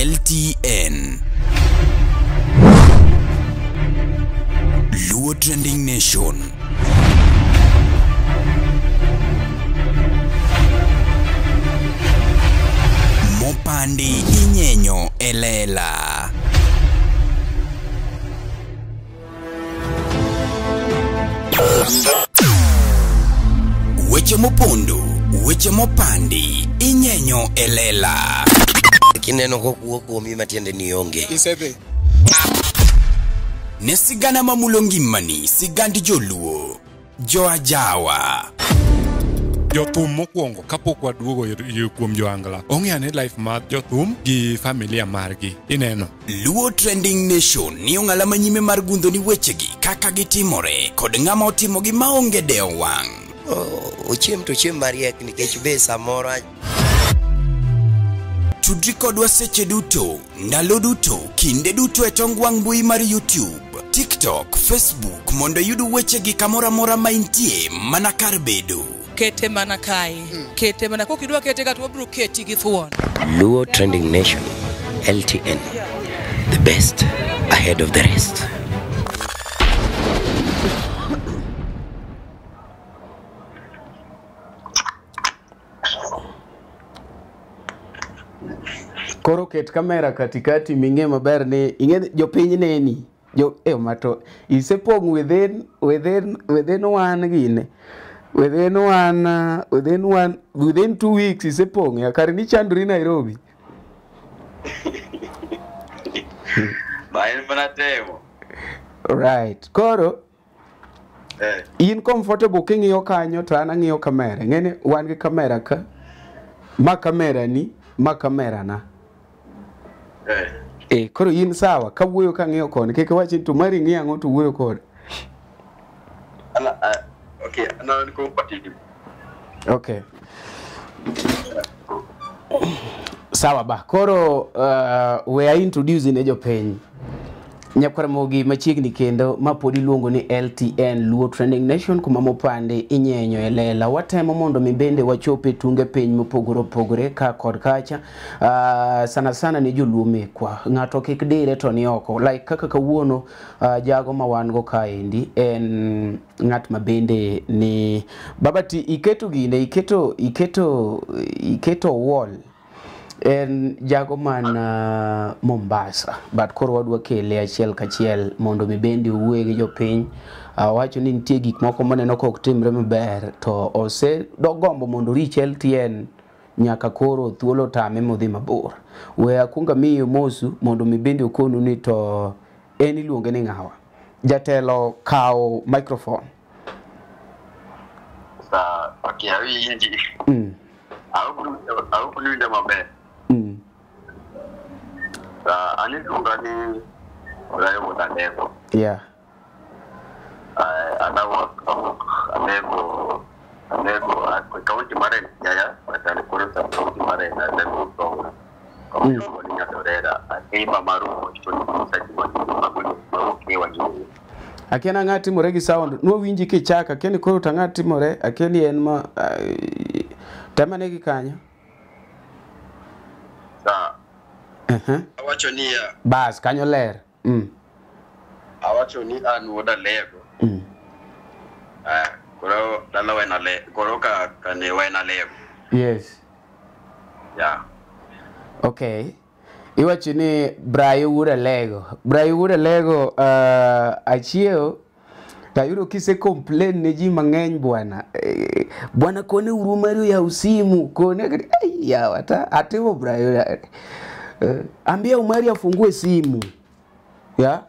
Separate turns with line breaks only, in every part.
LTN. Luo Trending Nation. Mopandi inyenyo elela. Weche mopondo, weche mopandi, inyenyo elela.
Kineno kokuo kuomi matiende ni onge.
Isedhi.
Ne sigana mamulo ngimani, sigand joluo, joajawa.
Jothum mokwongo kapok waduogo kuom joangla ong'e ane life mar jothum gi familia margi ineno.
Luo Trending Nation ni ong'ala manyime mar gundho ni wechegi kaka gitimore kod ng'ama otimogi maonge dewo wang'.
Ochiem to chiem mariek nikech be samoro.
Tudri kodwa seche duto, ndalo duto, kinde duto e tong wang' mbui mar YouTube, TikTok, Facebook mondo iyud wechegi kamoro amora ma intie mana kar bedo.
Kete mana kae, kete mana kokidwa kete ka to wabiro keti gi thuon.
Luo Trending Nation, LTN, the best ahead of the rest.
Koro ket kamera katikati ming'e maber ni ing'e jopiny neni jo mato isepong' within one gine within one within one within 2 weeks isepong' ya kare ni chandri Nairobi.
Ba en mana temo.
Right. Koro in comfortable king'iyo kanyo to an ang'iyo kamera. Ng'eni wan gi kamera ka ma kamera ni ma kamera na. Koro in sawa kawuoyo kang'iyo koni kik iwach ni to mari ng'iyo ang'o to wuoyo kode.
Okay, no comfortable.
Okay. Sawa ba. Koro we are introducing ne jopiny. Nyakwar Mogi machiegni kendo ma pod iluongo ni LTN Luo Trending Nation kuma mopande inyenyo e lela. Watemo mondo mi bende wachope tunge piny mopogore opogore ka kod kacha. Sana sana ni joluo mekwa. Ng'ato kik dire to ni oko. Like kaka kawuono jago ma wan go kaendi en ng'at ma bende ni baba ti iketo gine iketo wall. En jago man Mombasa but koro wadwa kele achiel kachiel mondo mi bende owuoye gi jopiny. Wacho ni nitie gik moko maneno ka ok timre maber to ose dogombo mondo reach LTN nyaka koro thuolo tame modhi mabor. We akwongo amiyo mosu mondo mi bende okonu ni to en iluonge ni ng'awa. Jatelo kaw microphone.
Okay, awinji. Awinjo maber. An iluonga ni Raymond Alego.
Yeah.
An awuok Alego kaunti mar Siaya, but an koro sub-county mar Alego Usonga. Kama iluongo ni Nyadorera. Neighbor mar Ruoth to
Akia nang'a timore gi sound. Nwawinji kichako, akia ni koro tang'a timore, akia ni en ma temane gi kanyo.
Awacho ni
Bas, kanyo ler.
Awacho ni an wuod Alego. Koro dala wen Alego, koro ka ne wen Alego.
Yes.
Yeah.
Okay. Iwacho ni Brayo wuod Alego. Brayo wuod Alego achiewo tayudo kise complain ne ji mang'eny bwana. Bwana kone uru mari yaw simu, kone yawa ta atimo Brayo. Ambia Umari afungue simu. Ya?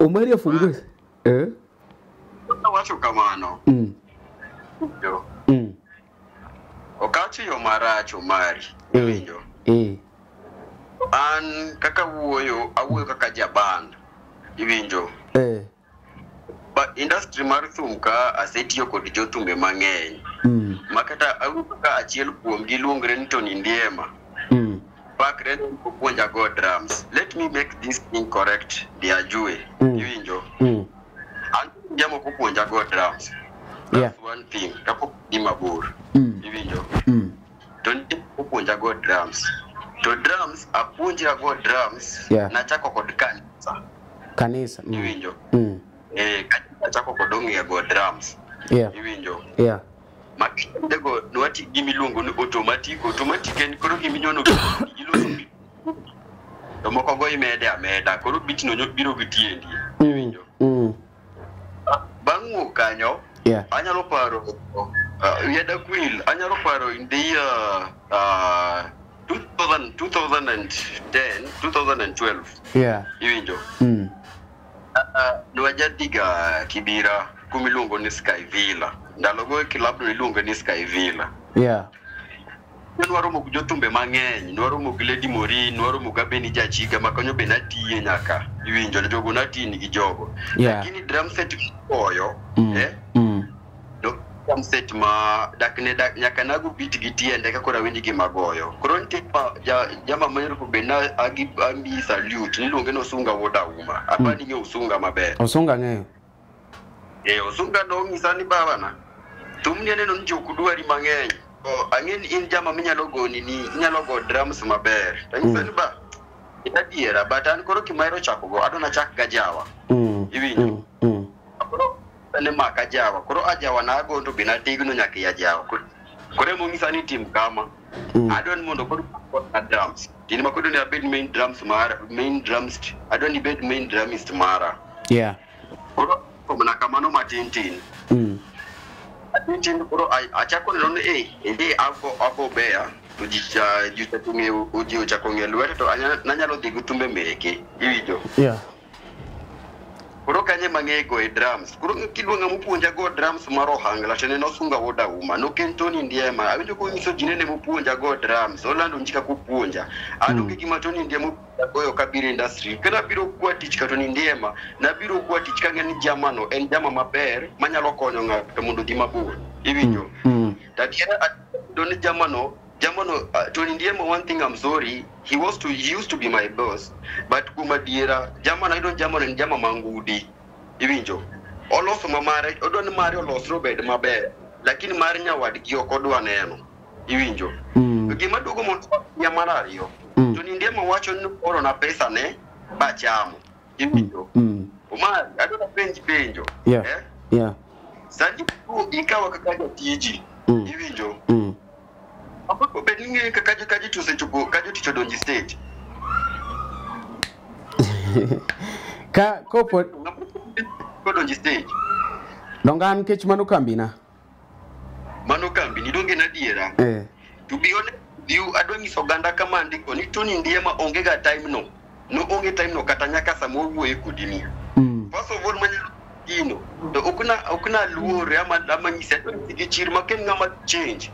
Umari afungue.
Awacho kamano. Yo. Okacho yo marach Umari. Winjo. An kaka wuoyo, awuoyo kaka jaban. Iwinjo. But industry mar thum ka asetiyo kod jothumbe mang'eny. Makata awuoyo kaka achiel kuom gi luongre ni Tony Ndiema. Pakre puonja go drums. Let me make this thing correct. Diajue. Iwinjo. An Ndiema puonja go drums. That's one thing. Kapok dhi mabor. Iwinjo. Tony puonja go drums. To drums apuonjra go drums.
Yeah.
Nachako kod kanisa.
Kanisa.
Iwinjo. Nachako kod ong'eyo go drums.
Yeah.
Iwinjo.
Yeah.
Makindego nwati gimiluongo ni automatic. Automatic en koro giminyono giloso beat. To moko go imede ameda. Koro beat no biro gi tiendi. Iwinjo. Bang' wuok kanyo,
Yeah.
anyalo paro wiya kwil, anyalo paro in the year 2000, 2010, 2012.
Yeah.
Iwinjo. Nwajadhiga Kibira kumiluongo ni Sky Villa. Ndalogo club no iluongo ni Sky Villa.
Yeah.
Nwaromo gi jothumbe mang'eny, nwaromo gi Lady Morin, nwaromo gi Abeni Jachiga ma kanyo be natiye nyaka. Iwinjo, jogo natiye gi jogo.
Yeah.
Lakini drum set mogoyo, no drum set ma dakne dak nyaka nago beat gi tiende ka koro awinj gima goyo. Koro nitie jama manyalo be na agi ami salute, niluonge ni Osunga wuod Auma. Apani ing'eyo Osunga maber.
Osunga ng'eyo.
Osunga nong'isa ni babana, thumni aneno ni jok dwari mang'eny. Ang'e ni in jama minyalo go nini, inyalo go drums maber. Tanyisa ni ba, adiera, but an koro kimahero chako go, adwa nachak gajawa. Iwinjo. Koro ne maka ajawa, koro ajawa nago to be nategno nyaka e ajawa. Koro emong'isa ni tim kama. Adwa ni mondo koro na drums. Kinde ma koro ni abed main drums mara, main drumist. Adwa ni ibed main drumist mara.
Yeah.
Koro mana kamano matin tin. Matin koro achako neno ni ago beya to ji ochako ng'eyo, ji ochako ng'eyo lwete to nanyalo dhi gi thumbe meke. Iwinjo.
Yeah.
Koro kanye mang'eyo goyo drums. Koro kiluonga mopuonja go drums mar ohangla to ne Osunga wuod Auma. Nok en Tony Ndiema. Awinjo konyiso ji nene mopuonja go drums. Olando ji kaka opuonja. An onge gima Tony Ndiema opuonja goyo kabiro industry. Ka nabiro kwa tich ka Tony Ndiema, nabiro kwa tich kang'e ni jamano en jama maber manyalo konyo ng'ato mondo odhi mabor. Iwinjo. To adiera ayudo ni jamano Tony Ndiema, one thing I'm sorry, he used to be my boss, but kuom adiera, jamano ayudo jamano en jama mangudi. Iwinjo. Oloso ma mare, odwa ni mare olosre obed maber, lakini mar nyawadgi ok odwa neno. Iwinjo. Gima duogo mondo ya mar ariyo, Tony Ndiema wacho ni orona pesa ne bachamo. Iwinjo. Omar, adwa penji penjo.
Yeah. Yeah.
Sani ikawa kaka jatiji. Iwinjo. Ambapo bed ni ng'eyo kaka jotich osechopo, ka jotich odonjo e stage.
Ka kopo
odonjo e stage.
Donga an kech mano kambina.
Mano kambi ni donge na adiera. To be honest with you, adwa nyiso oganda kama andiko ni Tony Ndiema onge ga time no. No onge time no kata nyaka sama owuoye kodi ni. First of all manyalo gino. To okna luore ama nyise adwa nyisi gi chir ma ken ng'ama change.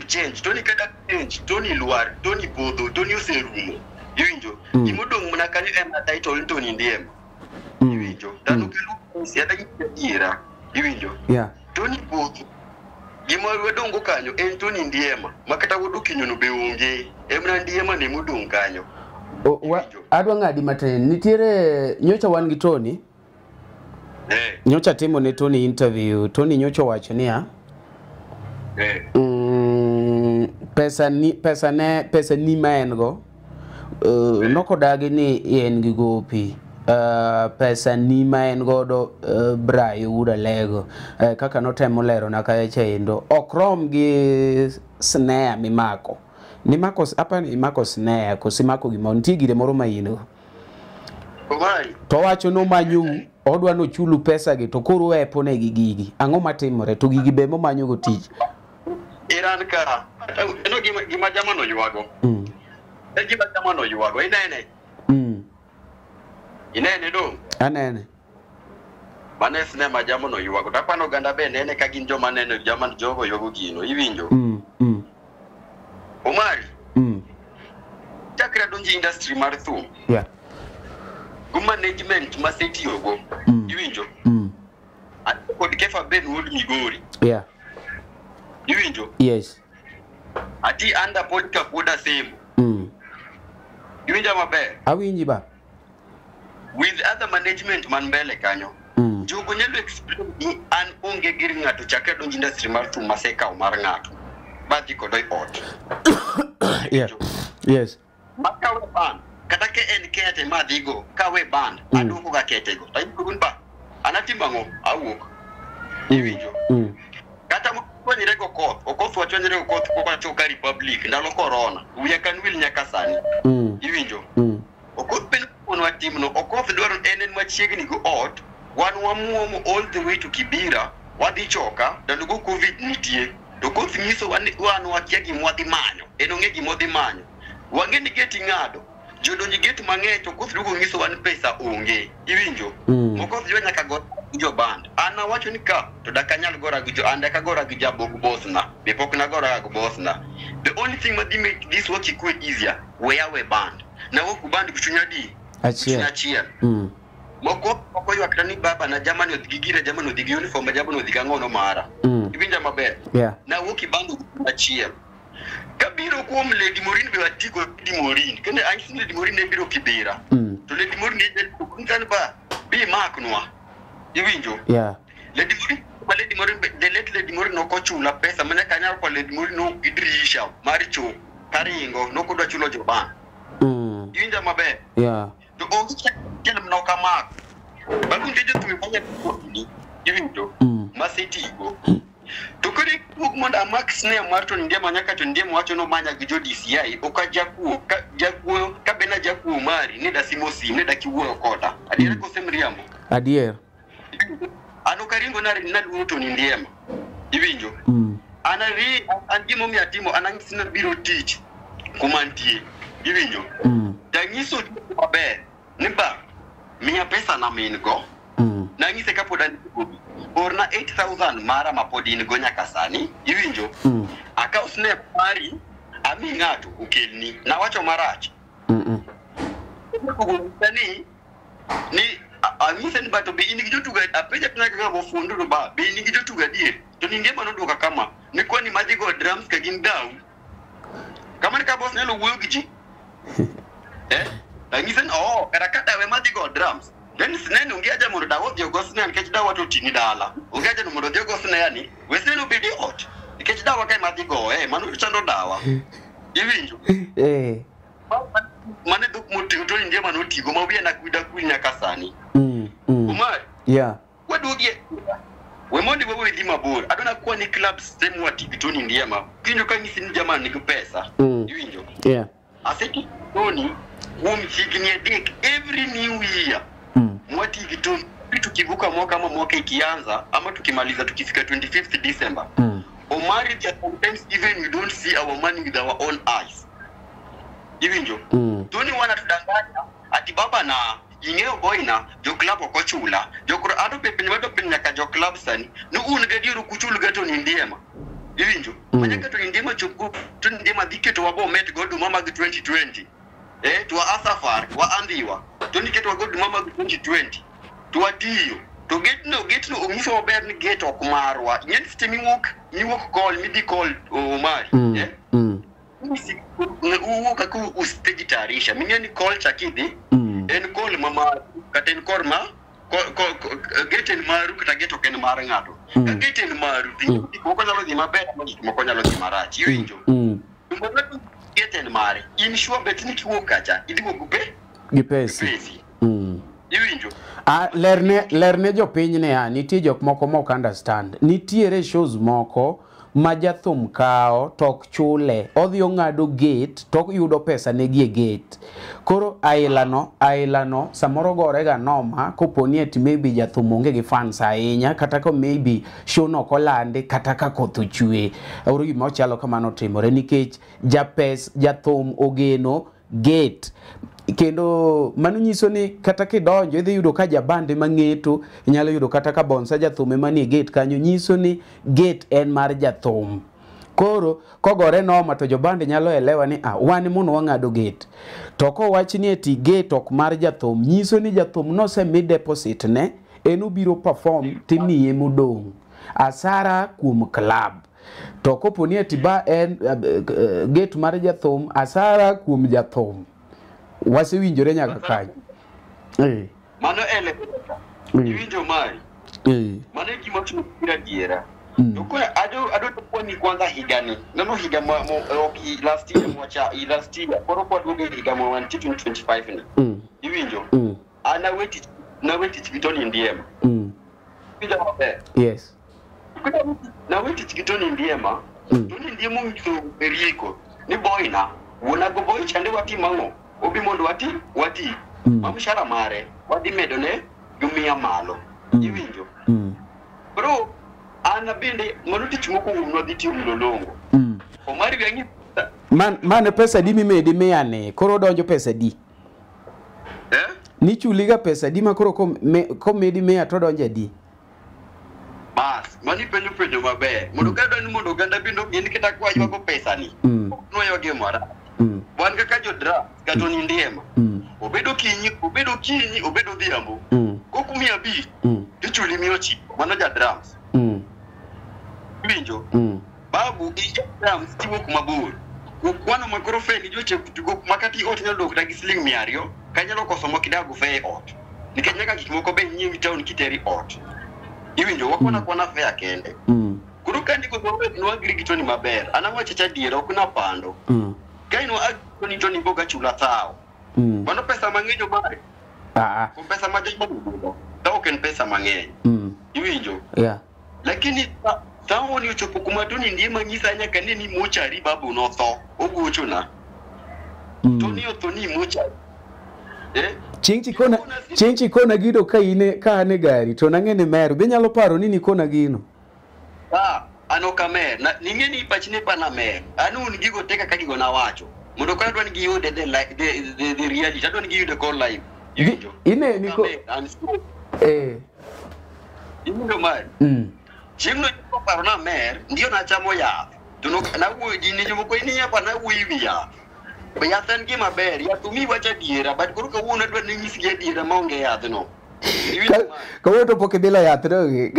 Change. Tony kada change, Tony luar, Tony podho, Tony oserumo. Iwinjo. Gimodong' mana kanyo en na title Tony Ndiema. Iwinjo. Dhano kelo nyisi adwa nyisi adiera. Iwinjo.
Yeah.
Tony podho. Gima wadongo kanyo en Tony Ndiema. Ma kata wuod Okinyo no be onge. En mana Ndiema ne modong' kanyo.
Adwa ng'adi matin. Nitiere nyocha wan gi Tony. Nyocha timo ne Tony interview. Tony nyocha owacho niya. Pesa ni ma en go. Nokodagi ni en gi gopi. Pesa ni ma en godo Brayo wuod Alego. Kaka notemo lerona kacha endo. Ok rom gi snare mimako. Nimako apa ni imako snare koso imako gimoro. Nitie gire moro ma in go. To wacho nomanyu, odwa nochulu pesa gi to koro wepo ne gi gigi. Ang'o matimore? To gigi be momanyo go tich.
Iran ka. Eno gima jamano ywago. E gima jamano ywago. Inene. Inene do.
Anene.
Mano e sinema jamano ywago. To apano oganda be nene ka gin joma neno jaman jogo ywago gino. Iwinjo. Omari. Chakre donjo industry mar thum.
Yeah.
Go management masetiyogo. Iwinjo. Kod Kefa Ben wuod Migori.
Yeah.
Iwinjo.
Yes.
Ati under Polycarp wuod Asembo. Iwinjo maber.
Awinji ba.
With other management man mbele kanyo. Jogo nyalo explain ni an onge gir ng'ato chakre donjo industry mar thum masekawo mar ng'ato. Badhi kode e ot.
Yeah. Yes.
Makawe band kata ka en kete madhigo kawe band aduoko ga ketego tayudo ba anatimo ang'o awuok iwinjo kata mwachwanyre go koth okoth wachwanyre go koth kowachoka Republic ndalo corona wiya kan wil nyaka sani iwinjo okoth ben wuonwa timno okoth dwaro en machiegni go ot wan wamuomo all the way to Kibera wadhi choka ndalo go covid nitie to koth nyiso wan wakia gima wadhi manyo en ong'e gima odhi manyo wang'e ni geti ng'ado jodonji get mang'eny to koth duogo nyiso wan pesa onge iwinjo mokoth jwa nyaka go jo band an awacho ni ka to dak anyal gora gi jo an dak agora gi jabog boss na be pok nagora gi boss na the only thing madhi make this work ikwe easier we awe band na wuok band gi chuny adi achiel moko moko ywak ni baba na jamani odhi gi gire jamani odhi gi uniform jamani odhi gi ang'ono mara iwinja maber na wuok band achiel kabiro kuom Lady Morin be watigo Lady Morin kendo anyisi Lady Morin ne biro Kibera to Lady Morin ne kan ba bi maknwa iwinjo Lady Morin ba Lady Morin the late Lady Morin nokochula pesa mane kanyalo kwa Lady Morin no gidrisha mar cho karingo nokodwa chulo joban iwinja maber to onge chiel mnokamak bago nitie jothum manya iwinjo masetigo to koro wuok mondo amak snare mar to Ndiema nyaka to Ndiema wacho nomanya gi jo DCI ok ajakuo jakuo ka be najakuo mari ne dasimo sim ne dakiwuoyo koda adier kose mriambo
adier
an ok aringo naluoro to Ndiema iwinjo an ari an gimomiyo atimo an anyisi nabiro tich kuma nitie iwinjo tanyiso maber ni ba miya pesa na min go nang'ise kapod an gobi orna 8000 mara mapod in go nyaka sani iwinjo akaw snap mari ami ng'ato okelni nawacho marach ni anyise ni ba to be in gi jotugo apenja pina kaka mofundo to ba be in gi jotugo adier to ni Ndiema nodwoka kama ni kwani madhi go drums ka gin daw kama ni ka boss nyalo wuoyo gi ji anyise ni oh kata ka dawe madhi go drums then snare onge aja mondo dawa odhi ogo snare nikech dawa to ting'i dala onge aja mondo odhi ogo snare ni we snare obed e ot nikech dawa kae madhi go mano chando dawa iwinjo mane dhok motigo to Ndiema notigo ma wiya nakwida nyaka sani Umar waduogie we mondi wewe dhi mabor adona kuwa ni clubs same watigi to Ndiema kinjo ka nyisi ni jamaa nigi pesa iwinjo aseti Tony kuom higni 3 every new year mwatigi to tukivuka mwaka ama mwaka ikianza ama tukimaliza tukifika 25th December Omari sometimes even we don't see our money with our own eyes iwinjo Tony wana tudanganya ati baba na ing'eyo boyna jo club ok ochula jo ado pe wado piny nyaka jo club sani ni un gadier ok uchul ga Tony Ndiema iwinjo manyaka Tony Ndiema chop Tony Ndiema dhi keto wabo met go oduma mag 2020 to asafar wa andhiwa Tony keto wa go oduma mag 2020 to watiyo to getno onyiso maber ni get ok marwa ing'e seche miwuok call midhi call Omari uwuok kaka usejitayarisha ming'e ni call cha kidhi en call ma maru kata en call ma get en maru kata get ok en mar ng'ato ka get en maru gik moko nyalo dhi maber ama gik moko nyalo dhi marach iwinjo get en mare in sure bet ni kiwuok kacha idhi wuok gi pesi iwinjo
lerne jopiny niya nitie jok moko mok understand nitiere shows moko ma jathum kawo to ok chule odhi ong'ado gate to yudo pesa ne gi e gate koro ailano samoro gore ga noma koponi ati maybe jathum onge gi fans ahinya kata ka maybe show no ok olandi kata ka koth ochwe oro gima ochalo kamano timore nikech japes jathum ogeno gate kendo mano nyiso ni kata kidonjo idhi yudo ka jabande mang'eto inyalo yudo kata ka bonsa jathum ema nie gate kanyo nyiso ni gate en mar jathum koro kogore noma to jobande nyalo elewa ni wan mono wang'ado gate to kowach ni eti gate ok mar jathum nyiso ni jathum nosemi deposit ne en obiro perform timiye modong' asara kuom club to kopo ni eti ba en gate mar jathum asara kuom jathum wasewinjore nyaka kanyo
mano ele iwinjo mari mano e gima timo adiera To koro ado to kwani kwanza higani. Nono higa mo ok last year mwacha last year koro kwa duogo higa mo 2025 ni. Iwinjo? Ana weti na weti chikitoni ndiema. Iwinjo maber?
Yes.
Na weti chikitoni ndiema. Toni ndiemo ngiso rieko ni boyna wuona go boy chande wati mang'o obi mondo wati wati ma mshahara mare wadhi medo ne gi malo. Iwinjo? Bro, an bende mano tich mokwongo nwadhi tiyo Mlolongo. Omari be ang'i
Man pesa di mimedi mia ni koro donjo pesa di?
Eh?
Nichuliga pesa di ma koro komedi mia to donjo di?
Bas, mani penjo penjo maber. Mondo ka dwa ni mondo oganda bende ong'e ni kata kwa ywago pesa ni. Nwaywage mara. Wan kaka jodra kata ni ndiema. Obedo kinyi, obedo kinyi, obedo odhiambo. Kok 500 tichuli 900. Mano ja drums. Iwinjo? Babu gi drums tiwuok mabor. Kwano ma koro fe ni joche tugo makati ot nyalo dok gi siling 200 kanyalo koso mokidago fe e ot. Nikech nyaka gik moko be nyiewi town kiteri ot. Iwinjo wakwana kwana fea kende. Koro ka ndiko to nwagri gi Tony maber. An awacho cha adiera ok napando. Ka in wa Tony boga chula thao. Mano pesa mang'eny obare. Kuom pesa ma jonyuol to ok en pesa mang'eny. Iwinjo?
Yeah.
Lakini thao ni ochopo kuma Tony ndiema nyisa nyaka ne ni mochari babu notho. Ogochona. Tony otho ni mochari. Eh?
Chieng' chikona gido ka ine ka an e gari to nang'e ni mer be nyalo paro ni nikona gino.
An ok amer. Ning'e ni pachne pana mer. An un gigo te kaka gigo nawacho. Mondo koro adwa ni giyude the reality. Adwa ni giyude kor live. Iwinjo?
Ine niko
An
eh.
Iwinjo mari? Chieng' no paro na mer, ndiyo nachamo yath. To nawuoyo ji ni jomoko ni yapa nawuoyo ewi yath. Be yath en gima ber, yath omiyi wach adiera, but koro kawuono adwa ni nyisgi adiera maonge yadhno.
Kawuono to pok idhilo yath donge?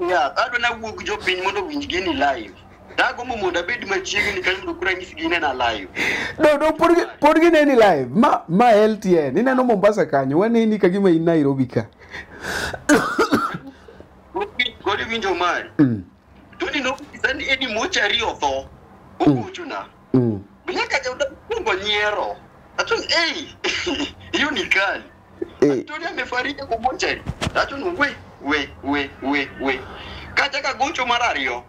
Yath, adwa nawuog jopiny mondo owinj gini live. Dagombo mondo abed machiegni kanyo mondo koro anyisgi ginena live.
No, pod gineni live. Ma LTN, ineno Mombasa kanyo, waneni ka gima in Nairobi ka.
Koro iwinjo mari? Tony nonyisa ni Eddie mochari otho. Ogochona. Nyaka jakuongo nyiero. Acho ni ei, hiyo ni kali. Tony amefariki kwa mochari. Acho ni we we we we. Kata ka gocho mar ariyo.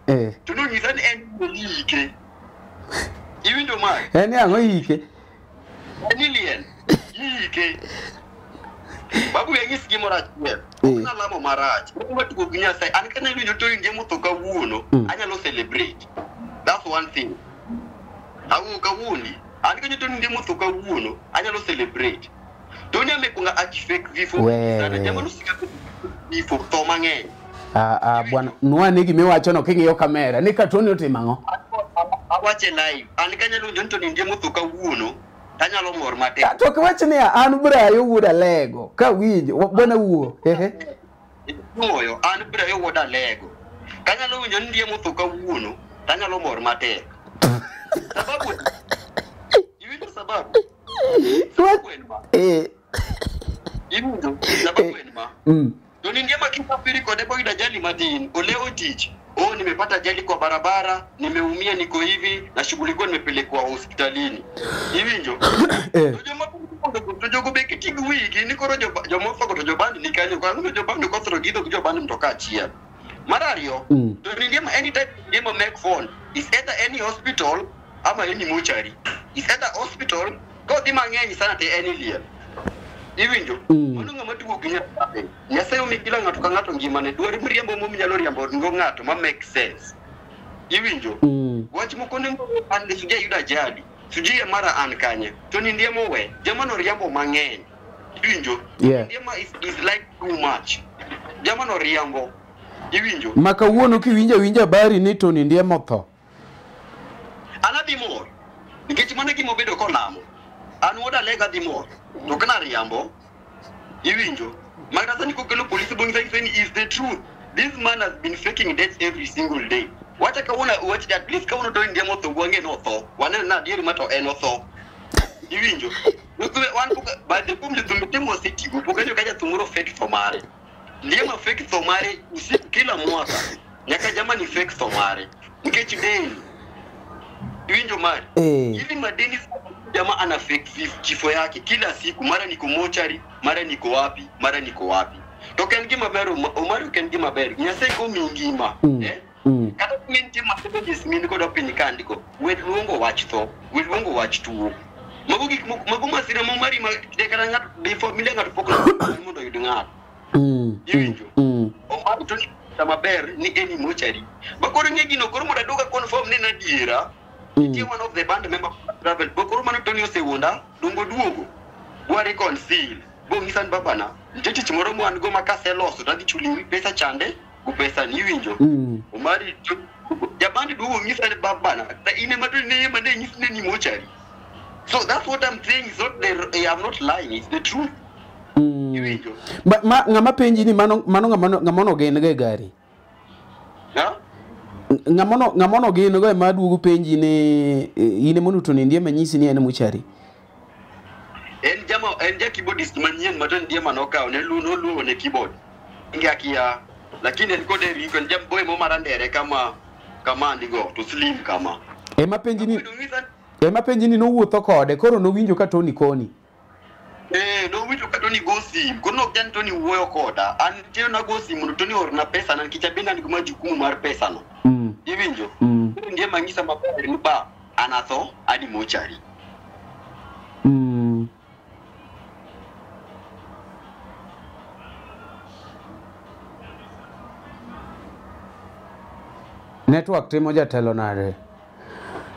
To nonyisa ni en ike. Iwinjo mari?
En ang'o ike?
En liel. Ike. Babu anyis gimoro achiel. Ok nalamo marach. Ok watugo gi Nyasaye. An kane winjo to inge motho kawuono, anyalo celebrate. That's one thing. Awuo kawuono. An kanyo to inge motho kawuono, anyalo celebrate. Tony amekunga achifake vifo. Sana jamani usika vifo tho mang'eny.
Bwana nwane gimiwacho no king'iyo kamera ni ka Tony otimo ang'o?
Awache live. An kanyalo winjo ni Tony inge motho kawuono, anyalo mor matek.
To ok wach niya an Brayo wuod Alego kawinjo bwana wuo. Ehe.
Wuoyo an Brayo wuod Alego. Kanyalo winjo ni ndiye motho kawuono, tanyalo mor matek. Sababu iwinjo sababu? Sababu en ma. Iwinjo sababu en ma. Tony Ndiema kisafiri kode kwa ajali matin, oleo tich. Oh, nimepata ajali kwa barabara, nimeumia, niko hivi, nashughulikiwa, nimepelekwa hospitalini. Iwinjo? To jogo be kiti gi wigi ni koro jomotho to jobandi ni kanyo, koro jobandi kothro gidho gi jobandi mtoka achiel. Mar ariyo, Tony Ndiema anytime Ndiema make phone is either any hospital ama any mortuary. Is either hospital, kodhi mang'eny sana te any liel. Iwinjo? Mano ng'ama tugo gi Nyasaye. Nyasaye omi kila ng'ato ka ng'ato ngimane. Dwar miriambo mominyalo riambo go ng'ato ma make sense. Iwinjo? Wach moko ne an sijai yudo ajali. Sijui mara an kanye. Tony Ndiema we. Jamano riambo mang'eny. Iwinjo? Ndiema is like too much. Jamano riambo. Iwinjo?
Ma kawuono kiwinjo winjo habari ni Tony Ndiema otho.
An adhi mor. Nikech mano e gima obedo kolamo. An wuod Alego adhi mor. To kana riambo. Iwinjo? Makata sani kokelo polisi bongisa ni is the truth. This man has been faking deaths every single day. Wacha kawuono wach at least kawuono Tony Ndiema otho gwang'e no otho. Waneno na adieri ma to en otho. Iwinjo? Wan pok baadhi kuom jothum timo osetigo pok aneno ka jathum moro fake tho mare. Ndiema fake tho mare usiku kila mwaka. Nyaka jamani fake tho mare. Nikech deni. Iwinjo mari. Hivi madeni jamaa ana fake kifo yake kila siku, mara niko mochari, mara niko wapi, mara niko wapi. To ken gima ber Omari ken gima ber. Nyasaye ko mingima. Kata minti messages min kodo piny ka andiko. We luongo wach tho, we luongo wach tuo. Mago gik moko, mago masira ma Omari ma de kata ng'ato de familia ng'ato pok mondo oyud ng'ato. Iwinjo. Omari to ni maber ni eni mochari. Ba koro ng'e gino koro mondo aduoga confirm ni en adiera. Nitie one of the band member travel. Ba koro mano Tony osewuonda, dongo duogo. Wa reconcile. Bo ng'isa ni babana, nitie tich moro mwan go ma kaseloso to adhi chuli pesa chande go pesa ni iwinjo. Omari jabandi duogo ng'isa ni babana, ta in ema to ne ema ne nyisi ni mochari. So that's what I'm saying. It's not the, I'm not lying. It's the truth. Iwinjo.
Ma ng'ama penji ni mano ng'ama no gen go e gari.
Ha?
Ng'ama no gen go ema duogo penji ni in ema to nindie manyisi ni en mochari.
En jama en ja keyboardist manyien ma to ndie manokawo ne luwo ne keyboard. Inge akia lakini en kode riko en jam boy mo marandere kama kama ndigo to slim kama.
Ema penji ni nowuotho kode koro nowinjo ka Tony koni.
Nowinjo ka Tony go sim koro nok jan Tony wuoyo koda. An tiyo na go sim mondo Tony orna pesa na nikech abende an gi majukumu mar pesa no. Iwinjo? Ndiye mang'isa maber ni ba anatho adi mochari.
Network timo jatelo nade?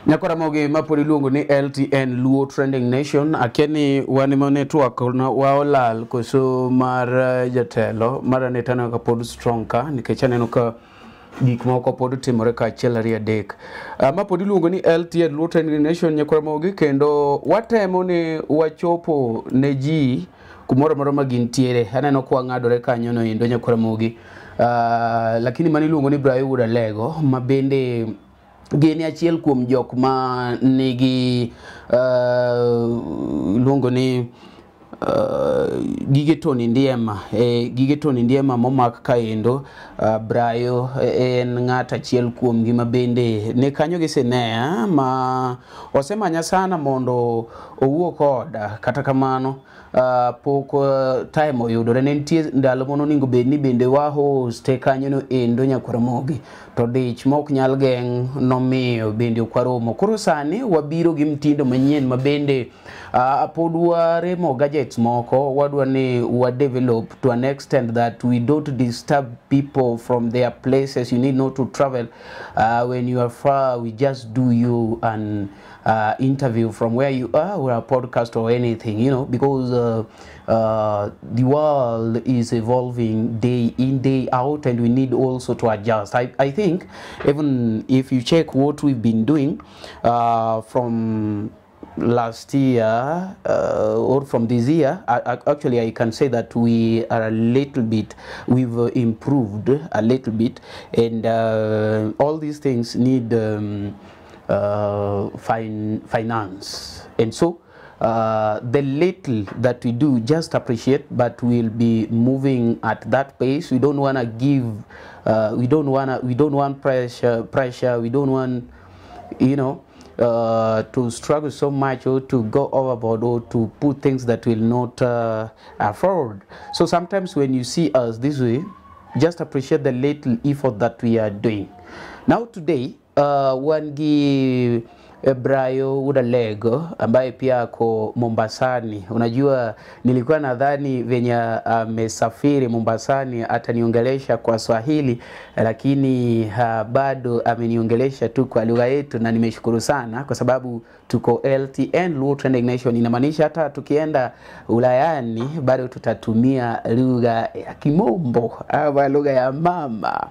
Nyakora mogi mapod iluongo ni LTN Luo Trending Nation. Akia ni wan ema network wa olal koso mar jatelo mar aneno ka pod strong ka nikech aneno ka gik moko pod timore ka achiel ariyo adek. Mapod iluongo ni LTN Luo Trending Nation nyakora mogi kendo watemo ni wachopo ne ji kumoro amora ma gintiere. Aneno ka wang'adore kanyo no endo nyakora mogi. Lakini mani iluongo ni Brayo Wuod Alego ma bende gin achiel kuom jok ma nigi luongo ni gige Tony Ndiema, gige Tony Ndiema momak kaendo. Brayo en ng'at achiel kuom gi ma bende ne kanyo gi Sinea ma osemanya sana mondo owuo koda. Kata kamano pok time oyudore. Ne nitie ndalo mono onego bed ni bende wa host kanyo no endo nyakwar Ramogi to dich ma ok nyal geng' nomiyo bende ok waromo. Koro sani wabiro gi mtindo manyien ma bende pod waremo gadgets moko wadwa ni wa develop to an extent that we don't disturb people from their places. You need not to travel. When you are far, we just do you an interview from where you are, or a podcast or anything, you know, because the world is evolving day in, day out, and we need also to adjust. I think even if you check what we've been doing from last year or from this year, actually I can say that we are a little bit, we've improved a little bit, and all these things need finance. And so the little that we do, just appreciate, but we'll be moving at that pace. We don't want to give, we don't want pressure, we don't want, you know, to struggle so much or to go overboard or to put things that will not afford. So sometimes when you see us this way, just appreciate the little effort that we are doing. Now today, wan gi Brayo Wuod Alego ambaye pia ako Mombasani. Unajua nilikuwa nadhani venye amesafiri Mombasani ataniongelesha kwa Swahili, lakini bado ameniongelesha tu kwa lugha yetu, na nimeshukuru sana kwa sababu tuko LTN Luo Trending Nation. Inamaanisha hata tukienda Ulayani bado tutatumia lugha ya Kimombo ama lugha ya mama.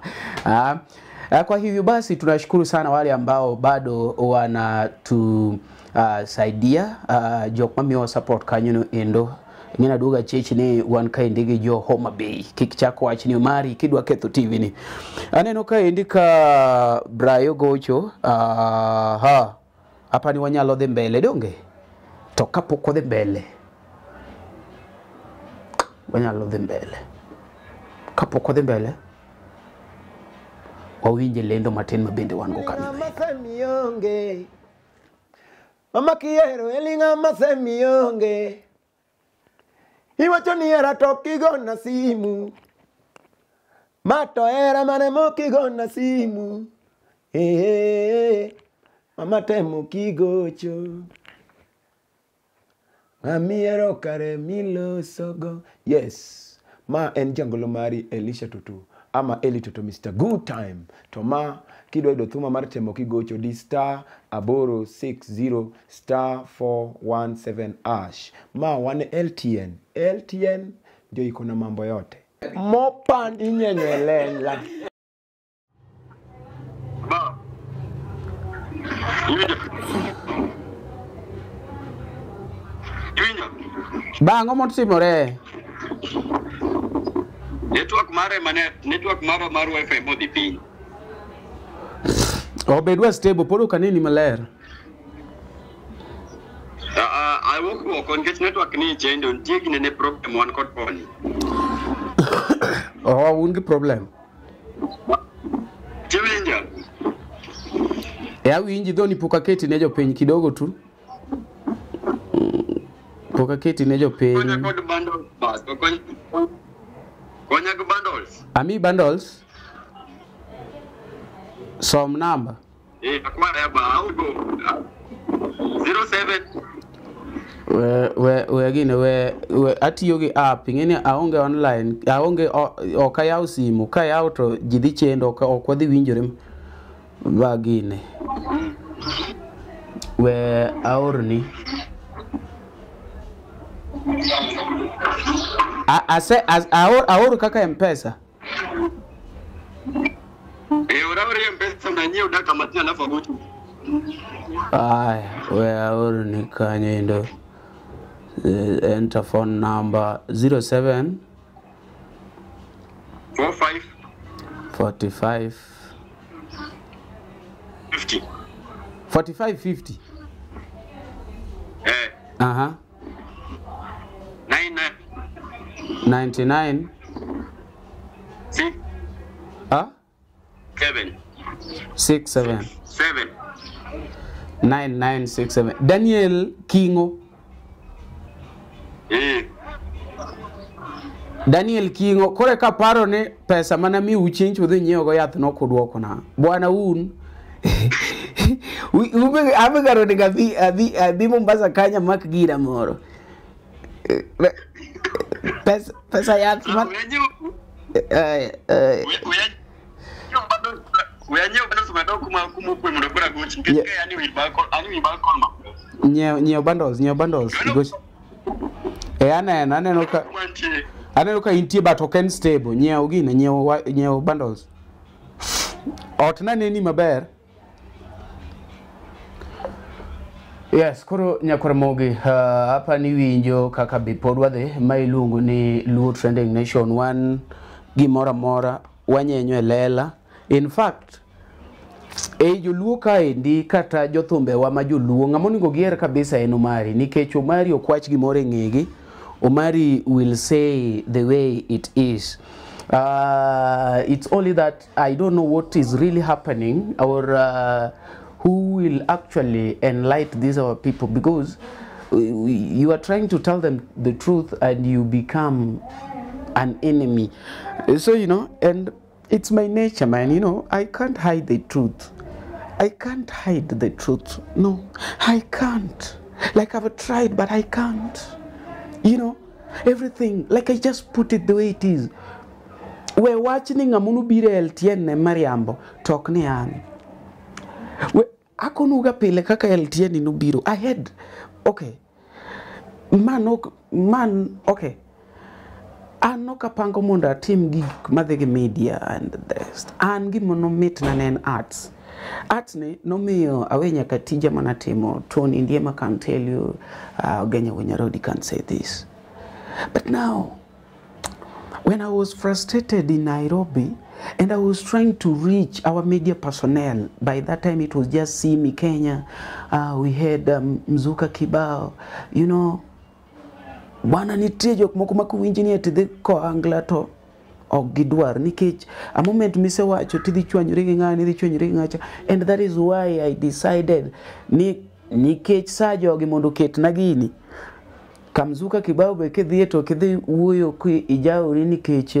Kwa hivyo basi tunashukuru sana wale ambao bado wanatusaidia jok mamiyo support kanyo endo. Ngina duga chechi ni wan kaendi gi jo Homa Bay. Kik chako wach ni Omari kidwa ketho TV ni. Aneno kaendi ka Brayo gocho. Hapa ni wanyalo dhi mbele donge? To kapok odhi mbele. Wanyalo dhi mbele. Kapok odhi mbele. Wawinje lendo matin ma bende wan go kanyo.
Mama kihero elinga masemionge. Iwacho ni era to kigona simu. Mato era mane mokigona simu. Eh, mama temo kigocho. Ngamiero kare milo sogo. Yes, ma en jangolo mari Elisha Tutu. Ama Eli Toto Mr. Good Time. To ma kidwa yudo thuma mar temo kigocho di star 860 star 417 hash. Ma wan LTN. LTN ndio iko na mambo yote. Mopan inyenyo elela.
Ba. Iwinjo.
Ba ang'o motimore?
Network mare mane network mara mar wifi modhi piny.
Obedwa stable pod ok aneni maler.
Awuok oko nikech network ni chendo nitie ginene problem wan kod koni.
Oh, un gi problem.
Tiwinjo?
E awinji dhoni pok aketi ne jopiny kidogo tu. Pok aketi ne jopiny.
Konya kod bundles bas. Konya gi bundles.
Ami bundles. Som number.
Akwaya ba augo 07
we gine we atiyo gi app ing'eni aonge online aonge ok ayaw simu kayaw to ji dhi chendo ok wadhi winjore ba gine we aorni ase aor kaka M-Pesa.
Ora M-Pesa na nyiew data matin alafu agocho.
Aya, we aorni kanyo endo. Enter phone number 07
45
45
50
45 50. Aha.
99
99
6 7
6 7
7
9 9 6 7. Daniel Kingo. Daniel Kingo kore ka paro ni pesa mana mi uchinch udhi nyiewo go yath no kudwoko na. Bwana un abegaro ni gadhi adhi Mombasa kanya mak gira moro. Pesa yath ma nyiew bundles igoch. Aneno ka intie but ok en stable. Nyiew gine, nyiew bundles. Ot naneni maber. Yes, koro nyakwar hapa ni winjo kaka be pod wadhi ma iluongo ni Luo Trending Nation. Wan gimoro amora wanyenyo e lela. In fact, e joluo kaendi kata jothumbewa ma joluo ng'ama onego giher kabisa en Omari, nikech Omari ok wach gimoro e ng'egi. Omari will say the way it is. It's only that I don't know what is really happening or who will actually enlighten these our people, because you are trying to tell them the truth and you become an enemy. So, you know, and it's my nature, man, you know, I can't hide the truth. I can't hide the truth. No, I can't. Like I've tried, but I can't. You know, everything, like I just put it the way it is. We're watching ng'amunu biro LTN ne Mariambo, tok ni an. We akonuga pile kaka LTN nubiro. I had, okay. Man, okay. An ok apango mondo atim gik madhi gi media and the rest. An gima nomitna ne en arts. Arts ni nomiyo awe nyaka tija manatimo. Tony Ndiema can tell you, Ogenya Wenyarodi can say this. But now, when I was frustrated in Nairobi and I was trying to reach our media personnel, by that time it was just Simi Kenya, we had Mzuka Kibao, you know, bwana nitie jok moko ma kuwinji ni ati dhi Kohangla to Ok gidwar nikech a moment misewacho tidhi chwanyori gi ng'ani, idhi chwanyori gi ng'acha. And that is why I decided ni nikech sa jogi mondo oketna gini. Kamzuka kibao be kidhiye to kidhi wuoyo ki ijawri nikech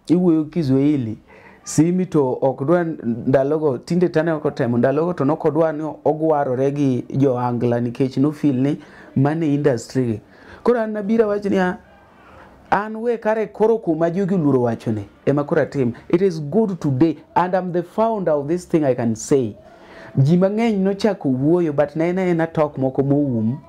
iwuoyo Kiswahili. Simi to ok dwa ndalogo tinde tane ok otemo ndalogo to nokodwa ni ogwarore gi jo Angla nikech nofeel ni mane industry. Koro an nabiro awach niya an we kare koro kuma jogi oluoro wachone ema koro atim. It is good today and I'm the founder of this thing I can say. Ji mang'eny nochako wuoyo but ne en aena talk moko moum.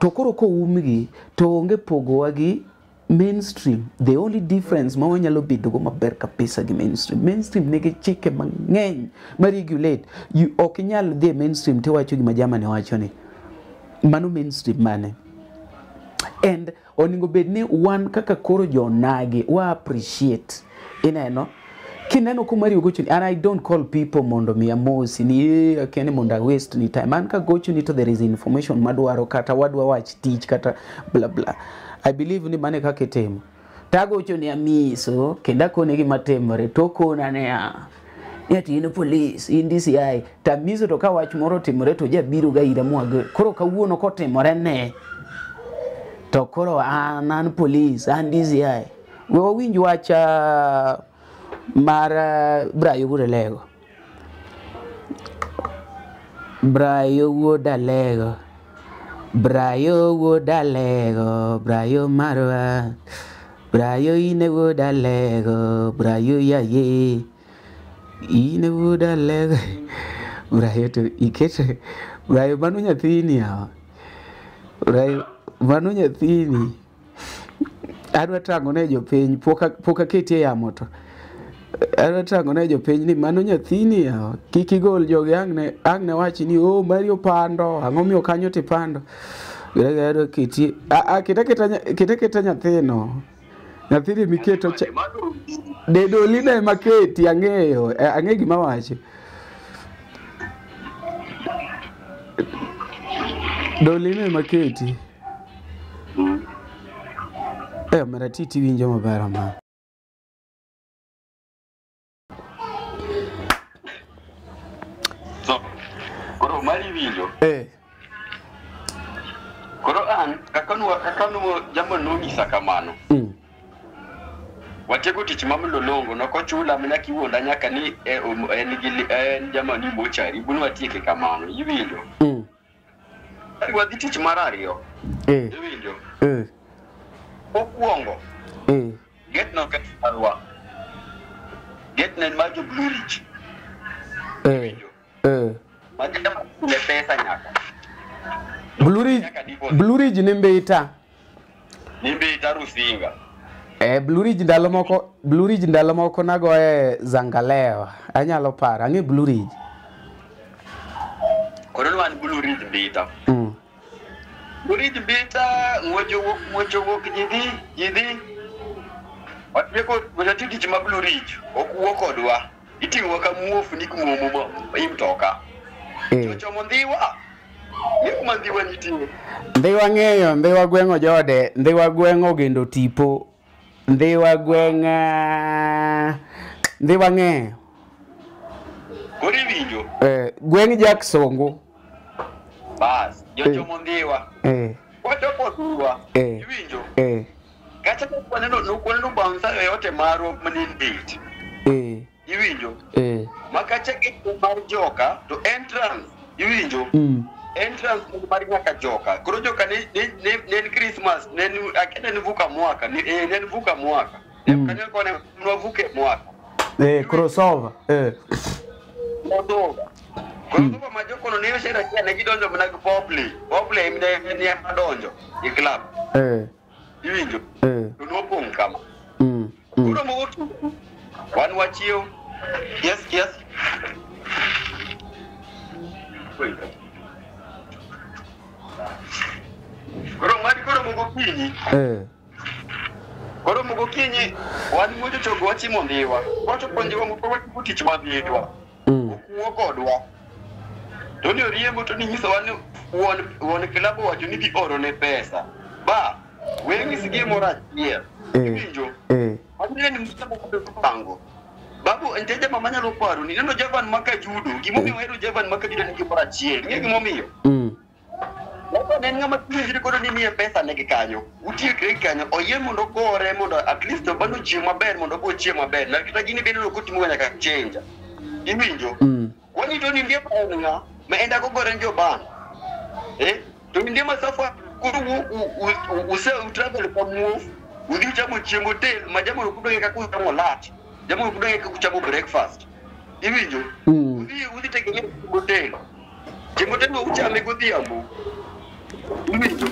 To koro koumgi to onge pogowa gi mainstream. The only difference ma wanyalo bedogo maber kabisa gi mainstream. Mainstream nigi chike mang'eny ma regulate. You ok inyal dhi e mainstream tiwacho gima jamani wacho ni. Mano mainstream mane? And onego bed ni wan kaka koro jonagi wa appreciate. Ineno? Kineno kumari ogochoni, and I don't call people mondo mi amosi ni akia ni mondo a waste ni time. An kagochoni to there is information madwaro kata wadwa wach tich kata bla bla. I believe ni mane kaka itimo. Tagochoni amiso kendo akone gima timore to okona niya ni ati in police, in DCI. Tamiso to ka wach moro otimore to jabiro ga ira mwago. Koro kawuono kotimore ne to koro an police, an DCI. We wawinj wach mar Brayo wuod Alego. Brayo wuod Alego. Brayo wuod Alego, Brayo marwa. Brayo ine wuod Alego, Brayo yaye. Ine wuod Alego. Brayo to iketo Brayo mano nyathini yawa. Brayo mano nyathini. Adwa tang'o ne jopiny pok aketie yamo to. Adwa tang'o ne jopiny ni mano nyathini yawa. Kik igol jogi ang' ne wach ni oh mari opando, ang'o miyo kanyo tipando. Adwa ketie keta keta nyathino. Nyathini miketo cha Dedolina ema keti ang'eyo, ang'e gima wacho. Dolina ema keti. Omera titi winjo maber ama.
So, koro mari winjo. Koro an kaka nuo jambo nonyisa kamano. Watieko tich ma mlolongo nokochula mana kiwuonda nyaka ni en gi en jamani mochari bunu watieke kamano iwinjo. Wadhi tich mar ariyo. Iwinjo. Mokwongo. Get no ket marwa. Get ne mar jo Blue Ridge. Ma ne pesa nyaka.
Blue Ridge ni Mbita.
Ni Mbita Rusinga.
Blue Ridge ndalo moko nagoye Zangalewa. Anyalo paro, ang'e Blue Ridge.
Koro wan Blue Ridge Mbita. Blue Ridge Mbita ng'wecho wuok jidhi. Watieko watiyo tich ma Blue Ridge, ok wuo kodwa. Iting'owa ka muofni kumomo ma mtoka. Chochomo Ndhiwa. Ng'e kuma Ndhiwa nitie.
Ndhiwa ng'eyo, Ndhiwa gweng'o jode, Ndhiwa gweng'o gendo tipo. Ndhiwa gweng' Ndhiwa ng'eyo.
Koro iwinjo?
Gweng' Jack Songo.
Bas, jochomo Ndhiwa. Wachopo Ndhiwa. Iwinjo? Kacha nokwaneno bouncer yoyote marwa mane date. Iwinjo? Makacha gate mar joka to entrance, iwinjo? Entrance mar nyaka joka. Koro joka ne en Christmas, ne akia ne vuka mwaka, ne en vuka mwaka. Kanyo kone nwavuke mwaka.
Crossover.
Crossover. Crossover ma jokono ne osherehekea ne gidonjo mana gi Popley. Popley ne ema donjo e club. Iwinjo? To nopong' kama. Koro mogokinyi wan wachiew. Yes. Koro mari koro mogokinyi. Koro mogokinyi wan ng'wecho chogo wachimo Ndhiwa. Wachopo Ndhiwa moko watimo tich mar Ndhiwa. Okuo kodwa. To ni oriembo to ni nyisowa ni wuon klabu owacho ni dhi orone pesa. Ba Wengi sige mora yeah. Iwinjo. Manene ni mtamo pango. Babu nteja mama nyalo paro ni neno Javan maka judo. Gimomiyo hero Javan maka judo ni gimoro achiel. Ng'e gimomiyo? Baba ne en ng'ama tiyo godo ni miye pesa negi kanyo. Utiekre kanyo oyie mondo gore mondo at least obano chiemo maber mondo obo chiemo maber. Na kata gini bende ok otimo nyaka change. Iwinjo? Kwani to ni ndiye en ng'a ma enda kogore njo ban. To ni ndiye masafa koro use travel kwa move. Udhi uchamo chiemo hotel ma jamo okudonge kaka uchamo lunch. Jamo okudonge kaka uchamo breakfast. Iwinjo? Udhi tegemea chiemo hotel. Chiemo hotel uchame godhiambo. Iwinjo?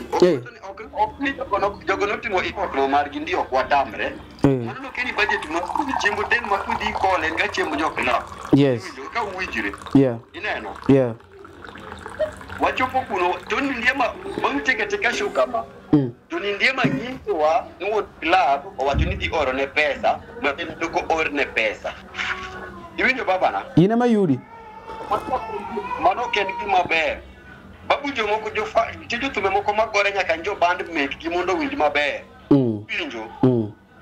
Jogo notimo ikruok margi ndi ok watamre. Mano ok ni budget mar chiemo hotel ma kudhi kole en ga chiemo jo club.
Yes.
Iwinjo ka uwinjre.
Yeah.
Ineno?
Yeah.
Wachopo kuno to ni ndiema bang' teke teka show kama. To ni ndiema nyisowa ni wuod club owacho ni dhi oro ne pesa ma en doko or ne pesa. Iwinjo babana?
In ema yudi.
Mano ok en gima ber. Babu jomoko nitie jothumbe moko magore nyaka njo band mekgi mondo owinj maber. Iwinjo?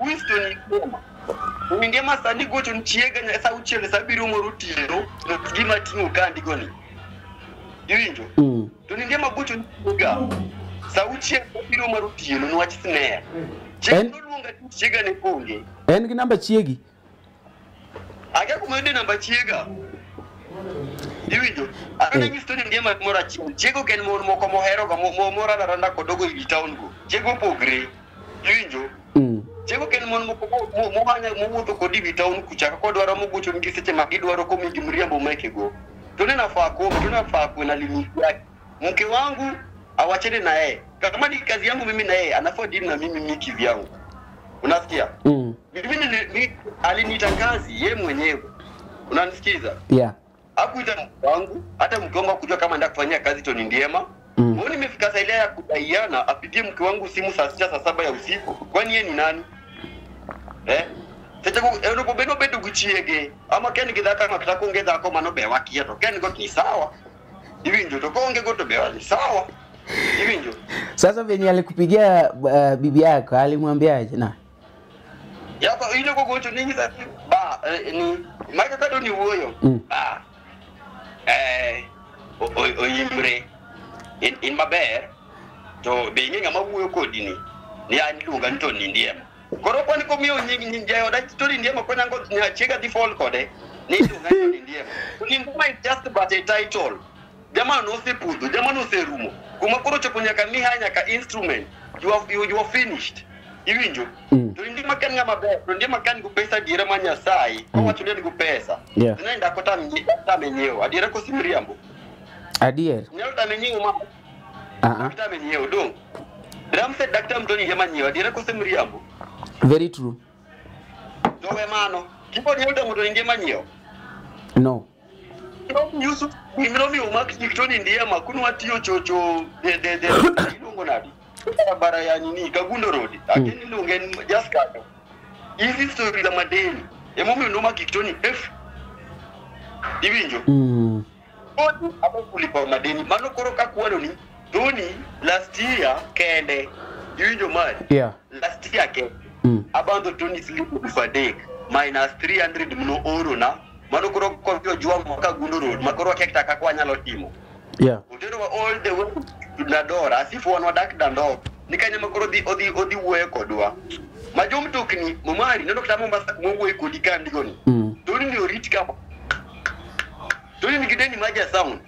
Winston Ikoma. Ndiema sani gocho ni chiega sa auchiel sa abiriyo moro otieno gima ting'o ka andiko ni. Iwinjo? To ni ndiema gocho ni chiega sa auchiel sa abiriyo mar otieno niwach snare. Chiega noluonga ni chiega ne onge.
En gi namba chiegi?
Akia kuma yude namba chiega. Iwinjo? Adwa nyisi ni ndiema moro achiel. Chiego ok en mon moko moheroga moranda randa kodogo e town go. Chiego opogre. Iwinjo? Chiego ok en mon moko mowuotho kodi e town kucha kaka odwaro mogocho nigi seche ma gidwaro komigi mriambo mekego. To ne nafaa kuombe, to nafaa kuwe na limit yake. Mke wangu awachane na yeye. Kama ni kazi yangu mimi na yeye, anafaa deal na mimi mimi kivyangu. Unasikia? Mimi aliniita kazi yeye mwenyewe. Unanisikiza?
Yeah.
Hakuita mke wangu, hata mke wangu hakujua kama nenda kufanyia kazi Tony Ndiema. Mbona nimefika saa ile ya kudaiana, apigie mke wangu simu saa 6 saa 7 ya usiku. Kwani yeye ni nani? Seche go eno beno bedo gi chiege. Ama ken gi dhako kata konge dhako mano be wakia to ken go ni sawa. Iwinjo to konge go to be ni sawa. Iwinjo.
Sasa venye alikupigia bibi yako alimwambiaje na?
Yako ile go gocho ninyi za ba ni maka kado ni wuoyo. Ba. Oyimre. In maber to be ng'e ng'ama wuoyo kodi ni. Ni an iluonga ni Tony Ndiema. Koro kwani komiyo nying jaoda Tony Ndiema konyango chiega dhi fall kode. Ni iluonga ni Tony Ndiema. Tony Ndiema is just but a title. Jamaa nosepudho, jamaa noserumo. Kuma koro chopo nyaka miha nyaka instrument. You are finished. Iwinjo? Tony Ndiema kan ng'ama ber, Tony Ndiema kan go pesa adiera ma Nyasaye. Owacho ni en go pesa.
Yeah.
Nenda kota tame nyiewo. Adiera kosi mriambo.
Adier.
Nyalo tame nyiewo ma. Tame nyiewo dong. Drum set daktar Tony Ndiema nyiewo. Adiera kosi mriambo.
Very true.
To we mano. Kipo nyiewo tamo Tony Ndiema nyiewo.
No.
Yusuf giminomiyo omak nying Tony Ndiema kuno watiyo chocho de iluongo nadi? Barabara ya nini Kagundo Road. Lakini iluonge en just kanyo. Hizi story za madeni. Emomiyo nomak gik Tony F. Iwinjo? Tony abo kulipa madeni. Mano koro kakwano ni Tony last year kende. Iwinjo mari?
Yeah.
Last year kende. Abandon Tony sleep for day minus 300 mno oro na mano koro koyo jwa mwaka Kagundo Road makoro wakia kitaka kwa nyalo timo.
Yeah.
Otero all the way to Dandora asif wan wadak Dandora. Nikanye makoro odhi wuoyo kodwa. Ma jomtokni momari neno kata Mombasa mowuoyo kodi ka ndiko ni. Tony ni orit kama. Tony nigi deni maja sound.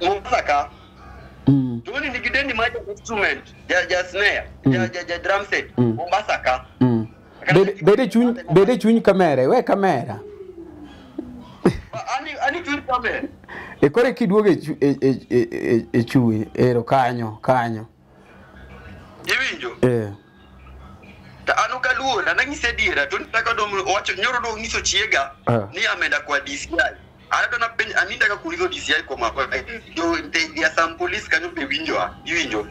Mombasa ka. Tony nigi deni maja instrument, ja snare, ja drum set. Mombasa ka.
Bede chuny kamera, we kamera.
Ani chuny kamera.
E kore kiduogo e chuny, ero kanyo.
Iwinjo? Ta an ok aluor, an anyise adiera, to kaka owacho nyoro nonyiso chiega ni amenda kwa DCI. Anadwa napenj aninda kuulizo DCI kwa mako. There are some police kanyo be winjo, iwinjo.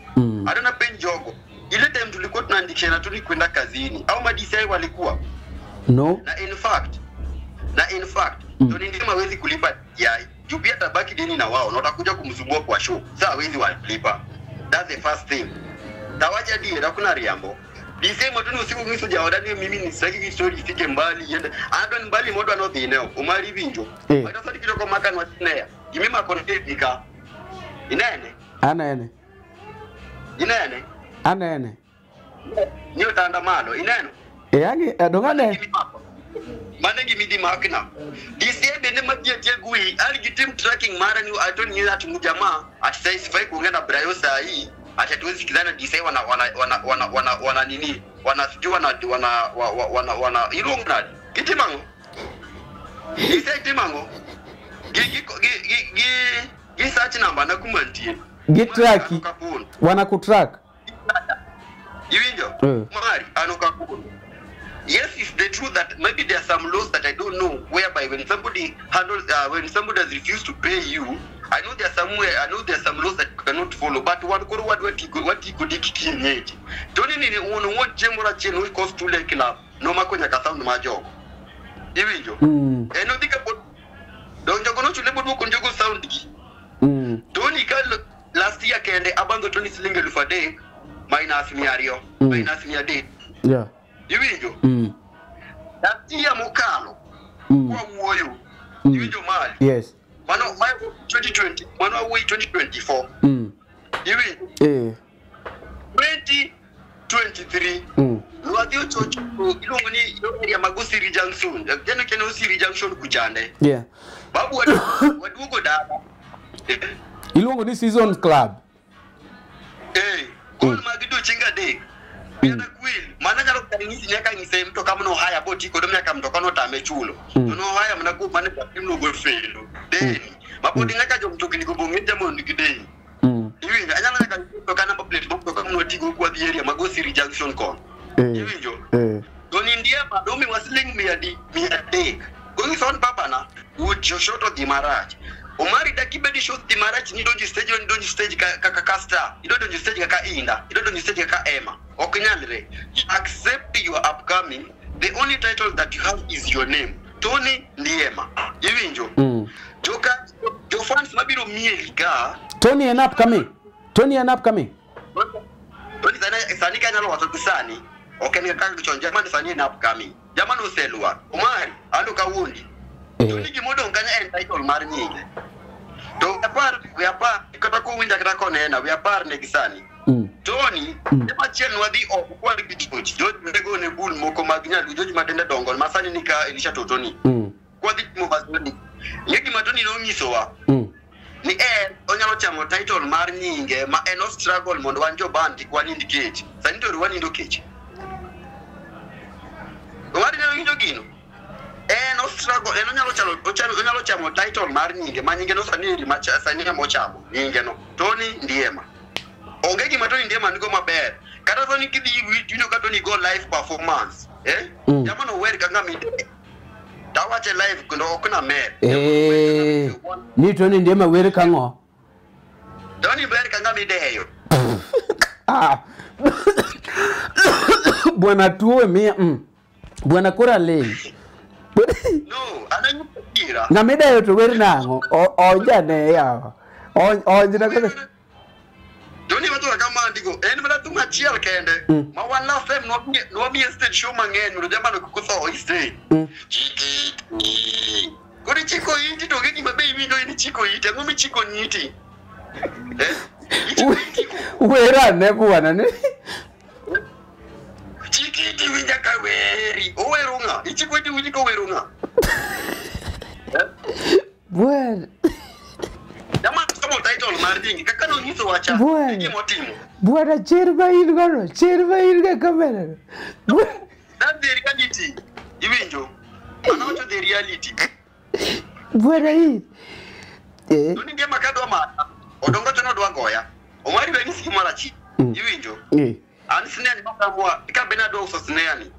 Adwa napenj jogo. Ile time tulikuwa tunaandikishana tu ni kwenda kazini. Au ma DCI walikuwa?
No.
Na in fact, Tony Ndiema hawezi kulipa DCI. Juu pia tabaki deni na wao na watakuja kumsumbua kwa show. Sasa hawezi walipa. That's the first thing. Tawacha adiera kuna riambo. Disema tu usiku ngiso jaoda ni mimi nisaki story ifike mbali yende. Anadwa mbali modwa no dhineo. Umari winjo. Baada sasa kitoko makan watinea. Gimima konfika. Inene.
Anene.
Inene.
Anene.
Ni utandamano ineno.
Yangi adongane.
Mane gimidi makna. DCA bende matia gui ali gitim tracking mara ni atoni ni atu mjamaa ati sasa sifai kuongea na Brayo saa hii ati hatuwezi sikizana DCA wana wana wana wana wana wana nini wana sijui wana wana wana wana iluongo nadi gitimango DCA timango gi gi gi gi gi search number na kumantie
gi track wana kutrack
iwinjo mari anokapuno. Yes, it's the truth that maybe there are some laws that I don't know, whereby when somebody handles, when somebody has refused to pay you, I know there are somewhere, I know there are some laws that you cannot follow. But what what what what you could don't need one one chemora chain which cost 2 lakh club. No makonya kasound majogo. Iwinjo. Eh no think about don't you go to lebo konjogo sound gi. Tony kal last year kende abango Tony silinge lufade minus 200 minus 300.
Yeah.
Iwinjo. Last year mokalo kwa wuoyo. Iwinjo mali.
Yes.
Mano 2020, mano wuoyo 2024. Iwinjo. 2023. Lwadhi ochocho iluongo ni area Magosiri Junction. Jeno keno Osiri Junction kuchande.
Yeah.
Babu waduogo dala.
Iluongo ni Seasons Club.
Eh, gol magido chinga dek. Yana kwil mana nyalo kanyisi nyaka ngise mtoka mno haya boti kodo nyaka mtoka no tame chulo. To no haya mna ku mane timno go felo. Deni. Mapodi nyaka jo mtoki ni gobonge jamo ndi deni. Iwinjo anyalo nyaka mtoka number plate mtoka mno tigo kwa the area Magosiri Junction kon. Iwinjo. To ni ndiye madomi wasiling 300. Gogi son papa na ucho shoto di marach. Omari dakibedi shot di marach ni donji stage ni donji stage kaka kasta. Ido donji stage kaka Inda. Ido donji stage kaka Emma. Okinyalre. Accept your upcoming. The only title that you have is your name. Tony Ndiema. Iwinjo. Joka jo fans mabiro mieliga.
Tony and upcoming. Tony and upcoming.
Tony sani kanyalo wacho kisani. Okay, kaka chon jamani sani na upcoming. Jamani oselwa. Omari ando kawundi. Tony gimodong kanya en title mar nyinge. To apar we apar kata kowinja kata konena we apar ne gisani. Tony ema chien wadhi oko kwa gi George. George nego ne bul moko mag nyalu George madende dongo masani ni ka Elisha Totoni. Kwa dhi timo basoni. Ng'e gima Tony nonyisowa. Ni en onyalo chamo title mar nyinge ma en o struggle mondo wan jo band kwa nind kech. Sani to wanindo kech. Owadi ne winjo gino. En o struggle en onyalo chalo onyalo chamo title mar nyinge ma nyinge no sani eri ma sani mochamo nyinge no Tony Ndiema. Onge gima Tony Ndiema nigo maber. Kata Tony kidhi winjo ka Tony go live performance. Eh? Jamano wer kanga mide. Tawache live kendo ok na mer.
Ni Tony Ndiema wer kang'o?
Tony wer kanga mideyo.
Ah. Bwana tuo mia. Bwana kora le.
No, ananyira.
Ng'amideyo to wer nang'o? Oja ne yawa. Oja na kore.
Tony wacho kama andiko en mana thum achiel kende ma wan last time nwamiye stage show mang'eny mondo jamano kik otho e stage. Koro ichiko iti to onge gima be iwinjo in ichiko iti ang'o michiko iti?
Wer ane bwana ni.
Chiki iti winja ka weri. Owero ng'a? Ichiko iti winji kowero ng'a?
Bwana.
Jamaa somo title mar nyingi kaka nonyiso wacha gima otimo.
Bwana chir ma in gono, chir ma in go kamera.
That's the reality. Iwinjo. Mano wacho the reality.
Bwana in.
Tony Ndiema kadwa mata. Odongo to nodwa goya. Omari be nyisi gimoro achiel. Iwinjo. An snare ni nokamwa ka be nadwa uso snare ni.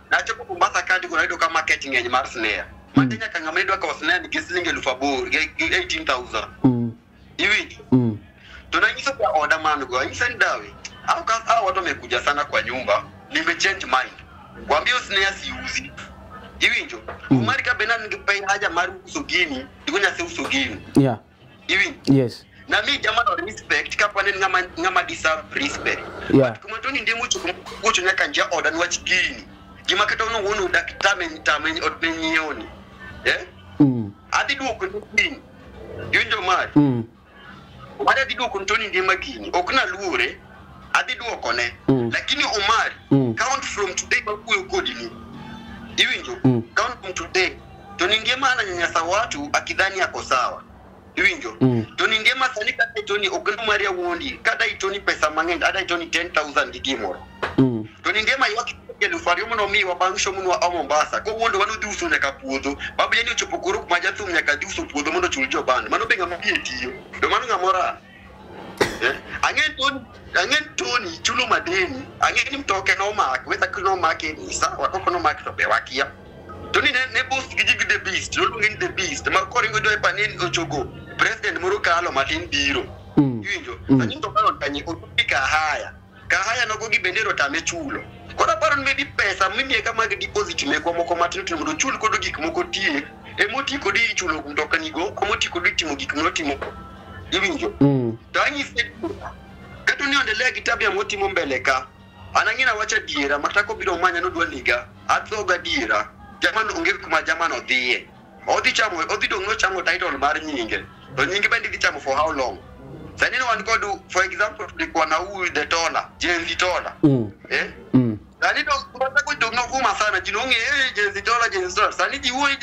Nachopo Mombasa kandi go nayudo ka market ng'eny mar snare. Mate nyaka ng'ama idwa kawo snare ni gi siling 8,000 gi 18,000. Iwinjo. To nanyiso kwa oda man go, anyiso ni dawe. Au watu wamekuja sana kwa nyumba, nime change mind. Kwambia snare siuzi. Iwinjo. Omari ka be nan nigi haja mar uso gini, digo nyase uso gini.
Yeah.
Iwinjo.
Yes.
Na mi jamano respect kapane ng'ama deserve respect.
Yeah.
But kuma Tony Ndiema ochopo nyaka nja oda niwach gini. Gima kata wuon odak tame od ne nyiewni. Eh? Adhi duoko ne gini. Iwinjo mari? Omari adhi duoko ne Tony Ndiema gini. Ok naluore, adhi duoko ne. Lakini Omari, count from today mawuoyo kodi ni. Iwinjo? Count from today. Tony Ndiema ananyanyasa watu akidhani ako sawa. Iwinjo? Tony Ndiema sani kata Tony ok Omari awuondi, kata Tony pesa mang'eny, ada Tony 10,000 gi gimoro. Tony Ndiema ywak 2,000 mondo omiwa bang' show monwa a Mombasa. Kowuondo wan odhi uso nyaka puodho. Babu yani ochopo koro kuma jathum nyaka dhi uso puodho mondo ochul joband. Mano be ng'ama wiye tiyo. To mano ng'ama ora. Ang'e Tony chulo madeni. Ang'e ni mtoke nomak. Whether nomake ni sawa, kok nomake to be wakia. Tony ne boss gi ji gi The Beast. Noluonge ni The Beast. Ma koringo jo e panel ochogo. President moro kalo matin biro. Iwinjo? Sani mtoka kanye odhi Kahaya. Kahaya nogo gi bendera otame chulo. Koro aparo ni maybe pesa mimiye mag deposit mekwa moko matindo tindo mondo ochul godo gik moko tiek. Emoti kodi ichulo mtokanigo, emoti kodi timo gik minotimo. Iwinjo? To anyise kata ni endelea gi tabia motimo mbele ka. An ang'e nawacho adiera makata kobiro manya nodwa nega. Atho gadiera. Jamano onge kuma jamano odhiye. Odhi chamo, odhi dong' nochamo title mar nyinge. To nyinge bende dhi chamo for how long? Sani ne wan kod, for example, tulikuwa na huyu The Tola, Gen Z Tola. Eh? Sani to kata dong' novuma sana, ji nong'e Gen Z Tola, Gen Z Tola. Sani ji wuoyo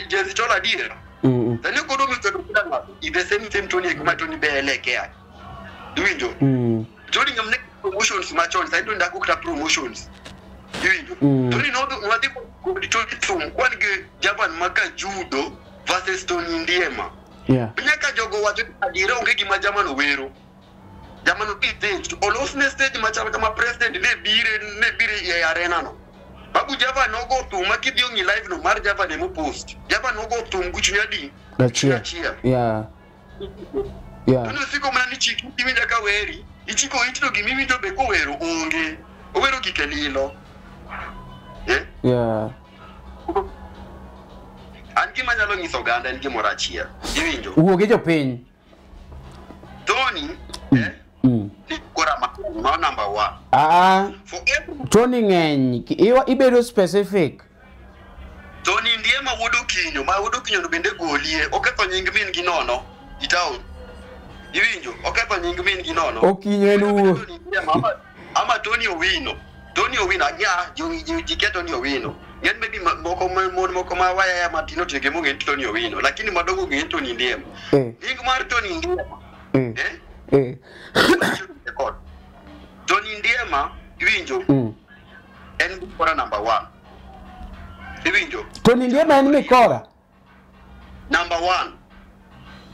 Gen Z Tola adiera. Sani kodo misto kila ng'ato, i the same Tony kuma Tony be elekea. Iwinjo? Tony ng'amne promotions machon, sani to ndako kata promotions. Iwinjo? Tony nodhi kod Tony thum, kwan gi Javan maka judo versus Tony Ndiema.
Yeah.
Nyaka jogo wacho adiera onge gima jamano wero. Jamano stage, olosne stage machal kama president ne bire e arena no. Babu Javan nogo thum ma kidhi ong'i live no mar Javan emo post. Javan nogo thum gi chuny adi?
Achiel. Yeah. Yeah.
Tony osiko mana ni chiki iwinjo ka weri, ichiko iti to gimiwinjo be kowero onge. Owero gike lilo. Eh?
Yeah.
An gima anyalo nyiso oganda en gimoro achiel. Iwinjo?
Wuo gi jopiny.
Tony, kora ma number 1. For every
Tony ng'eny, ibedo specific.
Tony Ndiema wuod Okinyo, ma wuod Okinyo no bende golie, oketho nying min gi nono i town. Iwinjo? Oketho nying min gi nono.
Okinyo en wuo.
Ama Tony Owino. Tony Owino, anya ji kia Tony Owino. Ng'eny maybe moko mon moko ma waya matindo tindo mong'e Tony Owino, lakini madongo ng'e Tony Ndiema. Nying mar Tony Ndiema. Tony Ndiema iwinjo? En mikora number 1. Iwinjo?
Tony Ndiema en mikora?
Number 1.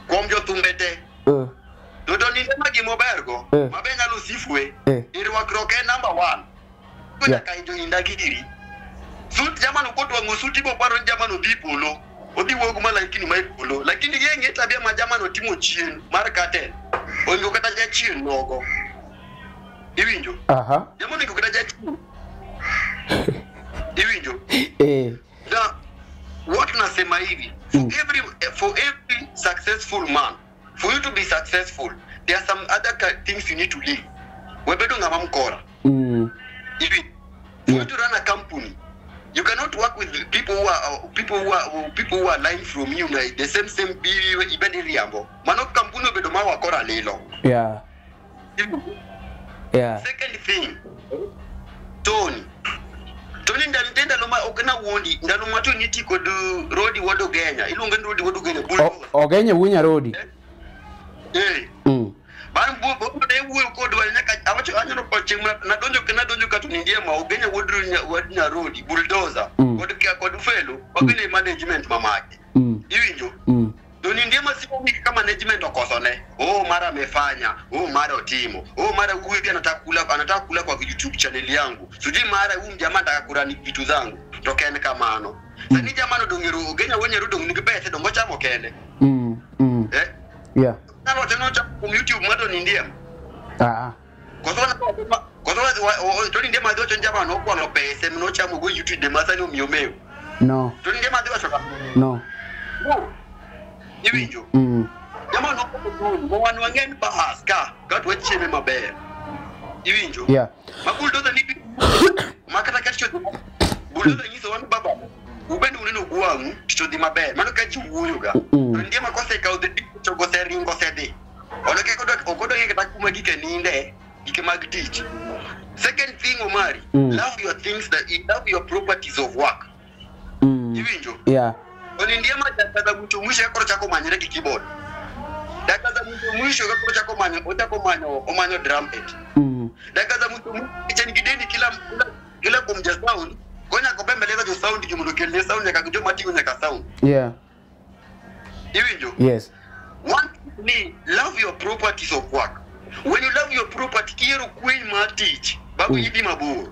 Kuom jothumbe te. To Tony Ndiema gimobergo, mabe nyalo sifwe, irwakruok en number 1. Nyaka injo indagiri. Suit jamano kotwang'o suti boparo ni jamano dhi polo. Odhi wuok gi malaikni ma e polo. Lakini ging'e tabia ma jamano timo chien mar cartel. Oingo kata jachien nogo. Iwinjo? Jamano oingo kata jachien. Iwinjo? Na what nasema hivi, for every successful man, for you to be successful, there are some other things you need to leave. Webedo ng'ama mkora. Iwinjo? For you to run a company, you cannot work with people who are lying from you like the same even iriambo. Mano kampuni obedo ma wakora lilo.
Yeah. Yeah.
Second thing, Tony. Tony ndalo ma ok na wuondi, ndalo ma to niti kod Rodi wuod Ogenya. Iluonge ni Rodi wuod Ogenya.
Ogenya wuo Nyarodi.
Bang' ne wuoyo kodwa nyaka awacho anyalo paro chieng' nadonjo ka Tony Ndiema Ogenya wuod Nyarodi bulldozer kod Felo wabile management mamake. Iwinjo? Tony Ndiema siko wiki kama management okosone. Oh mara amefanya, oh mara otimo, oh mara huyu anataka kula kwa YouTube channel yangu. Sijui mara huyu mjamaa anataka kurani vitu zangu. To ken kamano. Sani jamano dongero Ogenya wuod Nyarodi dong nigi pesa dongo chamo kende.
Yeah.
Nalo tena cha YouTube mwa Tony Ndiema. Koso Tony Ndiema dhi wacho ni jamano okwalo pesa minochamo go YouTube de masani omiyo mewo.
No.
Tony Ndiema dhi wacho
No.
Iwinjo? Jama no wan wang'eny bahas ka ka wachieme maber. Iwinjo?
Yeah.
Ma bulldozer ni makata ka tich bulldozer nyiso wan baba. Ubende uneno gwang'u tich odhi maber. Mano ka ji wuoyo ga. To nitie ma kosekawo the to goseringo osedhi. Ono ke kodwa okodwa ng'e kata kuma gike ninde gike mag tich. Second thing, Omari, love your things, that love your properties of work. Iwinjo?
Yeah.
Oni ndiye ma dakika za mwisho mwisho koro chako manyre gi keyboard. Dakika za mwisho mwisho koro chako manyo ochako manyo omanyo drum head. Dakika za mwisho mwisho ni gideni kila kuom ja sound konya kobembeleza jo sound gi mondo kelne sound nyaka jo mating'o nyaka sound.
Yeah.
Iwinjo?
Yes.
One ni love your properties of work. When you love your property, kiero kwen mar tich, babu idhi mabor.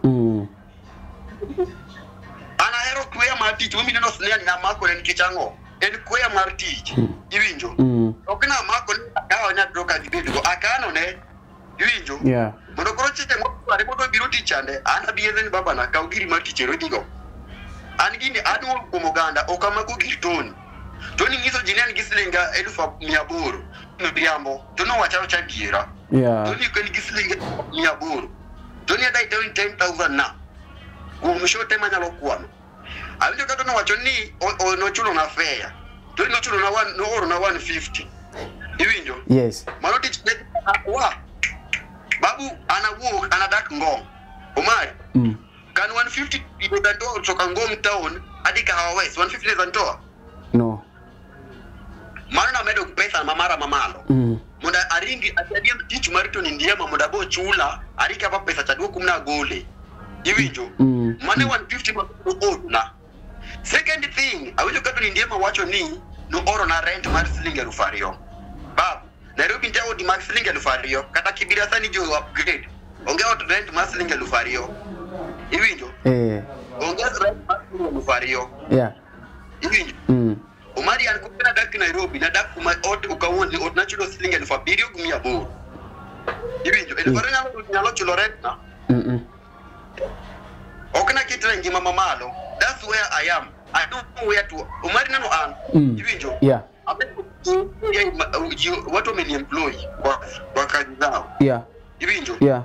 An ahero kweya mar tich, momi neno snare ni amako ne nikech ang'o? En kweya mar tich. Iwinjo? Ok namako ni akawo nyadro ka gibedgo, akano ne. Iwinjo?
Yeah.
Mondo koro chieng' moro mondo biro tich chande, an abiedhe ni babana kaw giri mar tich ero idhigo. An gini aduogo kuom oganda, ok amako gir Tony. Tony nyiso ji ni an gi siling 800,000 miriambo, to nowacho awacha adiera.
Yeah.
Tony ok en gi siling 800. Tony adai Tony 10,000 na. Kuom show te manyalo kwano. Awinjo kata nowacho ni nochulo na fare. Tony nochulo na one, nooro na 150. Iwinjo?
Yes.
Mano tich ne wa. Babu an awuok an adak Ngong. Omari. Kan 150 inaweza nitoa kutoka Ngong town hadi Kahawa West. 150 inaweza nitoa?
No.
Mano namedo pesa mamara mamalo. Mondo aringi adiem tich mar Tony Ndiema mondo abo chula arika apa pesa chaduok kumna gole. Iwinjo? Mane 150 ma odna. Second thing, awinjo ka Tony Ndiema wacho ni nooro na rent mar siling 2,000. Babu, Nairobi nitie odi mag siling 2,000 kata Kibera sani jo upgrade. Onge ot rent mar siling 2,000. Iwinjo?
Eh.
Onge rent mar siling 2,000.
Yeah.
Iwinjo? Omari an kuma nadak Nairobi, nadak kuma ot okawuon ot nachulo siling 7,800. Iwinjo? 2,000 nyalo chulo rent na. Ok naketra ngima mamalo. That's where I am. I don't know where to. Omari neno an. Iwinjo?
Yeah.
Watu wameniemploy kwa kazi zao.
Yeah.
Iwinjo?
Yeah.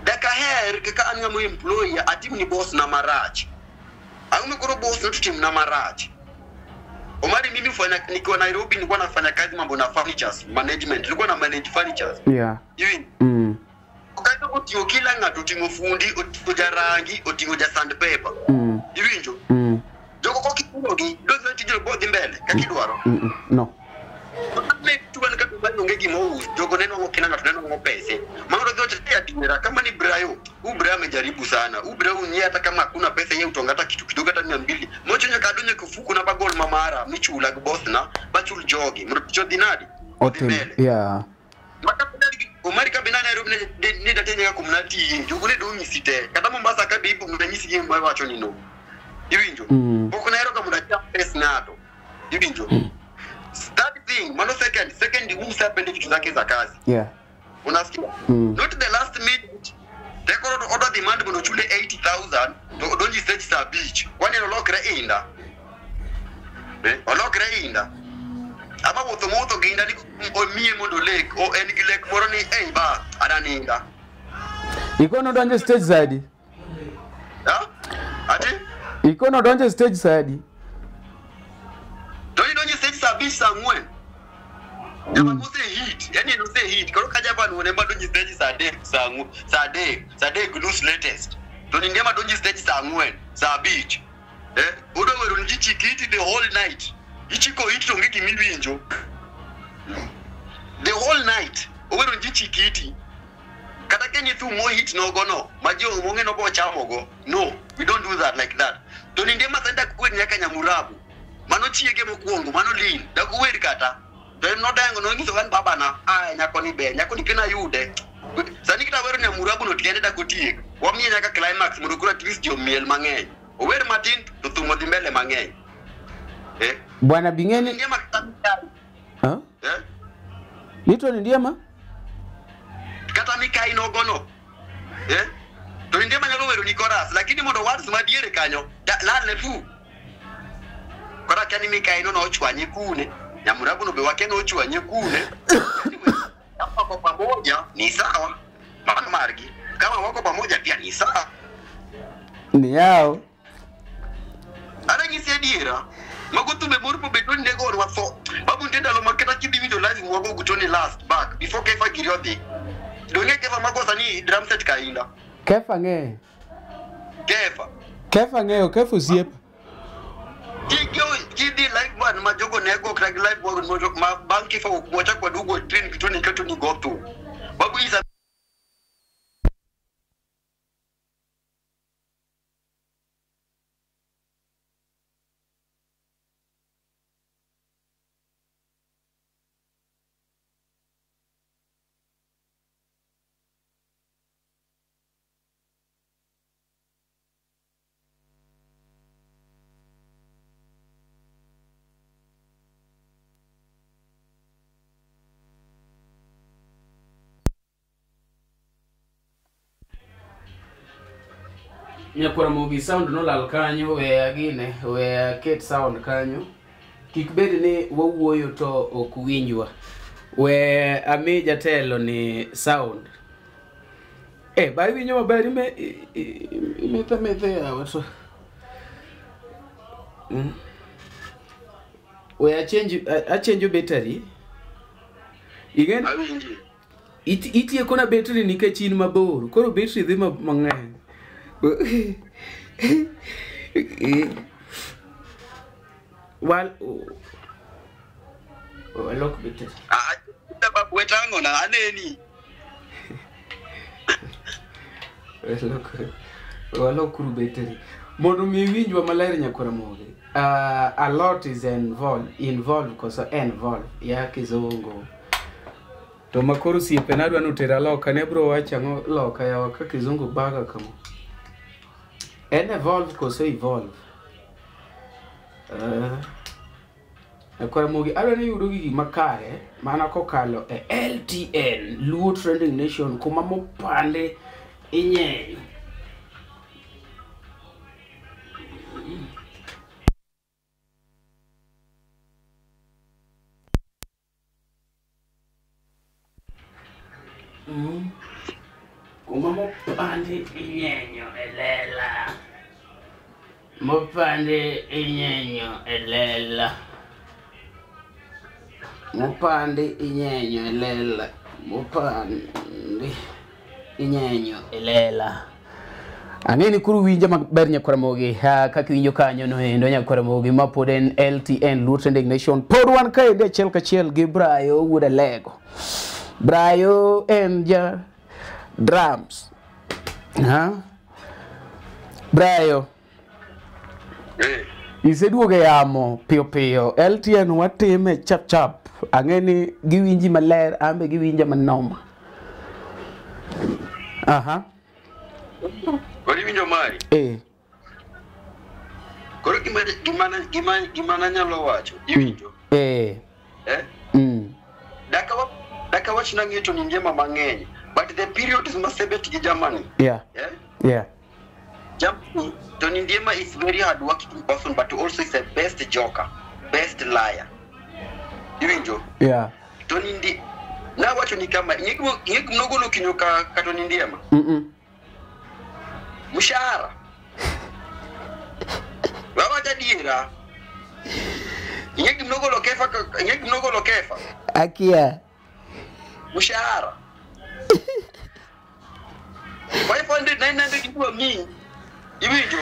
Daka her kaka an ng'ama employ atim ni boss na marach. Ang'o koro boss no tim na marach. Omari mimi fanya nikiwa Nairobi nilikuwa nafanya kazi mambo na furnitures management. Nilikuwa na manage furnitures.
Yeah.
Iwinjo? Kato oting'o kila ng'ato, oting'o fundi, oting'o jarangi, oting'o ja sandpaper. Iwinjo? Jogo kokikulogi, dodhi tijno bodhi mbele kaka idwaro.
No.
Ne tuan ka tuan onge gima ous, jogo neno ng'o kila ng'ato neno ng'o pese. Mano dodhi wacho ni adiera kama ni Brayo, huu Brayo amejaribu sana. Huu Brayo unye hata kama hakuna pesa yeye utonga hata kitu kidogo hata 200. Mocho nyaka adonye kufuku na bagol mamara, michula gi boss na, bachul jogi. Mondo tich odhi nadi? Odhi mbele.
Yeah.
Omari ka bina Nairobi ne date nyaka kumna tiye, jogo ne dong' te. Kata Mombasa ka be ibo manyisi gi ma wacho ni no. Iwinjo? Pok nahero ga mondo acham pes ng'ato. Iwinjo? Third thing, mano second usapende vitu zake za kazi.
Yeah.
Unasikia? Not the last minute. Tekoro odwa demand mondo ochule 80,000 to odonji stage saa 5. Kwani olokre inda? Olokre inda. Ama wuotho mowuotho gi inda ni omiye mondo lek, o en gi lek moro ni ei ba adaninda.
Ikono donjo stage sadi.
Ha? Ati?
Ikono donjo stage sadi.
Donjo stage saa 5 saa 4. Jama mose hit, yani no se hit. Koro kaja pa nuone ma donjo stage saa 3 saa 4, saa 3, saa 3 nus latest. To ni ndema donjo stage saa 4, saa 5. Odo wero ni chikiti the whole night. Ichiko iti onge gimiwinjo. The whole night. Owero nji chikiti. Kata ke nyithu mo hit nogo no. Ma ji ong'e nogo chamogo. No, we don't do that like that. To ni ndema sanda kuwer nyaka Nyamurabu. Mano chiege mokwongo, mano lin. Dak uwer kata. To en nodengo nonyiso gan babana. Ah, nyako ni ber, nyako ni kena yude. Sani kita wero Nyamurabu no tiende dak otiek. Wamiye nyaka climax mondo koro at least ji omiel mang'eny. Ower matin to thum odhi mbele mang'eny.
Bwana Bingeni.
Ndiema
Ha? Nito ni Ndiema?
Kata Mikai nogono. To Ndiema nyalo wero ni chorus, lakini mondo words madiere kanyo, lal ne fu. Kora kani Mikai no nochwanye kune. Nyamurago no be wake no chwanye kune. Kama wako pamoja ni sawa. Mama margi. Kama wako pamoja pia ni sawa.
Ni yao.
Aranyisi adiera. Magotu be morpo betoni nego watho. Babu ndenda lo maketa kidi window live wago gutoni last back before Kefa giriodhi. Donge Kefa makosa ni drum set kainda.
Kefa nge.
Kefa.
Kefa nge Kefa usiep.
Kidi live man majogo nego crack live wago ma banki fa wacha kwa dugo train kitoni keto ni go to. Babu isa
Nyakwara Mogi sound nolal kanyo we agine we aket sound kanyo kik bed ni wawuoyo to ok winjwa we ami jatelo ni sound ba iwinjo maber ime imetha yawa to we achange battery igen itieko na battery nikech in mabor koro battery dhi mang'eny. Well, look bit.
Wetango na aneni.
Look battery. Mondo mi winjwa maler nyakwara Mogi. A lot is involved koso involved ya kizungu. To makoro siepe nadwa nutera loka ne bro wacho ang'o loka yawa ka kizungu baga kama. En evolve koso evolve. Nyakwara Mogi adwa ni yudo gigi makare mana kokalo e LTN Luo Trending Nation kuma mopande inyenyo. Kuma mopande inyenyo elela. Mopande inyenyo elela. Mopande inyenyo elela. Mopande inyenyo elela. Ang'eni kuru winjo maber nyakwara Mogi kaka iwinjo kanyo no endo nyakwara Mogi ma pod en LTN Luo Trending Nation pod wan kaendi achiel kachiel gi Brayo wuod Alego. Brayo en ja drums. Brayo. Iseduogo e yamo piyo piyo. LTN watime chap chap. Ang'e ni giwinji maler, ambe giwinja manoma. Aha.
Koro iwinjo mari? Koro gima nanyalo wacho, iwinjo? Daka wach nang'eyo to ni ngima mang'eny. But the period is masebet gi Germany.
Yeah. Yeah.
Germany, Tony Ndiema is very hard working person, but also is the best joker, best liar. Iwinjo?
Yeah.
Tony Ndi na wacho ni kama ngik mnogolo kinyoka ka Tony Ndiema. Mshahara. Wawacha dira. Ngik mnogolo kefa, ngik mnogolo kefa.
Akia.
Mshahara. 500 900 idwa mi. Iwinjo?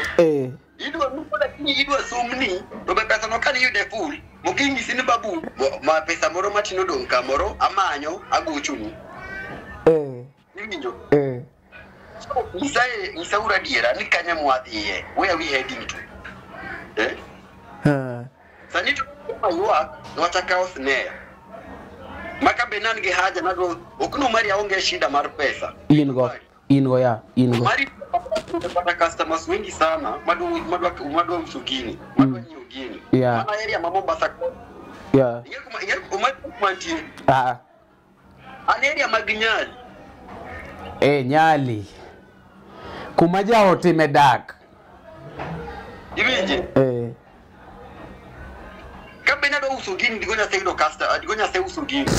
Idwa mi lakini idwa somni to be pesa no kani yude full. Mokingi sini babu ma pesa moro matino dong kamoro amanyo agochoni. Iwinjo? So nisa ura diera ni kanya mwadhiye. Where are we heading to? Sani to ywak nwachakawo snare. Maka benan gi haja nadwa okno mari aonge shida mar pesa.
Ingo ya ingo.
Mari pata customers wengi sana madwa msugini, madwa nyugini.
Yeah.
Mana area ma Mombasa.
Yeah.
Ingekuwa
Ah.
An area mag Nyali.
Nyali. Kuma jaot ime dak.
Iwinje? Kabe nadwa uso gini digo nyasaye yudo customer, digo nyasaye uso gini.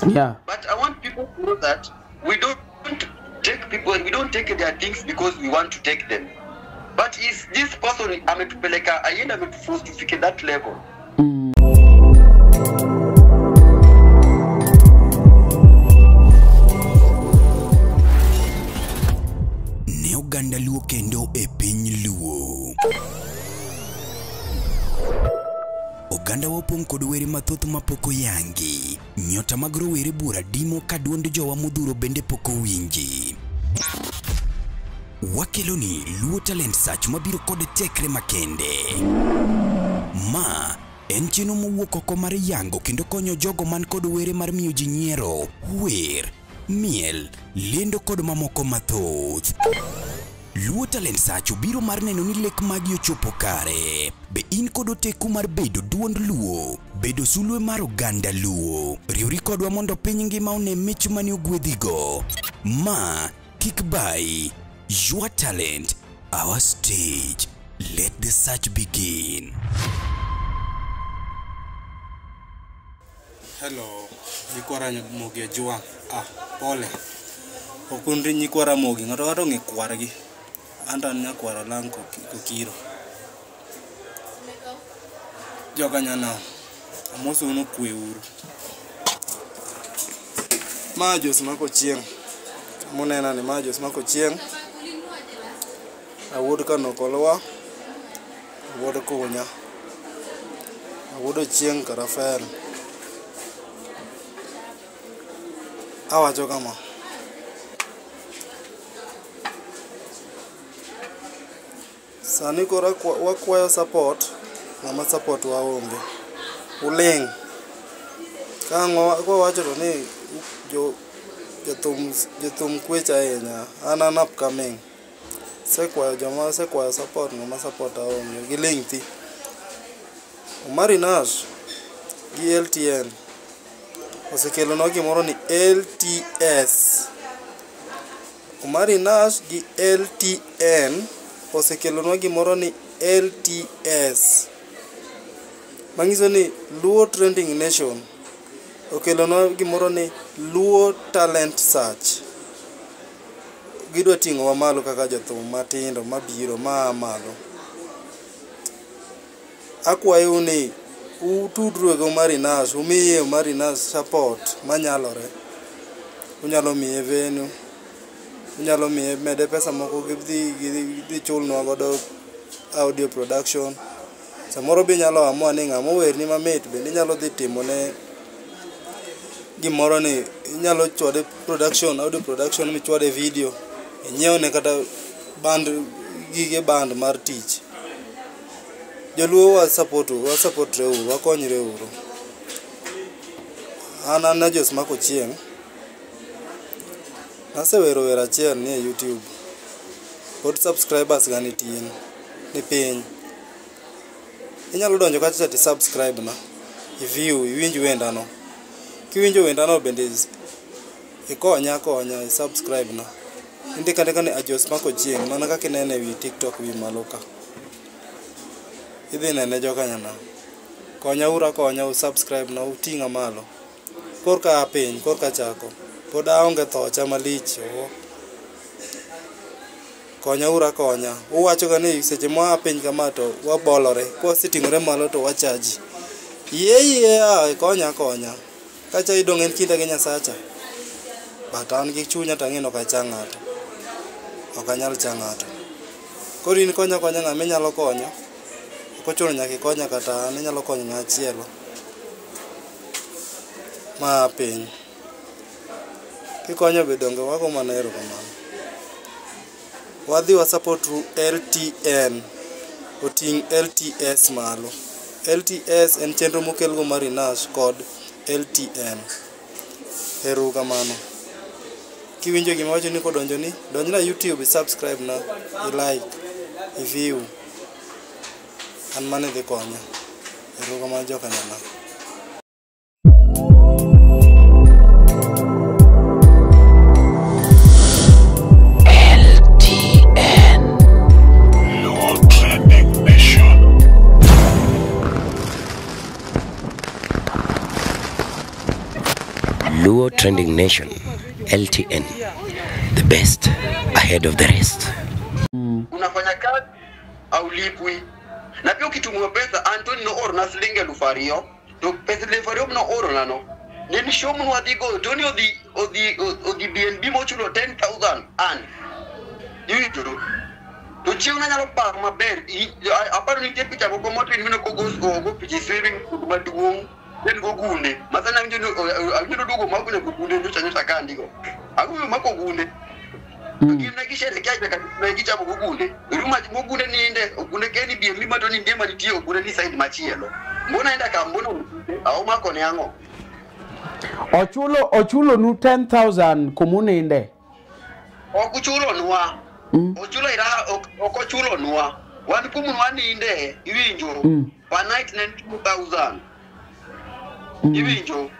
Yeah.
But I want people to know that we don't take people, we don't take their things because we want to take them. But is this person ametupeleka aenda ametuforce tufike that level.
Ne oganda Luo kendo e piny Luo. Oganda wa opong' kod were mathoth mapok oyangi. Nyota mag rowere buora dimo ka duond jowa modhuro bende pok owinji. Wakeloni Luo Talent Search mabiro kod tekre makende. Ma en chenro mowuok oko mar yango kendo konyo jogo man kod were mar miyo ji nyiero, wer, miel, lendo kod mamoko mathoth. Luo Talent Search obiro mar neno ni lek magi ochopo kare. Be in kod oteku mar bedo duond Luo, bedo sulwe mar oganda Luo. Riwri kodwa mondo piny ngima one mich mane ogwedhigo. Ma kik bai, your talent, our stage. Let the search begin.
Hello, nyikwa Ramogi Ajwang'. Ah, pole. Okunri nyikwa Ramogi, ng'ato ng'ato ong'e kwargi. An to an nyakwar Olang' Kokiro. Joka nyanam, amosou ni kwe uru. Ma Jos Mark Ochieng'. Munena ni ma Jos Mark Ochieng'. Awuod Kanokolwa, awuod Kunya, awuod Ochieng' Karafer. Awacho kama. Sani koro wakwayo support, ng'ama support waonge. Uling'. Ka ang' kwawacho to ni jothum kwech ahinya. An an upcoming. Asekwayo joma asekwayo support ng'ama support aonge. Giling' thi. Omari Nash gi LTN osekelonwa gimoro ni LTS. Omari Nash gi LTN osekelonwa gimoro ni LTS. Manyiso ni Luo Trending Nation okelonwa gimoro ni Luo Talent Search. Gidwa ting'owa malo kaka jothum matindo mabiro maa malo. Akwayou ni utudru gi Omari Nash, umiye Omari Nash support manyalore. Unyalo miye venue, unyalo miye mede pesa moko gidhi chulnwa godo audio production. Samoro be inyalo amua ni ng'ama owerni mamit bende inyalo dhi timone gimoro ni inyalo chwade production, audio production michwade video, inyiewne kata band, gige band mar tich. Joluo wa support re uru, wakonyre uru. An an Jos Mark Ochieng'. Nasewero wer achiel ni e YouTube. Pod subscribers ga nitie, ni piny. Inyalo donjo kacha to subscribe na, i view, iwinj wendano. Kiwinjo wendano bende ikonya akonya, i subscribe na. Indiko andika ni Jos Mark Ochieng' mana kaka inene ewi TikTok wi malo ka. Idhi nene joka nyanam. Konya uru akonya, u subscribe na, uting'a malo. Korka aa piny, korka achako. Pod aonge thocha malich. Konya uru akonya. Uwacho ga ni seche mwaa piny kama to wabolore. Kwaseting'ore malo to wachaji. Yie yie a ikonya akonya. Kacha idong' en kinda gi Nyasacha. But an gi chunya to ang'e ni ok acha ng'ato. Ok anyal cha ng'ato. Koro in konya akonya ng'ama inyalo konyo. Ok ochuno nyaka ikonya kata an, inyalo konyo ng'ama chielo. Ma piny. Kikonyo be donge wago mana erokamano. Wadhi wa support LTN. Oting' LTS malo. LTS en chenro mokel go Omari Nash kod LTN. Erokamano. Kiwinjo gima awacho ni kodonjoni, donjna YouTube, i subscribe na, i like, i view. An mano idhi konya. Erokamano joka nyanam.
LTN Luo Trending Nation. Luo Trending Nation, LTN, the best ahead of the rest.
Unafanya kazi aulipwi. Na pia ukitumia pesa Anthony no oro na siling 2,000 to pesa 2,000 no oro nano. Nini show mnu adhigo Tony odhi BNB mochulo 10,000 an. Iwinjo to chieng' nanyalo paro maber aparo ni nitie picha moko motin mine kogo picha e swimming pool maduong' en gogunde masani awinjo ni awinjo duogo mako nyaka ogunde nyocha nyocha ka andiko ang'o mako ogunde to gin ne gisherekea nyaka ne gichamo gogunde ruma mogunde ninde ogunde keni BNB ma Tony Ndiema nitie ogunde ni side machielo mbona enda ka mbona aomako ne ang'o
Ochulo nu 10,000 kumuninde.
Ok uchulonwa. Ochulo ira ok ochulonwa. Wan kumunwa ninde iwinjo. Per night ne 2,000. Iwinjo.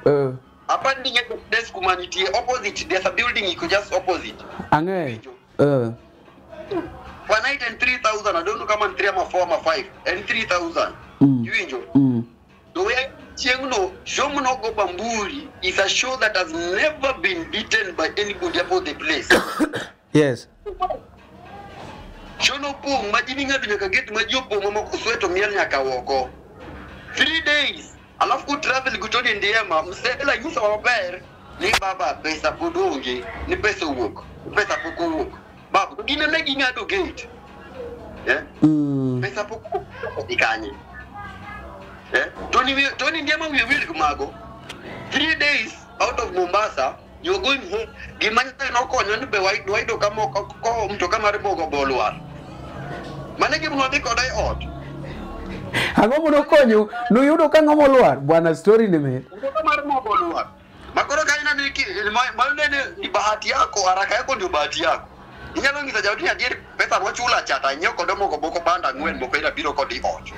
Apart ni desk kuma nitie opposite there's a building iko just opposite.
Ang'e.
Per night and 3,000 I don't know kama 3 ama 4 ama 5 and 3,000. Iwinjo. The way Chieng'no, show mnogo Bamburi is a show that has never been beaten by anybody about the place.
Yes.
Show no pong, majini ng'ato nyaka get maji opong' mamoko sweto miel nyaka oko. 3 days. Alafu ku travel go Tony Ndiema, msela nyisa maber ni baba pesa pod onge, ni pesa owuok, pesa pok owuok. Babu, to gine ne ging'ado gate. Yeah? Pesa pok owuok kanye. Tony Ndiema we will mago 3 days out of Mombasa you're going home gima nokonyo ni be wayudo kama ko mtoka mar mogo bolwar mane gima wadhi koda e ot.
Ang'o monokonyo nuyudo ka ng'ama olwar bwana story ni mit
mtoka mar mogo olwar makoro ka ina ni ni bahati yako haraka yako ndio bahati yako inyalo ng'iso jaodi ni adier pesa mochula cha ta nyiewo kod mogo moko banda 4 moko ina biro kod ot.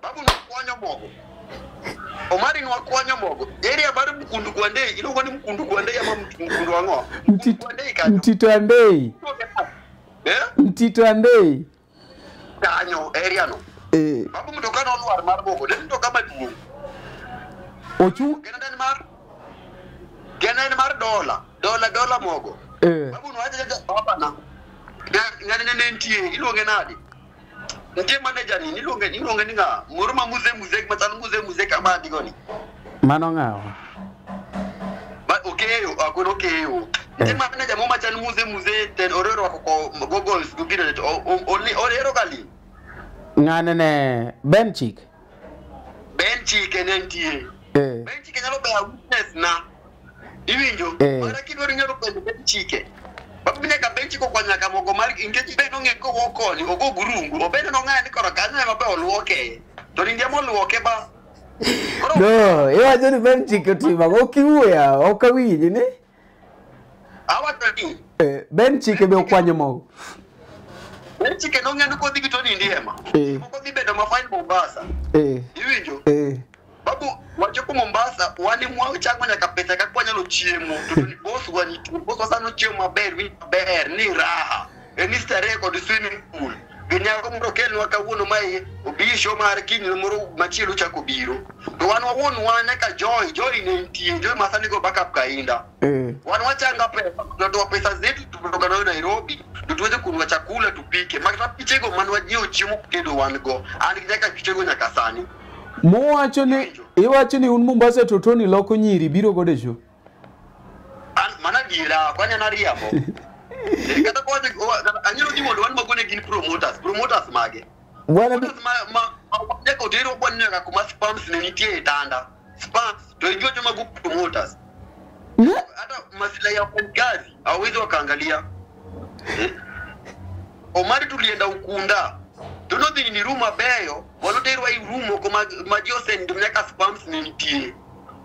Babu nwakwanyo mogo. Omari nwakwanyo mogo. Area mar Mkundu Kwandei, iluongo ni Mkundu Kwandei ama Mkundu ang'o?
Mtito Andei.
Eh?
Mtito Andei.
Kanyo area no. Babu mtoka nolwar mar mogo, ne mtoka maduong'.
Ochu?
Kendo en mar dola, dola mogo. Babu nwacho baba na. Ng'ani ne nitie, iluonge nade? Nitie manager ni iluonge ni ng'a? Moro ma muze machal muze kama adigo ni.
Mano ng'awa?
Ba okeyo, akono okeyo. Nitie manager mo machal muze ten orero ko goggles go gine to orero gali.
Ng'ane ne Ben Chik.
Ben Chik ne nitie. Ben Chik nyalo bedo witness na. Iwinjo? Mara kidwaro nyalo penjo Ben Chike. Babu nyaka Ben Chik okwanyo nyaka mogo mar nikech Ben ong'e kowuok koni ogo gurungu obende nong'ayo ni koro kanyo ema be oluoke to Ndiema oluoke ba.
No, iwacho ni Ben Chik otimo ang'o? Ok iwuoya, ok awinji ni.
Awacho ni
Ben Chik be okwanyo mogo.
Ben Chik nong'eyo ni kodhi gi Tony Ndiema. Moko dhi bedo ma fine Mombasa. Iwinjo? Babu wachopo Mombasa wan mwachamo nyaka pesa kaka wanyalo chiemo to ni boss wanitie boss wasano chiemo maber winj maber ni raha en starehe kod swimming pool ginyako moro kelnwa kawuono mae obi show mar kiny moro machielo chako biro to wan wawuon wan nyaka Joy ne nitie Joy masani go backup kainda wan wachanga pesa tunatoa pesa zetu tumetoka nayo Nairobi ndio tuweze kununua chakula tupike makata pichego man wanyiewo chiemo tedo wan go an nyaka pichego nyaka sani.
Mowacho ni iwacho ni un Mombasa to Tony loko nyiri biro godo e show.
An mana diera kwani an ariambo. Kata kwa anyalo ji mondo wan magone gin promoters mage.
Bwana
ma nyaka otero bwana nyaka kuma spams ne nitie e tanda. Spams to ijua joma go promoters. Hata maslahi ya wafanyikazi hawawezi wakaangalia. Omari tulienda Ukunda. Tunodhi ni room mabeyo, wanoterwa i room moko ma ji osenindo nyaka spams ne nitie.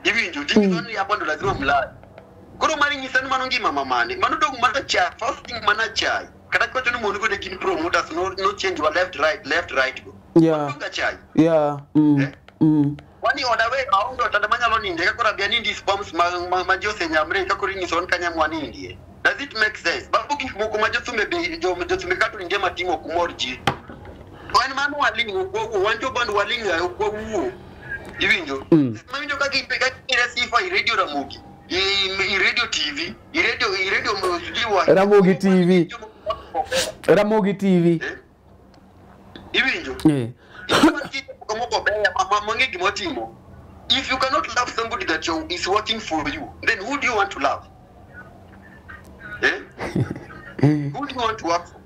Iwinjo, tinyiso ni hapa ndo lazima mlale. Koro mari nyisa ni mano ngima mamane. Mano dong mana chai, first thing mana chai. Kata kiwacho ni mon go ne gin promoters no change wa left right go.
Yeah.
Donga chai.
Yeah.
Wani oda we aonge otanda manyalo ninde ka koro abia nindi spams ma ji osenyamre ka koro inyiso ni kanya mwanindie. Does it make sense? Babu gik moko ma jothumbe be jothumbe kata Ndiema timo ok mor ji. Wan mano waling' ok wan jobandu waling' ok wawuo. Iwinjo? Mawinjo ka gire sifa i Radio Ramogi. I radio TV, i radio mjiwa.
Ramogi TV. Ramogi TV.
Iwinjo.
Eh.
If you cannot love somebody that is working for you, then who do you want to love? Eh? Who do you want to work for?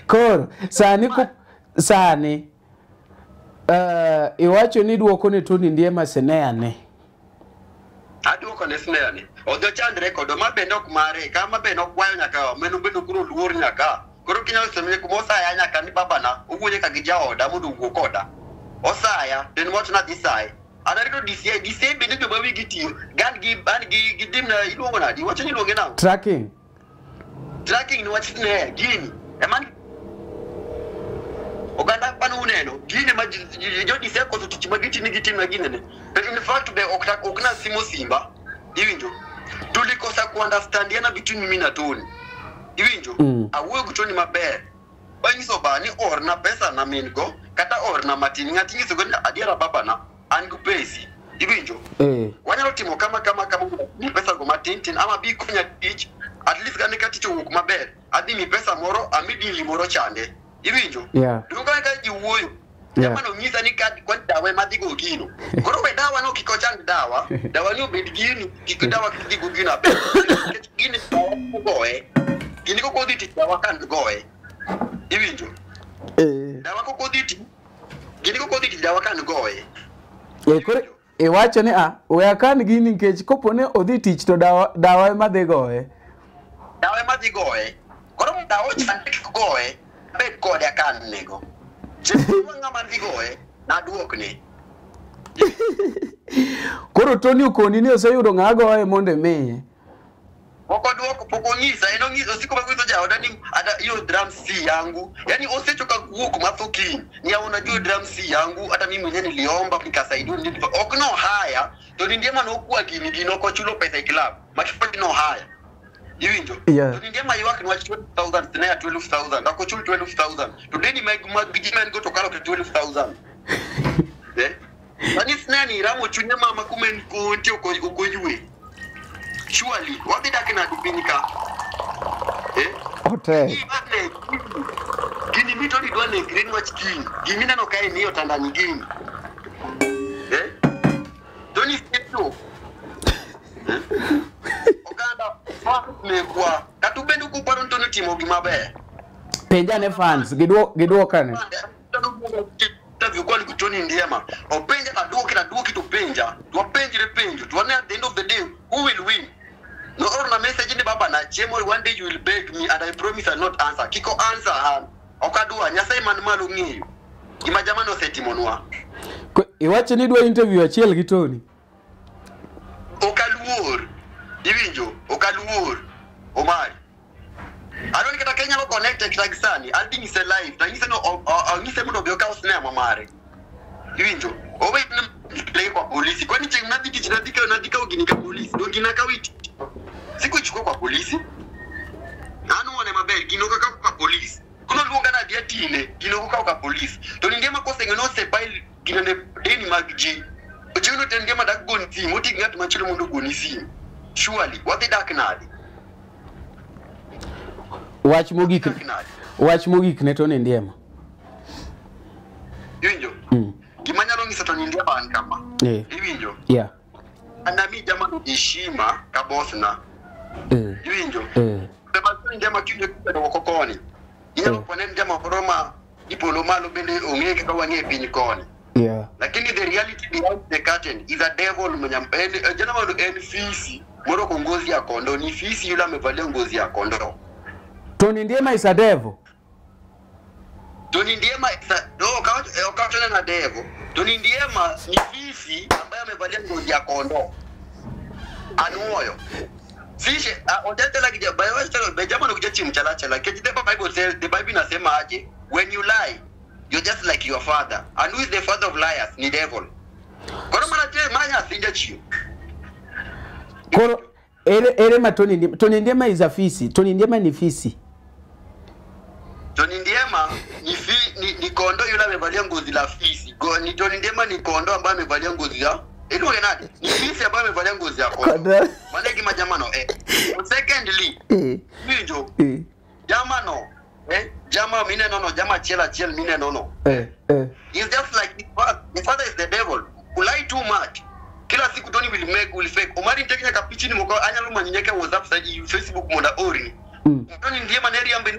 Koro, sani ku sani iwacho ni duoko ne Tony Ndiema snare ne.
Aduoko ne snare ne. Odhi chandre kodo ma bende ok mare, kama bende ok kwayo nyaka, meno bende koro luor nyaka. Koro kinyalo semye kumosaya nyaka ni babana, owuoye ka gi jaoda mondo owuo koda. Osaya, then what na dhisaye. Anarito DCI, DCI bende joma wigi tiyo, gan gi an gi dimna iluongo nadi, iwacho ni iluonge nang'o?
Tracking.
Tracking ni wach ne gini. Eman oganda pano uneno gini ma jo DCI koso tich ma gitini gitim na ginene. But in fact be ok na simo simba. Iwinjo. Tulikosa ku understandiana between mimi na Tony. Iwinjo. Awuoyo gi Tony maber. Banyiso ba ni orna pesa na min go kata orna matin ng'ati nyiso go ni adiera babana an gi pesi. Iwinjo. Wanyalo timo kama kama kama ni pesa go matin tin ama bi konya tich at least kane ka tich owuok maber adhi mi pesa moro ami dili moro chande. Iwinjo.
Yeah.
Duka ka ji wuoyo.
Yeah.
Jamano nyisa ni kad kwa dawa madhi go gino. Koro we dawa no kik ochand dawa, dawa ni obed gini, kik dawa kik dhi go gino aber. Nikech gini dawa goye. Gini kok odhi tich dawa kan goye. Iwinjo. Dawa kok odhi tich. Gini kok odhi tich dawa kan goye.
Koro iwacho ni a we akan gini nikech kopo ne odhi tich to dawa dawa ema dhi goye.
Dawa ema dhi goye. Koro dawa ochand kik goye, abed kode akan nego. Chieng' ng'ama dhi goye, naduokne.
Koro Tony okoni ni oseyudo ng'a goye mondo imiye.
Pok oduoko, pok onyisa, en onyisa osiko manyiso jaoda ni ada hiyo drum si yangu. Yaani osechoka kuwuok matho kiny. Ni unajua drum si yangu, hata mimi mwenyewe niliomba nikasaidiwa nilipa. Ok no haya, Tony Ndiema nokwa gini gino ok ochulo pesa e club. Makipodi no haya. Iwinjo.
Yeah.
Tony Ndiema ywak niwach 12,000, snare 12,000, ok ochul 12,000. To deni mag ji ma en go to kalo 12,000. Eh? Sani snare ni ramo chunye mama kuma en konti ok oywe. Surely, wadhi dak nade piny ka? Eh?
Otek.
Gini mito ni dwa negre niwach kiny. Gimi neno kae ni otandani gini. Eh? Tony Seto. Eh? Oganda fans mekwa. Kata ubende kuparo ni Tony timo gima ber.
Penja ne fans giduokane.
Interview kwa ni Tony Ndiema. Openja aduoki to penja. Tuwapenjre penjo. Tuwane at the end of the day who will win? No or na message ni baba na chiemo one day you will beg me and I promise I'll not answer. Kiko answer han. Ok adwa Nyasaye man malo ng'eyo. Gima jamani osetimonwa.
Iwacho ni idwa interview achiel gi Tony.
Ok aluor. Iwinjo, ok aluor. Omari. Adwa ni kata Kenya lo connect kata gi sani, adhi nyise live, tanyise no anyise mondo obi okaw snare mare. Iwinjo, owe ni play kwa polisi. Kwani chieng' nadhi tich nadhi kawo gini ka polisi. Donge gina kawo it. Sikuchukua kwa polisi. An uone maber, gino ok akaw kwa polisi. Kono luonga nadi atine, gino ok okaw ka polisi. To Ndiema koseng'eyo ni osebail gino ne deni mag ji. Ochieng'no to Ndiema dak goni simu, oti gi ng'at machielo mondo ogoni simu. Surely, wadhi dak nade?
Wach mogik ne Tony Ndiema.
Iwinjo? Gima anyalo nyiso Tony Ndiema en kama. Iwinjo?
Yeah.
Anami jamani heshima ka boss na. Iwinjo? Sema Tony Ndiema kiwinjo kibedo oko koni. Inyalo kwane Ndiema moro ma ipolo malo bende ong'e kaka wang'e piny koni.
Yeah.
Lakini the reality behind the curtain is a devil mwenye jana wanu en fisi moro kwa ngozi ya kondoo, ni fisi yule amevalia ngozi ya kondoo.
Tony Ndiema is a devil.
Tony Ndiema is a no, okawachana na devil. Tony Ndiema ni fisi ambaye amevalia ngozi ya kondoo. Anuoyo. Sishe odete la kija Bible jamani ukija chini chala keji the Bible says, the Bible inasema aje, when you lie you're just like your father, and who is the father of liars? Ni devil. Koro mana te manya sinja chiyo.
Koro ere ma Tony Ndiema, Tony Ndiema is a fisi. Tony Ndiema ni fisi.
Tony Ndiema ni ni kondo yule amevalia ngozi la fisi. Ni Tony Ndiema ni kondo ambaye amevalia ngozi ya Iluonge nade? Ni fisi ambayo amevalia ngozi ya kondoo. Maana gima jamano Secondly, winjo. Jamano, jama mine nono, jama achiel achiel mine nono. He's just like his father. His father is the devil. Who lie too much. Kila siku Tony will make will fake. Omari nitie nyaka pichni moko anyalo manyo nyaka WhatsApp side Facebook mondo aorni. Tony ndiye mane riambe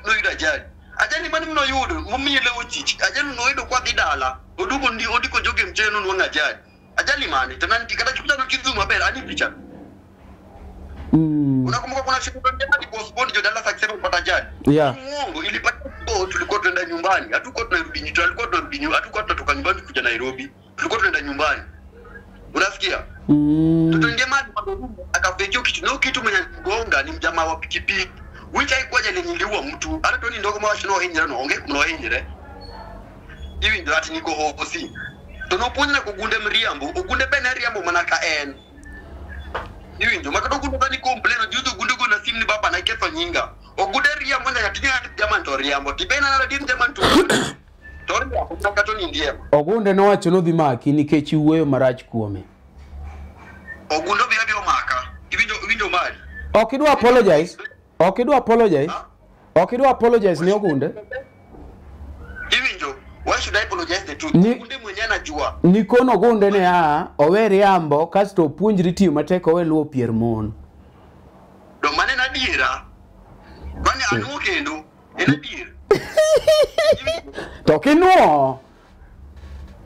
noyudo ajali. Ajali mane noyudo momiye lewo chich. Ajali noyudo kwa dhi dala. Odugo ndi odiko joge mchele nonwang'o ajali. Ajali mane? To nanti kata kipita kidhu maber ani picha. Unakumbuka kuna siku njema postpone jodala akisema kupata ajali.
Yeah.
Mungu ilipata tulikuwa tunaenda nyumbani. Hatukuwa tunarudi nyumbani, tulikuwa tunarudi nyumbani, hatukuwa tunatoka nyumbani kuja Nairobi. Tulikuwa tunaenda nyumbani. Unasikia? Mtoto ndiye mali akafekio kitu. No kitu mwenye mgonga ni mjamaa wa pikipiki. Which haikuwa jali niliua mtu. Hata Tony ndogo mwa shino hinyira no onge kumno hinyire. Hivi ndio ati niko hosi. Tonopuonja kugunde mriambo, ogunde bene riambo manaka en. Hivi ndio makato kundu kani complain juzu ogunde go na simu ni baba na ketho nyinga. Ogunde riambo nyaka tinya jaman to riambo. Tibena na din jaman to. To riambo nyaka to ni ndiye.
Ogunde nowacho nodhi maki nikech iwuoyo marach kuome.
Ogunde biro biro maka. Iwinjo mali.
Ok idwa apologize. Ok idwa apologize. Ok idwa apologize ni Ogunde.
Iwinjo. Why should I apologize the truth? Ogunde mwenye anajua.
Nikono Ogunde ne a owe riambo kasto opuonjri tiyo matek owe luwo pier mon.
Do mane en adiera. Kwani anuo kendo en adier.
To kinuo.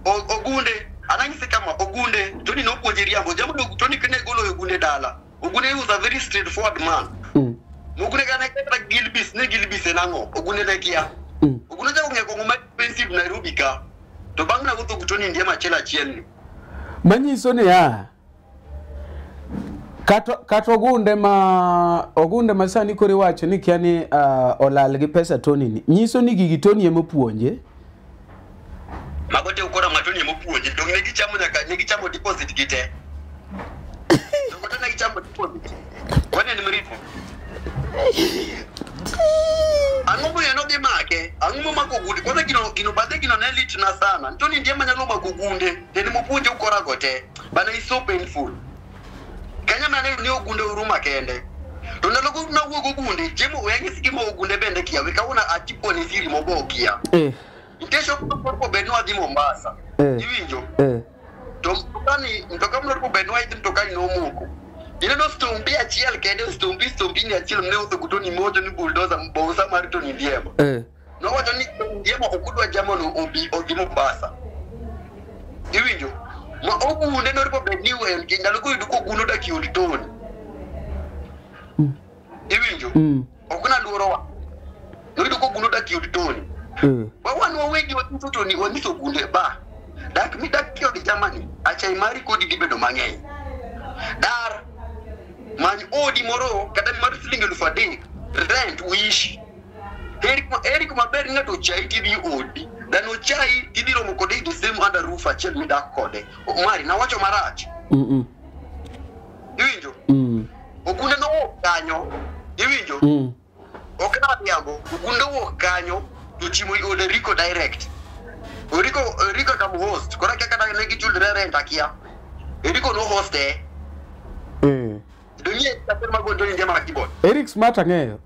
Ogunde ananyise kama Ogunde Tony nopuonje riambo. Jambo Tony kene golo Ogunde dala. Ogunde was a very straightforward man. Ogunde kana kata Gilbis ne Gilbis en ang'o? Ogunde ne kia. Ogunde chako ng'eyo kong'o ma expensive Nairobi ka. To bang' nawuotho gi Tony ndiye machielo achiel ni.
Manyiso ni ya kata Ogunde ma sani koro iwacho ni kia ni olal gi pesa Tony ni. Nyiso ni gigi Tony ema opuonje.
Mago te ukora ma Tony ema opuonje. Dong ne gichamo nyaka ne gichamo deposit gi te. Dong ne gichamo deposit. Kwani en mripo? Ang'o momiyo nodhi make? Ang'o momako Ogunde? Kwanza gino badhe gino ne litna sana. Tony ndiye manyalo mako Ogunde. To mopuonje ukora go te. Bana is so painful. Kenya mane ni Ogunde uruma kende. To ndalo go nawuok Ogunde, chiemo we anyisi gima Ogunde bende kia. We kawuono atipo ni siri mobo kia. Nikech ok bed ni wadhi Mombasa. Iwinjo? To mtoka mno bed ni wadhi mtoka ni nomoko. Ineno stombi achiel kende, stombi ni achiel mne uso kutoni mojo ni bulldozer bosa mar Tony Ndiema. Nowacho ni Ndiema okudwa jamono obi odhi Mombasa. Iwinjo? Ma Ogunde noripo bed ni wen ndalo go yudo ka Ogunde odak e od Tony. Iwinjo? Ok naluoro wa. Noyudo ka Ogunde odak e od Tony. Ba wan wawegi wanyiso Tony, wanyiso Ogunde ba. Dak midak e od jamani, achai mari kodi dhi bedo mang'eny. Dar many odi moro kata mar siling 3,000 rent uishi. Heri kuma ber ng'ato ochai tidhi odi. Dan ochai tidhi romo kode the same under roof achiel midak kode. Mari nawacho marach. Iwinjo? Ogunde nowuok kanyo. Iwinjo? Ok nariambo. Ogunde owuok kanyo to chimo od Eriko direct. Eriko kam host. Koro akia kata ne gichulre rent akia. Eriko no host e. Dunia kasema go Tony Ndiema keyboard.
Eric Smart ang'eyo.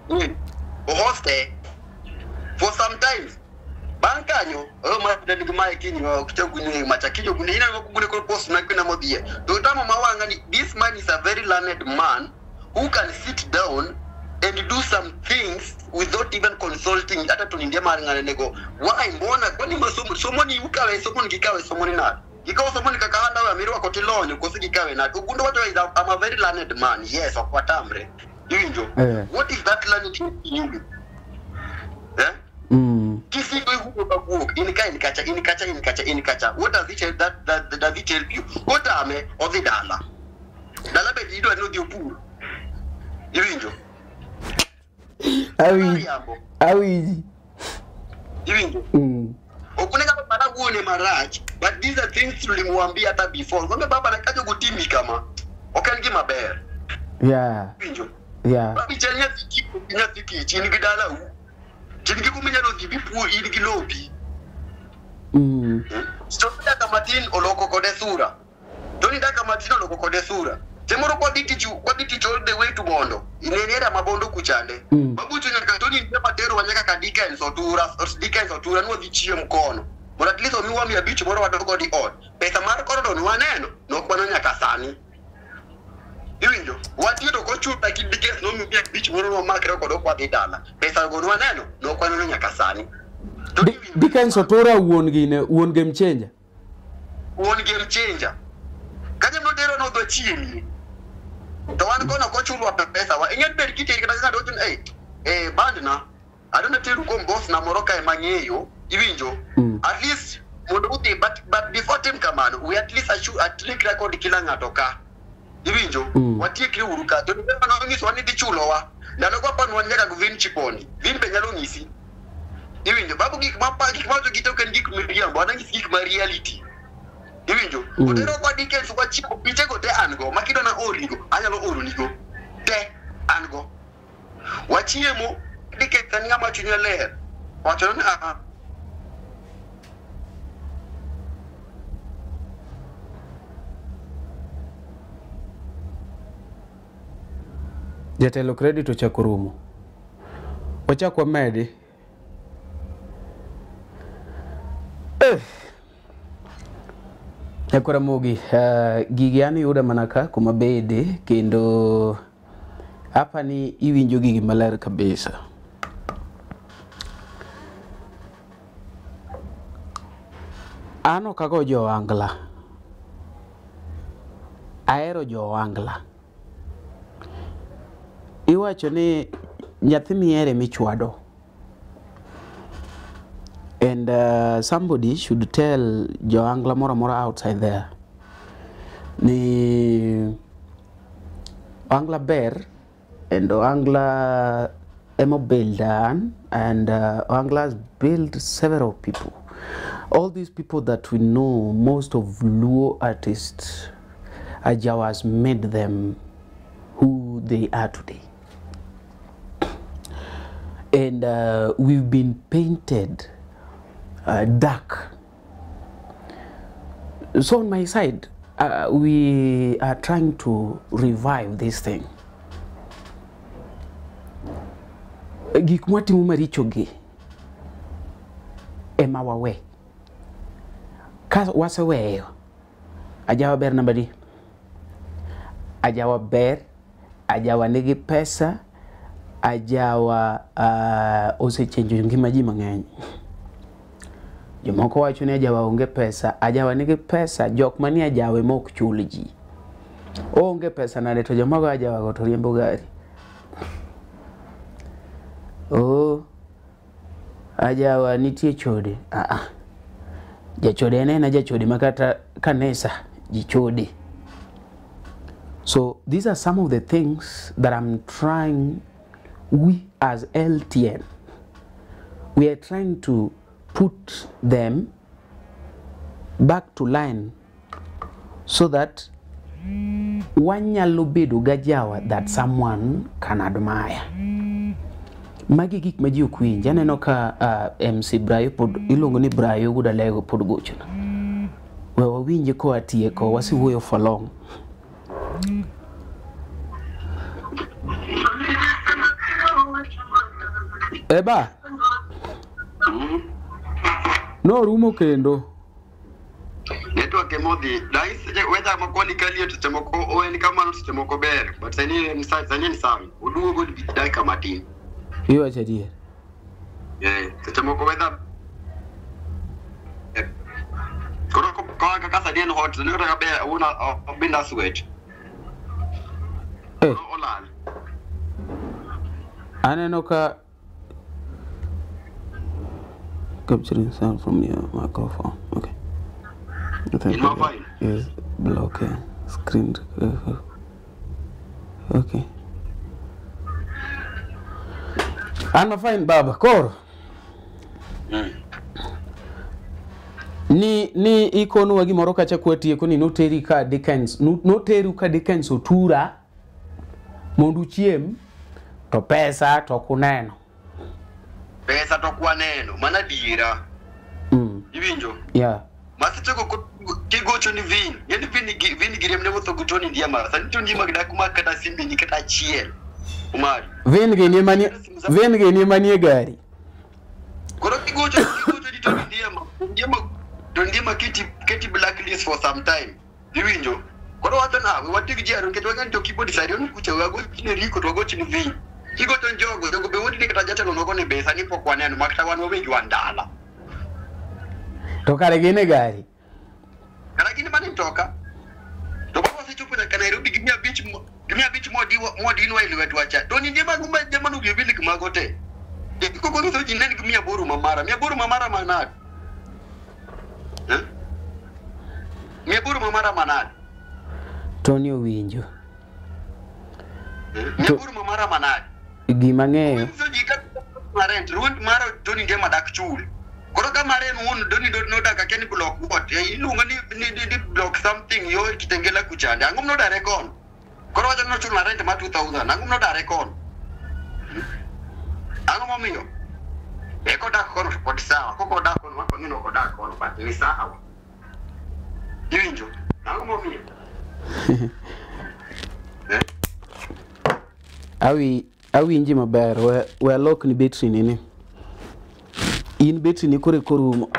O host for some times. Bang kanyo, ma nigi mae kiny ok macha kinyo gune ina gune koro post na kwena modhie. To tamo mawanga ni this man is a very learned man who can sit down and do some things without even consulting hata Tony Ndiema ng'ane nego. Why mbona kwani masomo somo ni ukawe somo ni kikawe somo ni nade? Gikawo somo ni kaka handa we mirwako tilonyo koso gikawe nade? Ogunde wacho is I'm a very learned man. Yes, ok watamre. Iwinjo? What is that learning in you? Kisigo iwuok wuok in ka in kacha in kacha in kacha in kacha. What does it help that does it help you? Kotame odhi dala. Dala be idwa ni odhi opur. Iwinjo?
Awinji.
Iwinjo? Okunde kama bana wuone marach, but these are things tulimwambia hata before. Ngombe baba na kajo gutimi kama. Ok en gima ber.
Yeah.
Iwinjo?
Yeah.
Babi chal nyathi kich in gi dalau. In gi kuma inyalo dhi bipuo in gi lopi. Tony Daka Matin oloko kode sura. Tony Daka Matin oloko kode sura. Temoro kwa dhi tich all the way to Bondo. Inenera mabondo kuchande. Babucho nyaka Tony ndiye matero wanyaka ka Dickens Otura, Dickens Otura nwo dhi chiem kono. Mondo at least omiwa 500 moro wadok di ot. Pesa mar korodo ni waneno, nok mano nyaka sani. Iwinjo, watiyo to kochula ki Dickens nomiyo 500 moro nwamakre kod ok wadhi dala. Pesa go nwaneno, nok waneno nyaka sani.
Dickens Otura wuon gine, wuon game changer.
Wuon game changer. Kanyo notero nodho chiemie. To wan kono kochulwa pesa wa. Ing'e ber kiteri kata ng'ato wacho ni eh band na. Adona teru kuom boss na moro kae mang'eyo, iwinjo. At least mondo udhi but before tim kamano, we at least assure at least record kila ng'ato ka. Iwinjo, watiekre uru ka. To nonyisowa ni dhi chulowa. Ndalo go apani wan nyaka gi Vin Chiponi. Vin be nyalo nyisi. Iwinjo, babu gik ma gik ma wacho gi te ok en gik miriambo, an anyisi gik ma reality. Iwinjo, otero kwa Dickens wachiemo pichego te an go, ma kidwa na ornigo, anyalo oronigo. Te an go. Wachiemo, Dickens en ng'ama chunye ler. Wacho ni
Jatelo credit ochako rumo. Wachak wamedi. Nyakwar Ramogi, gigi an yuda mana ka kuma bede kendo hapa ni iwinjo gigi maler kabisa. An ok ago jo ohangla. Ahero jo ohangla. Iwacho ni nyathi mihere michwado. And somebody should tell jo ohangla moro amora outside there ni ohangla ber and ohangla ema build an and ohangla has built several people. All these people that we know, most of Luo artists, Ajawa has made them who they are today. And we've been painted dark. So on my side, we are trying to revive this thing. Gik mwatimo maricho gi ema wawe. Ka waseweyo, Ajawa ber nambadi. Ajawa ber, Ajawa nigi pesa, Ajawa osechenjo ngima ji mang'eny. Jomoko wacho ni Ajawa onge pesa, Ajawa nigi pesa, jok manie Ajawa ema ok chul ji. Oonge pesa nade to joma go Ajawa go to riembo gari. Oh, Ajawa nitie chode. Jachode en ena jachode makata kanisa ji chode. So these are some of the things that I'm trying, we as LTN, we are trying to put them back to line so that wanyalo bedo gajawa that someone can admire. Magi gik ma ji ok winj. Aneno ka MC Brayo pod iluongo ni Brayo Gudalego pod gochona. We wawinje koa tieko, wasewuoyo for long. Eba norumo kendo.
Network emodhi. Dais weather moko ni kalie to moko oen kamano to moko ber. But sani en sani sawa. Oduogo gi dakika matin.
Iwacho adier.
Seche moko weather koro kaka sani en hot, sani kata ber una obinda sweat. Olal.
Aneno ka capturing sound from your microphone. Okay.
In my file
is blocking screen. Okay. I'm fine baba. Koro. Ni ikonwa gimoro kacha kwatieko ni noteri ka Dickens, noteru ka Dickens Otura mondo uchiem to pesa to kuneno.
Pesa to kwaneno, mana dira. Iwinjo?
Yeah.
Masechego kigocho ni Vin. Ng'eni Vin gi Riemne wuotho gi Tony Ndiema. Sani Tony Ndiema gidak kuma kata simbi ni kata achiel. Omari.
Vin gini manie gari.
Koro kigocho ni Tony Ndiema. Tony Ndiema keti blacklist for some time. Iwinjo? Koro wacho na we watigi ji ariyo nikech wang'eyo ni to keyboard sari on kucha wagocho ni Rico to wagocho ni Vin. Kigocho ni jogo be wuod ni kata jatelo nogo ni be sani pok waneno ma kata wan wawegi wan dala.
To kare gin e gari.
Kara gin mane mtoka. To koro wasechopo nyaka Nairobi gi 500 modinwa e lwetwa cha. To ni Ndiema jema no gi mago te. Koko nyiso ji ne gi 800 mamara. 800 mamara manade. Eh? 800 mamara manade.
Tony owinjo.
800 mamara manade.
Gima ng'eyo.
Nyiso ji ka rent rent mara Tony Ndiema dak chul. Koro ka mare en wuon Tony nodak akia ni block what. Iluongo ni block something yo Kitengela kuchande. Ang'o nodare kono? Koro wacho ni nochulo rent ma 2000. Ang'o nodare kono? Ang'o momiyo? Eko dak kono to pod sawa. Koko odak kono wako ni ok odak kono but ni sawa. Iwinjo? Ang'o momiyo?
Awinji maber. We alok ni betri nini. In betri ni kore korumo.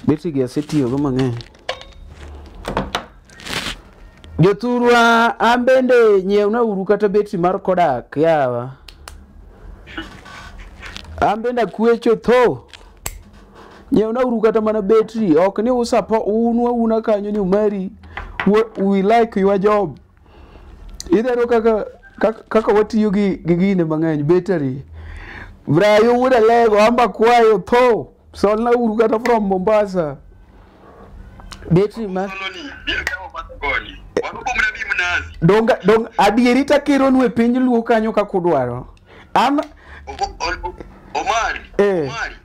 Betri gi asetiyogo mang'eny. Jothurwa an bende nyiewna uru kata betri mar Kodak yawa. An bende akwecho tho. Nyiewna uru kata mana betri. Ok ni usapo unu auna kanyo ni umari. We like your job. Idhero kaka watiyo gi gine mang'eny betri. Brayo wuod Alego amba kwayo tho. Solna uru kata from Mombasa. Betri ma Dong adieri takironu e piny Luo kanyo kaka udwaro. An
Omari. Omari.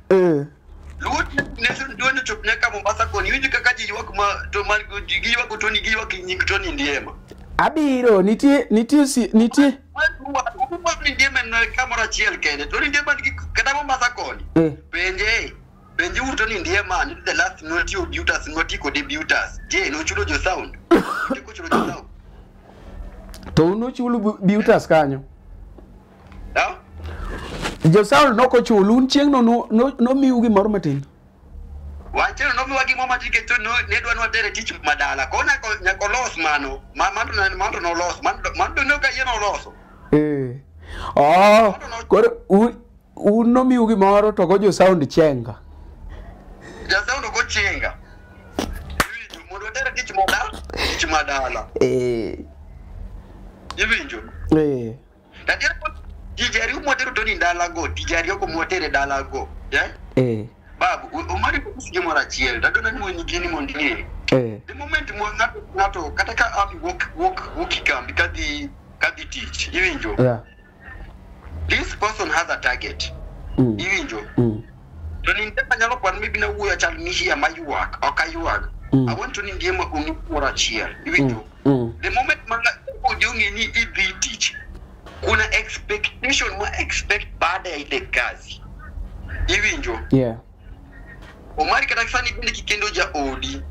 Luo Nation duono chop nyaka Mombasa koni. Iwinjo kaka ji ywak ma to man gi ywak Tony gi ywak nying Tony Ndiema.
Abiro nitie
Tony Ndiema en kamoro achiel kende. Tony Ndiema nigi kata Mombasa koni. Penje uru Tony Ndiema ni the last notiyo Butas noti kode Butas. Je, nochulo jo sound? Nochulo jo sound.
To unuchulo Butas kanyo?
Ha?
Jo sound nokochulo un chieng' no nomiu gimoro matin.
Wanchero nomiwa gimoro matin nikech ne dwa ni watere tich madala. Koro nyaka olos mano. Mano nolos. Mano ne ok ayie noloso.
Oh, koro un nomiu gimoro to go jo sound chenga.
Jo sound go chenga. Mondo watere tich madala. Tich madala. Iwinjo? Tadier tich ariyo mwatero Tony dala go, tich ariyo go mwatere dala go. Yeah? Babu, Omari gimoro achiel, tadona ni mondo gini mondo ing'e. The moment ng'ato kata ka ami wuok e kambi kadhi tich, iwinjo?
Yeah.
This person has a target. Iwinjo? To ni Ndiema nyalo kwan maybe nawuoyo achal ni hia maywak, ok aywag. I want to ni Ndiema ong'e gimoro achiel. Iwinjo? The moment ma odi ong'e ni idhi tich, kuna expectation ma expect baada ya ile kazi. Iwinjo?
Yeah.
Omari kata sani bende kikendo jaodi.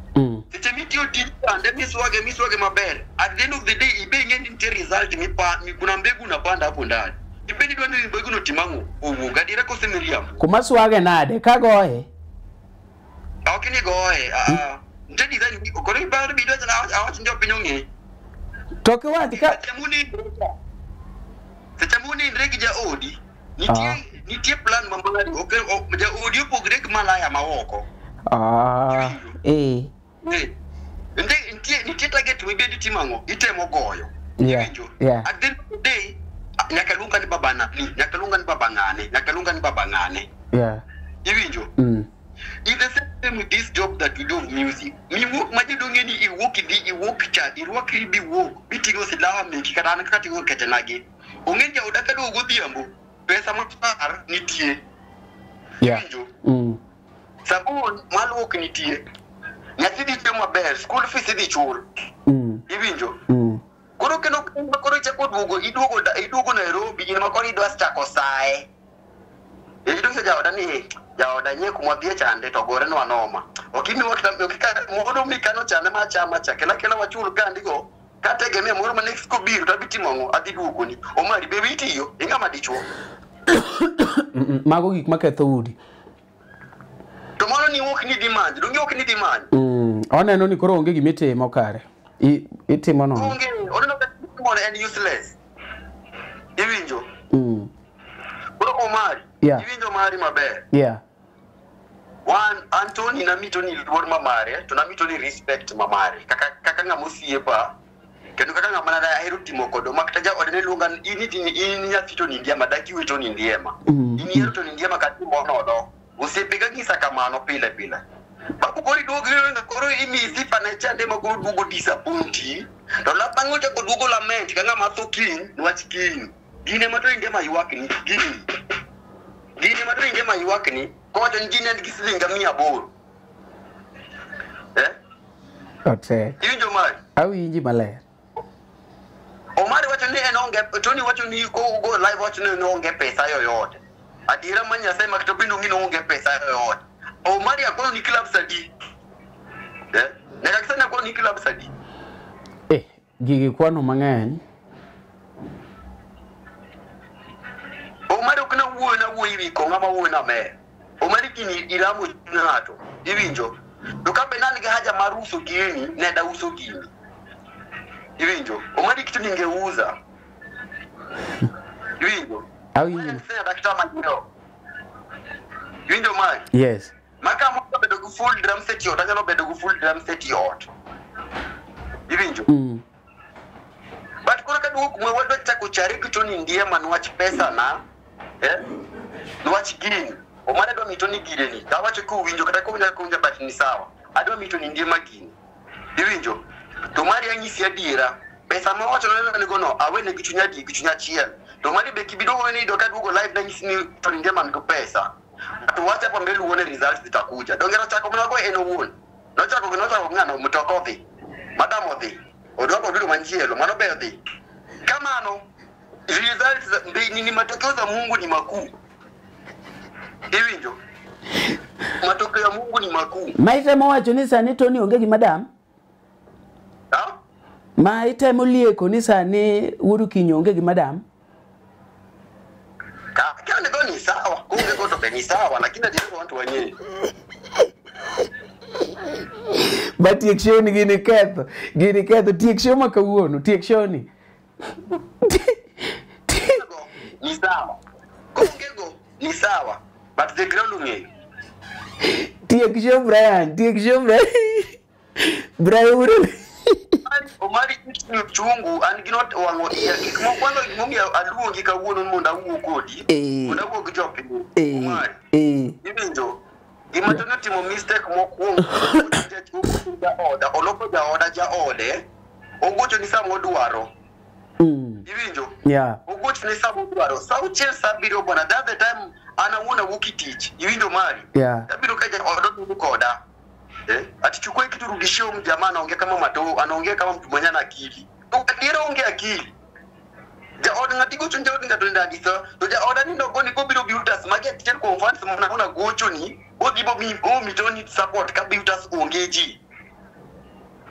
Seche mitiyo tij kande miswage maber. At the end of the day ibe ing'e ni nitie result kuna mbegu unapanda hapo ndani. Ibe ni dwani mbegu no timang'o owuok adiera kose miriambo.
Kuma swage nade kagoye?
Ok ni goye. Nitie design koro ibaro bidwa awach ni jopiny ong'e.
To kiwach ka
seche munindre gi jaodi nitie plan ma mari ok jaodi opogre gi malaya ma oko. Nitie target mibedi timang'o itemo goyo.
Yeah.
At the end of the day nyaka luonga ni baba nani, nyaka luonga ni baba ng'ane, nyaka luonga ni baba ng'ane.
Yeah.
Iwinjo? It's the same thing with this job that we do of music. Mi wuok ma jodong'e ni iwuok idhi iwuok cha irwakri biwuok biting'o silaha meki kata an kaka ting'o ketenagi. Ong'e ni jaoda kaduogo godhiambo pesa mar nitie.
Yeah.
Iwinjo? Sabun maluok nitie. Nyathi dhi chiemo maber, school fees idhi chul. Iwinjo? Koro kendo koro ichako duogo iduogo Nairobi in ma koro idwa chako saye. Iduso jaoda ni jaoda nye kumwadhie chande to gore nwa noma. Okimi wakita modo mikano chande ma chama cha kela kela wachul kandigo kategemea moro ma next kobiro to adhi timo ang'o adhi duogoni. Omari be witiyo ing'ama dichuo.
Mago gik maketho udi.
To mano ni ok ni demand, donge ok ni demand.
Oneno ni koro onge gimitimo kare. Itimo nono.
Onge, oneno ka itimo en useless. Iwinjo? Koro Omari, iwinjo mari maber.
Yeah.
One, Anthony na mitoni luor mamare, to na mitoni respect mamare. Kaka ng'ama osiepa, kendo kaka ng'ama ne ahero timo kodo, ma kata jaode ne luonga ni in nyathi Tony Ndiema, dak iwe Tony Ndiema. In ihero Tony Ndiema katimo nono. Osiepe nyisa kamano pile pile. Babu koro iduogo koro imiyi sifa ne chande ma koro duogo disappointi. To la bang'e ochako duogo lament ka ng'ama tho kiny, niwach kiny. Gine ma Tony Ndiema ywak ni, gini. Gine ma Tony Ndiema ywak ni, kowacho ni gini en gi siling 800. Eh?
Otek.
Iwinjo Omari?
Awinji maler.
Omari wacho ni en onge, Tony wacho ni go live wacho ni en onge pesa yoyote. Adiera ma Nyasaye ma kata bende ong'e ni onge pesa yoyote. Omari akono ni club sadi. Eh? Nyaka kisani akono ni club sadi.
Gigi kwano mang'eny.
Omari ok na wuoyo na wuoyo ewi kong'o ama wuoyo na mer. Omari gini ilamo ng'ato, iwinjo. To ka be ne an gi haja mar uso gini, ne da uso gini. Iwinjo. Omari kitu ningeuza. Iwinjo.
Awinjo.
Iwinjo Omari?
Yes.
Maka moko bedo gi full drum set yot, anyalo bedo gi full drum set yot. Iwinjo? But koro kaduogo kuma wadwa chako chare gi Tony Ndiema niwach pesa na, niwach gini. Omari adwa miyi Tony gireni. Awacho kowinjo kata kowinjo kowinjo but ni sawa. Adwa miyi Tony Ndiema gini. Iwinjo? To Omari anyisi adiera. Pesa ma wacho ne go no, awene gi chuny adi gi chuny achiel. To Omari be kibiduogo ni yudo kaduogo live nanyisi ni Tony Ndiema nigi pesa. To wacha hapo mbele uone results zitakuja. Dongera chako mnago en owuon. Nochako ng'ano mtoka odhi. Madam odhi. Odwako obiro manchielo, mano be odhi. Kamano results ni matokeo za Mungu ni makuu. Iwinjo? Matokeo ya Mungu ni makuu.
Ma itemo wacho ni sani Tony onge gi madam?
Ha?
Ma itemo lieko ni sani Wuod Okinyo onge gi madam?
Ka nego ni sawa, onge go to be ni sawa, lakini adier watu wenyewe.
Ba tiek show ni gini ketho, tiek show ma kawuono, tiek show ni.
Ni sawa. Onge go ni sawa, but the ground ong'eyo.
Tiek show Brian, tiek show Brian. Brian uro.
Omari ni uchungu an gi not wang'o iya gik mokwongo gimomiyo aluongi kawuono mondo awuo kodi. Mondo awuo gi jopiny. Omari. Iwinjo? Gima Tony otimo mistake mokwongo jaoda oloko jaoda jaode ogocho ni sama odwaro. Iwinjo?
Yeah.
Ogocho ni sama odwaro. Sa 6 sa 7 bwana, that the time an awuon awuok e tich. Iwinjo Mari?
Yeah.
Abiro ka jaoda oduogo koda. Atichukue kitu rudishie huyu mjamaa anaongea kama matoo, anaongea kama mtu mwenye ana akili. Adiera onge akili. Jaod ng'ati gocho jaod ng'ato nenda adisa, to jaoda ni ndogo ni kobiro Beautas magi achiel kuom fans mana gocho ni, odhi bo mi o mi Tony support ka Beautas onge ji.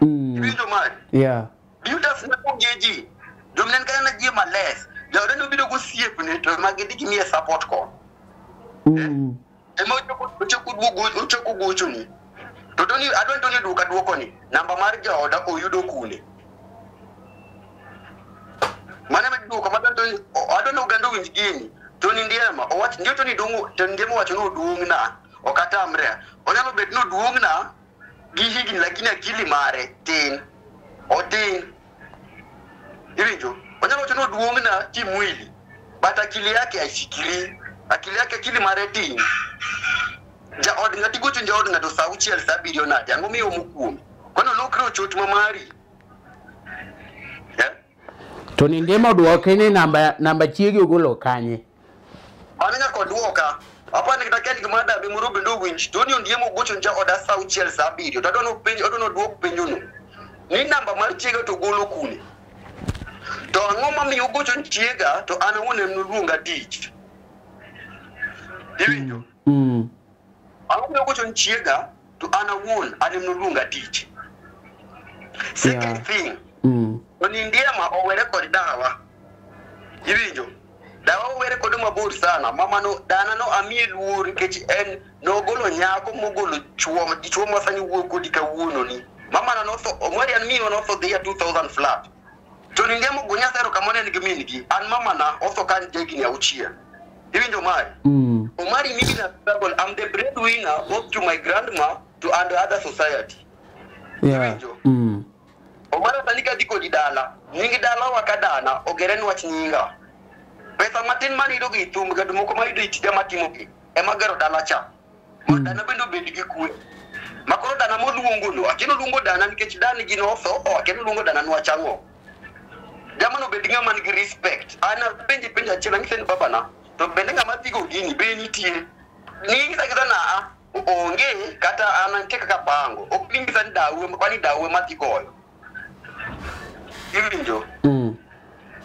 Iwinjo Mari?
Yeah.
Beautas ne onge ji. Jomnen kata na ji males. Jaoda ni obiro gosiepne to magi dhi gimiye support kon. Ema ochako gocho ni. To Tony adwa Tony duoka duoko ni namba mar jaoda oyudo kune. Mane ma duoka ma Tony adwa ni oganda owinj gini. Tony Ndiema owach ndio Tony duong' Tony Ndiema owacho ni oduong' na ok atamre. Onyalo bet ni oduong' na gi higni lakini akili mare tin. Otin. Iwinjo? Onyalo wacho ni oduong' na kimwili but akili yake haifikiri. Akili yake akili mare tin. Jaod ng'ati gocho jaod ng'ato sa 6 sa 7 nade ang'o miyo omo kuome kono lokre ochot ma mari.
Tony Ndiema oduoke ni namba chiegi ogolo kanye?
Mano nyaka oduoka. Apani kata ken gima dabe moro bende owinj. Tony Ndiema ogocho ne jaoda sa 6 sa 7 to adwa ni oduok penjono. Ni namba mar chiega to golo kune? To ang'o mamiyo ogocho ne chiega to an awuon em noluonga tich? Iwinjo? Ang'o miyo ogocho ni chiega to an awuon an ema noluonga tich. Second thing, Tony Ndiema owere kod dawa. Iwinjo? Dawa owere kode mabor sana. Mama no dana no amiye luor nikech en nogolo nyako mogolo chuo dichuo ma sani wuoyo kodi kawuono ni. Mama na notho Omari an miwa notho the year 2000 flat. Tony Ndiema go Nyasaye erokamano en gi min gi. An mama na otho ka an jahigni 6. Iwinjo Omari? Omari mimi na struggle. I'm the breadwinner both to my grandma to and other society. Iwinjo? Omari sani kadhi kodi dala. Nying dala wa kadana ogere ni wach nyinga. Pesa matin maniyudo gi thum kata moko mayudo e tija matimo gi ema gero dala cha. Mondo dana bende obed gi kwe. Makoro dana moluongo no, akia noluongo dana nikech dani gi notho, o akia noluongo dana niwach ang'o. Jamano obed ng'ama nigi respect. An apenje penjo achiel anyise ni babana, to bende ng'ama thigo gini be nitie. Ning'isa akisa na a onge kata an antie kaka pango. Ok ning'isa ni dawu kwani dawu ema dhi goyo. Iwinjo?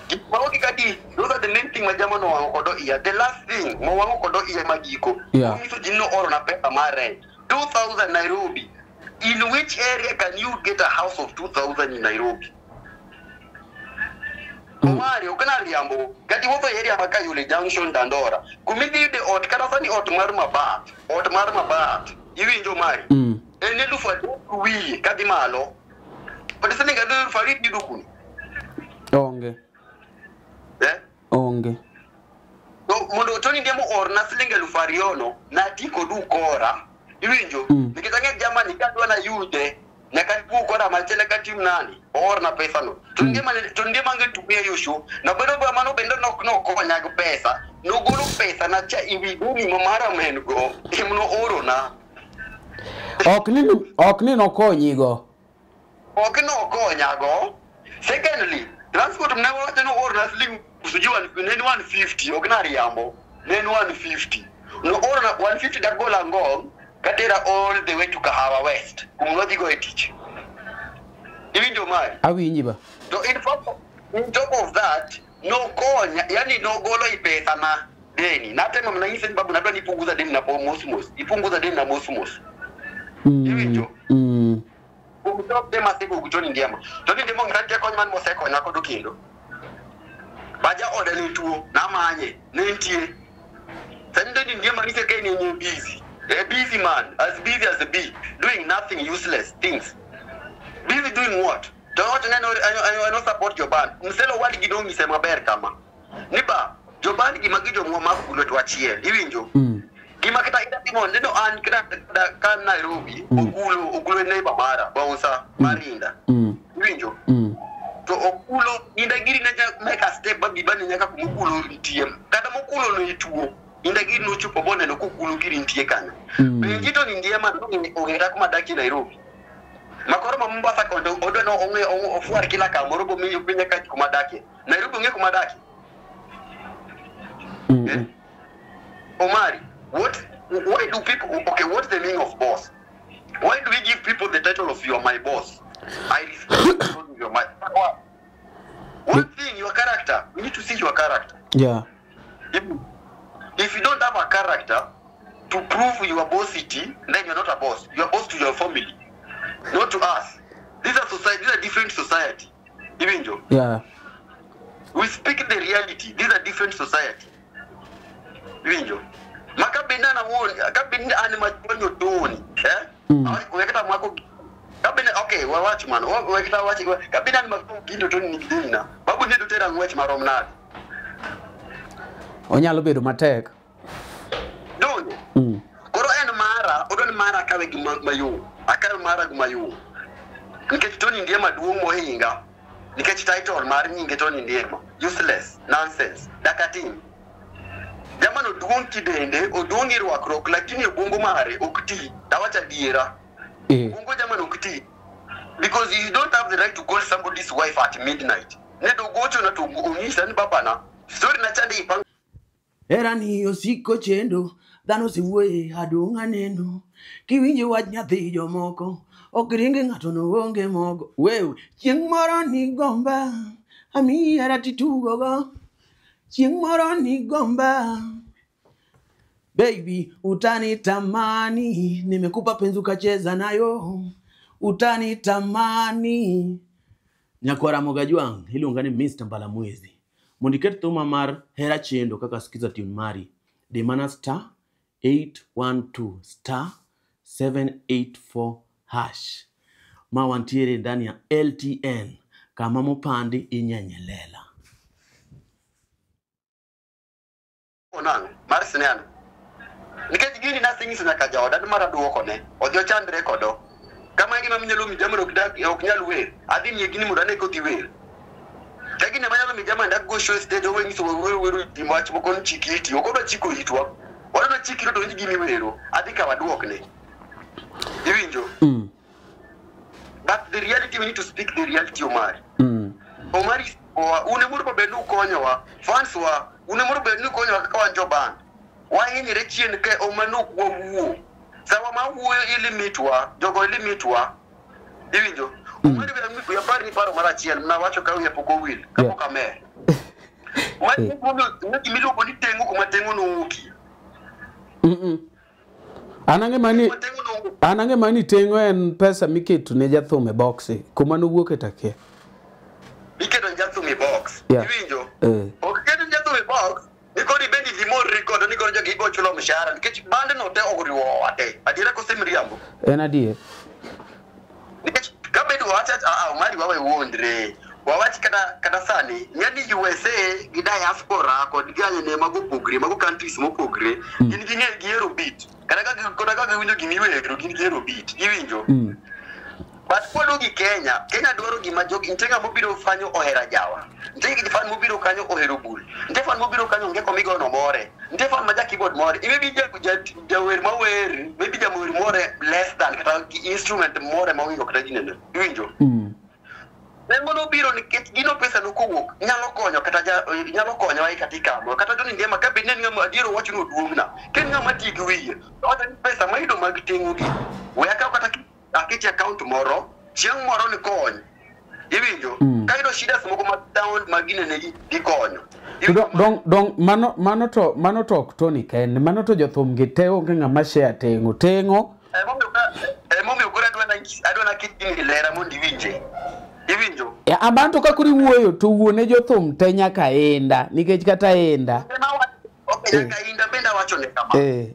Gik maogi kadi, those are the main thing ma jamano owang'o kodo iya. The last thing mowang'o kodo iya magiko. Onyiso ji ni noorona pesa mar rent. 2000 Nairobi. In which area can you get a house of 2000 in Nairobi? Omari, ok nariambo. Kati wuotho e area ma Kayole Junction Dandora. Kumidhi yude ot kata sani ot mar mabat. Ot mar mabat. Iwinjo Omari? En 3,000 kadhi malo. Od siling 2,000 yudo kuno.
Onge.
Eh?
Onge.
To mondo Tony Ndiema oorna siling 2,000 no, nati kod ukora. Iwinjo? Nikech ang'e jamani kadwa nayude, nyaka bu ukora machielo katim nani, oorna pesa no. To Ndiema to Ndiema ange tumia hiyo show. Na bado ba mano bende nok nokonya gi pesa. Nogolo pesa na cha iwi deni ma mara men go. Emno oorona.
Ok ni nokonyi go.
Ok nokonya go. Secondly, transport mne wacho ni oorna siling sijui ne en 150, ok nariambo. Ne en 150. No oorna 150 dagola ngong katera all the way to Kahawa West. Kuma wadhi go e tich. Iwinjo Mari?
Awinji ba.
To in fact, in top of that, nokonya, yani nogolo i pesa na deni. Natemo mana nyise ni babu nadwa ni punguza deni na po mos mos. Ipunguza deni na mos mos. Iwinjo? Kuom dem asego gi Tony Ndiema. Tony Ndiema ong'e nitie kony man mosekonya kodo kendo. Baja ode ne tuo, namanye, ne nitie. Sani Tony Ndiema nyise ka en busy. A busy man, as busy as a bee, doing nothing useless things. Busy doing what? To wacho ni I no support your band. Mselo wadgi dong'ise maber kama. Ni ba, jo band gi magi jomwa mag gulo to achiel. Iwinjo? Gima kata ida timo neno an kata ka Nairobi, Ogulo, Ogulo en neighbor mara, bouncer, Marinda. Iwinjo? To Okulo, Inda giri ne make a step ba bibani nyaka kuma Okulo nitie. Kata mokulo no ituo. Inda giri nochopo boneno kokulo giri nitie kanyo. Penji to ni Ndiema ong'e kuma dakie Nairobi. Makoro ma Mombasa kondo odwa no ong'e ofwar kila kamoro bomiyo piny ka kuma dakie. Nairobi ong'e kuma dakie. Eh? Omari, what why do people okay, what's the meaning of boss? Why do we give people the title of you are my boss? I respect you because you are my one thing, your character. We need to see your character. If you don't have a character to prove your bossity, then you're not a boss. You're a boss to your family, not to us. These are society. These are different society. Iwinjo?
Yeah.
We speak the reality. These are different society. Iwinjo? Makabenda na wuon, kabenda an machwanyo Tony, eh? Wekata mako kabenda okay, wawach mano. Wekata wach kabenda an mako gindo Tony nigi deni na. Babu ne dotera ng'wech marom nade.
Onyalo bedo matek.
Donge? Koro en mara, odwa ni mara akawe gi mayom. Akawe mara gi mayom. Nikech Tony Ndiema duong' mohinga. Nikech title mar nyinge Tony Ndiema. Useless, nonsense. Dakatim. Jamano duong' kidende, oduong' e rwakruok, lakini obwongo mare ok ti. Tawacho adiera. Obwongo jamano ok ti. Because you don't have the right to call somebody's wife at midnight. Ne dogocho na to onyisa ni babana. Story na chande ipang
Herani osiko chendo, dhano osewuoye adong' aneno. Kiwinjo wach nyathi jomoko, ok ringe ng'ato no onge mogo. Wewe, chieng' moro nigomba, amiyi hera titugo go. Chieng' moro nigomba. Baby, utanitamani, nimekupa penzi ukacheza nayo, utanitamani. Nyakwara Mogajwang, iluonga ni Mr. Mbalamwezi. Mondo iket thuma mar Hera Chendo kaka skiza tune mari, di mana star 812 star 784 hash. Ma wantiere ndani ya LTN, kama mopandi inyenyelela.
Onang, mar sineano. Nikech gini nasenyiso nyaka jaoda ni mar aduokone, odhi ochandre kodo. Kama e gima minyalo miyi jamani ok dak ok nyal wer. Adhi miye gini mondo ane kodhi wer. Ka gini ema nyalo miyi jamani dak go show e stage owe nyiso wer wer timo wach moko ni chik iti. Ok odwa chiko itwa. Wadwa chik iti to winj gima iwero. Adhi kawo aduokne. Iwinjo? But the reality, we need to speak the reality, Omari. Omari, un emoro bed ni ukonyowa, fans wa, un emoro bed ni ukonyowa kaka wan jo band. Wahinyre chien ka omano ok wawuo. Sama ma wuoyo ilimitwa, jogo ilimitwa. Iwinjo? Omari we apar ni paro mar achiel, nawacho ka wiya pok owil, kapok amer. Wach gima iluongo ni teng'o kuma teng'o nowuokie.
An ang'e mani
Kuma teng'o nowuokie.
an ang'e mani teng'o en pesa miketo ne jathum e boxi kuma nowuoke takia.
Iketo ne jathum e box.
Yeah.
Iwinjo?
Eh.
Ok iketo ne jathum e box, ni koro ibende idhi morri kodo ni koro jogi ibo chulo mshahara nikech band no te oriwowa te. Adiera kose miriambo?
En adier.
Nikech kabedo wacha a Omari wawe wuondre. Wawach kata sani, ng'e ni USA gi diaspora kod ganyene mago opogre, mago countries mopogre, gin ging'e gihero beat. Kata ka giwinjo gimiwero, gin gihero beat. Iwinjo? But kwaduogi Kenya, Kenya dwaro gima jogi, nitie ng'ama obiro kanyo ohero ajawa. Nitie fan mobiro kanyo ohero bul. Nitie fan mobiro kanyo onge komigono no more. Nitie fan ma ja keyboard more. Maybe jawer mawer, maybe jawer more less than kata instrument more mawinjo kata ginene. Iwinjo? Nengo nobiro nikech gino pesa nokowuok nyalo konyo kata ja, nyalo konyo ai katika mo kata Johnny Ndiema ka bed ni en ng'ama adier owacho ni oduong'na ka en ng'ama tiyo gi wiye to wacho ni pesa mayudo mag teng'o gi we akaw kata aketi account moro chieng' moro ni kony iwinjo kayudo shidas moko mag down mag ginene gi gikonyo.
To dong mano to ok Tony kende, mano to jothum gi te onge ng'ama share teng'o. Teng'o
Emomiyo koro adwa na ket gini lera mondo iwinje iwinjo.
Ya, aban to ka koro iwuoyo to wuo ne jothum te nyaka inda nikech kata inda.
Okay, nyaka inda bende awacho ne kama.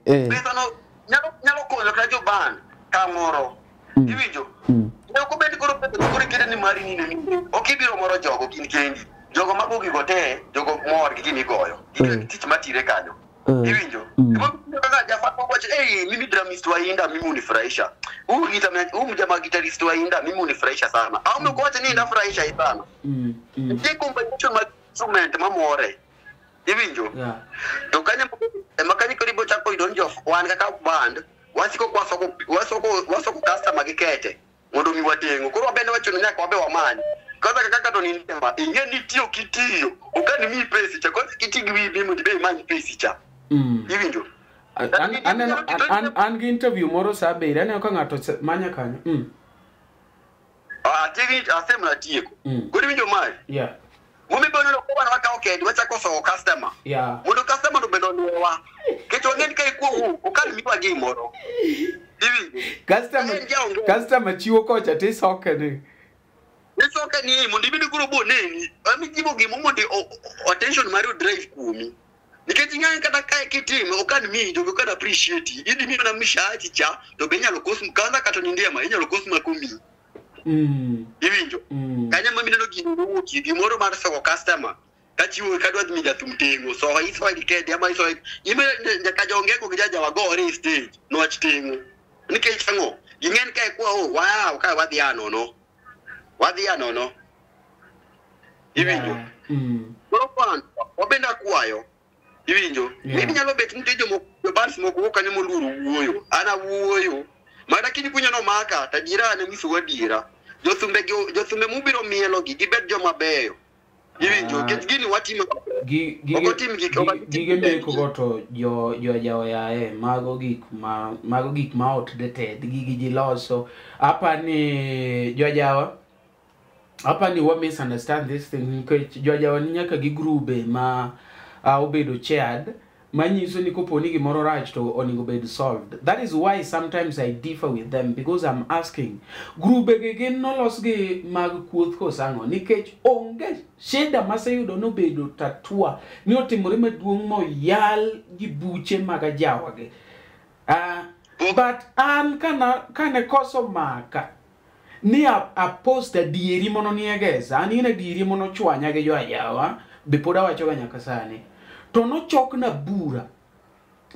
Pesa no nyalo konyo kata jo band kamoro. Iwinjo? Ne ok obed koro pesa koro ikete ni mari ni ne ok ibiro moro jogo gin kendi. Jogo mago gigo te, jogo mor gi gima igoyo. Gin tich matire kanyo. Iwinjo? Emomiyo kaka Jafar wacho, "Hey, mimi drummist wa Inda mimi hunifurahisha. Huyu gita huyu jamaa guitarist wa Inda mimi hunifurahisha sana." Au mko wacha ni inafurahisha hii sana. Nitie combination mag instrument mamore. Iwinjo?
Yeah.
To kanyo ema kanyo koro ibo chako yudo ni jo wan kaka band wasiko kwasoko wasoko customer gi kete mondo mi wateng'o. Koro wabende wachuno nyaka wabe wamany. Kwanza kaka to ni ndema ing'e ni tiyo kitiyo ok ni miyi pesi cha kwanza kiti gi wiyi mondo ibe imany pesi cha. Iwinjo?
Aneno an gi interview moro sa abiriyo aneno ka ng'ato manya kanyo.
Ah, atigi asema natieko. Koro iwinjo mae?
Yeah.
Momiyo neno ka wan wakawo kedi wachako sowo customer. Mondo customer no bende onwowa. Nikech wang'e ni ka ikuo ok miwa gimoro. Iwinjo?
Customer chiwo kocha tisoke ni.
Isoke ni mondo ibed koro bo neni. Ami jibo gimo mondo attention mari drive kuomi. Nikech ing'e kata kae kitime ok an miyi jogo ok an appreciate. Idhi miyo na mishachi cha to be inyalo kos kwanza kata ni ndiema inyalo kos ma komiyi. Iwinjo? Kanyo ema mineno gino mowuokie gimoro mar soko customer kachiwo kadwa dhi miyo jathum teng'o so isoye gi kedi ama isoye ime nyaka jongeko gi jajawa gore e stage niwach teng'o nikech ang'o ging'e ni ka ikwa o wow ka wadhi a nono wadhi a nono iwinjo. Koro kwan wabende akwayo iwinjo. Maybe nyalo bet nitie jomoko jo bands moko wuok kanyo moluoro wuoyo an awuoyo mana kiny kunyo nomaka to adiera an anyisou adiera jothumbe gi jothumbe mubiro mielo gi gibed joma beyo iwinjo nikech gini watimo ok otim gik
Gige mbeko go to jo jaoyae mago gik ma outdated gigi ji loso apa ni jojawa apa ni wa misunderstand this thing nikech jojawa ni nyaka gi grube ma obedo chaired. Manyiso ni kopo ni gimoro rach to onego bed solved. That is why sometimes I differ with them, because I'm asking grube gi gin nolos gi mag kuoth kosang'o, nikech onge shida maseyudo nobedo tatua ni otimore maduong' moyal gi buche mag ajawa gi. But an kane koso maka ni a post adieri mono niegesa, an in adieri mono chwanya gi jo ajawa be pod awachoga nyaka sani. To nochokna bura.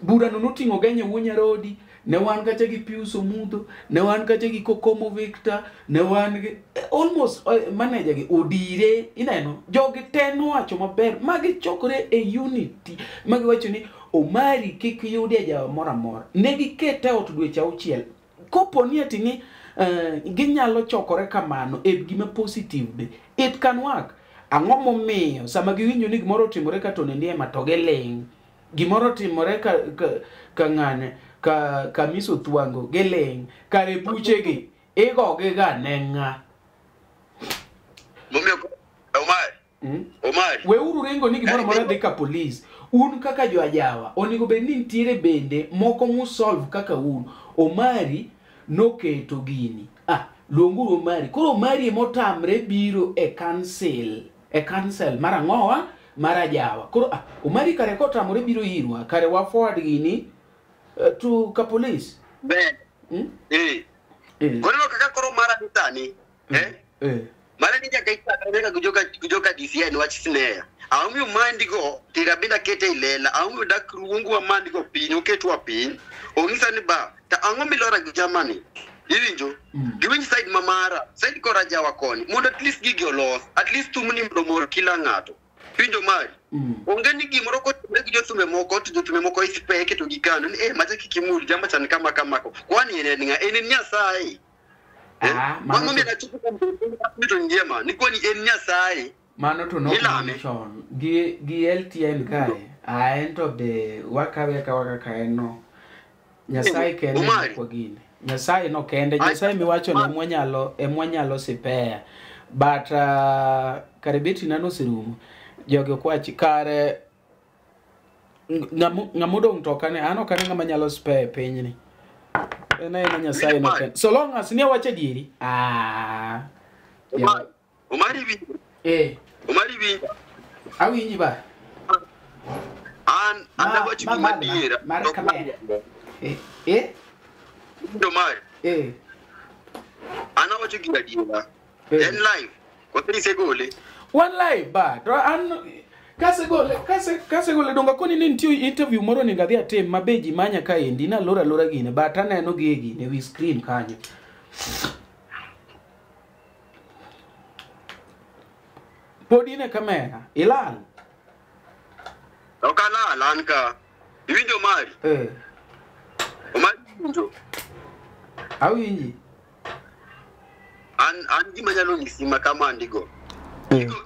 Bura no noting'o Genye Wuonyarodi, ne wan kacha gi Pius Omudho, ne wan kacha gi Kokomo Victor, ne wan gi almost manager gi Odire, ineno, jogi te nowacho maber, ma gichokore e unity, ma giwacho ni Omari kik yudi ajawa moro amora. Ne gikete e ot dweche 6. Kopo ni ati ni ginyalo chokore kamano e gima positive be, it can work. Ang'o momiyo sama giwinjo ni gimoro otimore ka to Ndiema to giling', gimoro otimore ka ng'ane ka Miso Thwango giling', kare buchegi igogi ga ne ng'a?
Momiyo Omar, Omar,
weuru ringo ni gimoro amora dhi ka polis. Un kaka jo ajawa onego bed ni nitiere bende moko musolve kaka un. Omari noketo gini, luonguru Omari. Koro Omari emotamre biro e council, e council mar ang'owa mar ajawa. Koro Omari kare kotamore biro irwa, kare wa forward gini to ka police.
Ben. Koro kaka koro mara ni sani, mara ni nyaka ikakre gi joka DCI wach snare. Ang'o mandigo tirabinda kete ilela, ang'o dak luongo wa mandigo piny, oketwa piny. Ong'isa ni ba, ta ang'o milora gi Germany? Iwinjo? Giwinj side mamara, side kora jawa koni, mondo at least gigi olos, at least thumni mondo mor kila ng'ato. Winjo mari? Onge ni gimoro kotimre gi jothumbe moko, to jothumbe moko isipeke to gikano ni macha kik imul, jamba chan kama kama. Kwani en ng'a? En Nyasaye. Mano miyo nachopo to ngima, ni kwani en Nyasaye.
Mano to no chon gi LTN kae, en to be wakawe akawa kaka en no. Nyasaye kende kwa gini. Nyasaye no kende, Nyasaye miwacho ni emwanyalo sipea. But kare beti nano oserumo. Jogi ok wach kare ng'amodong' to kane an ok ane ng'ama nyalo spare e pinyni. En aena Nyasaye no kende. So long as ni awacho adieri.
Omari winjo.
Omari
winjo.
Awinji ba.
An awacho gima adiera.
Mar kamera.
Omari. An awacho gima adiera. En live. Koth isegole.
One live ba. To an kasegole donga koni ni nitie interview moro onego adhi atim ma be ji manya kaendi naloro alora gine, but aneno gi e gine wi screen kanyo. Pod in e kamera, ilal?
Ok alal, an ka. Iwinjo Omari? Omari iwinjo?
Awinji.
An gima nyalo nyisi ma kama andigo.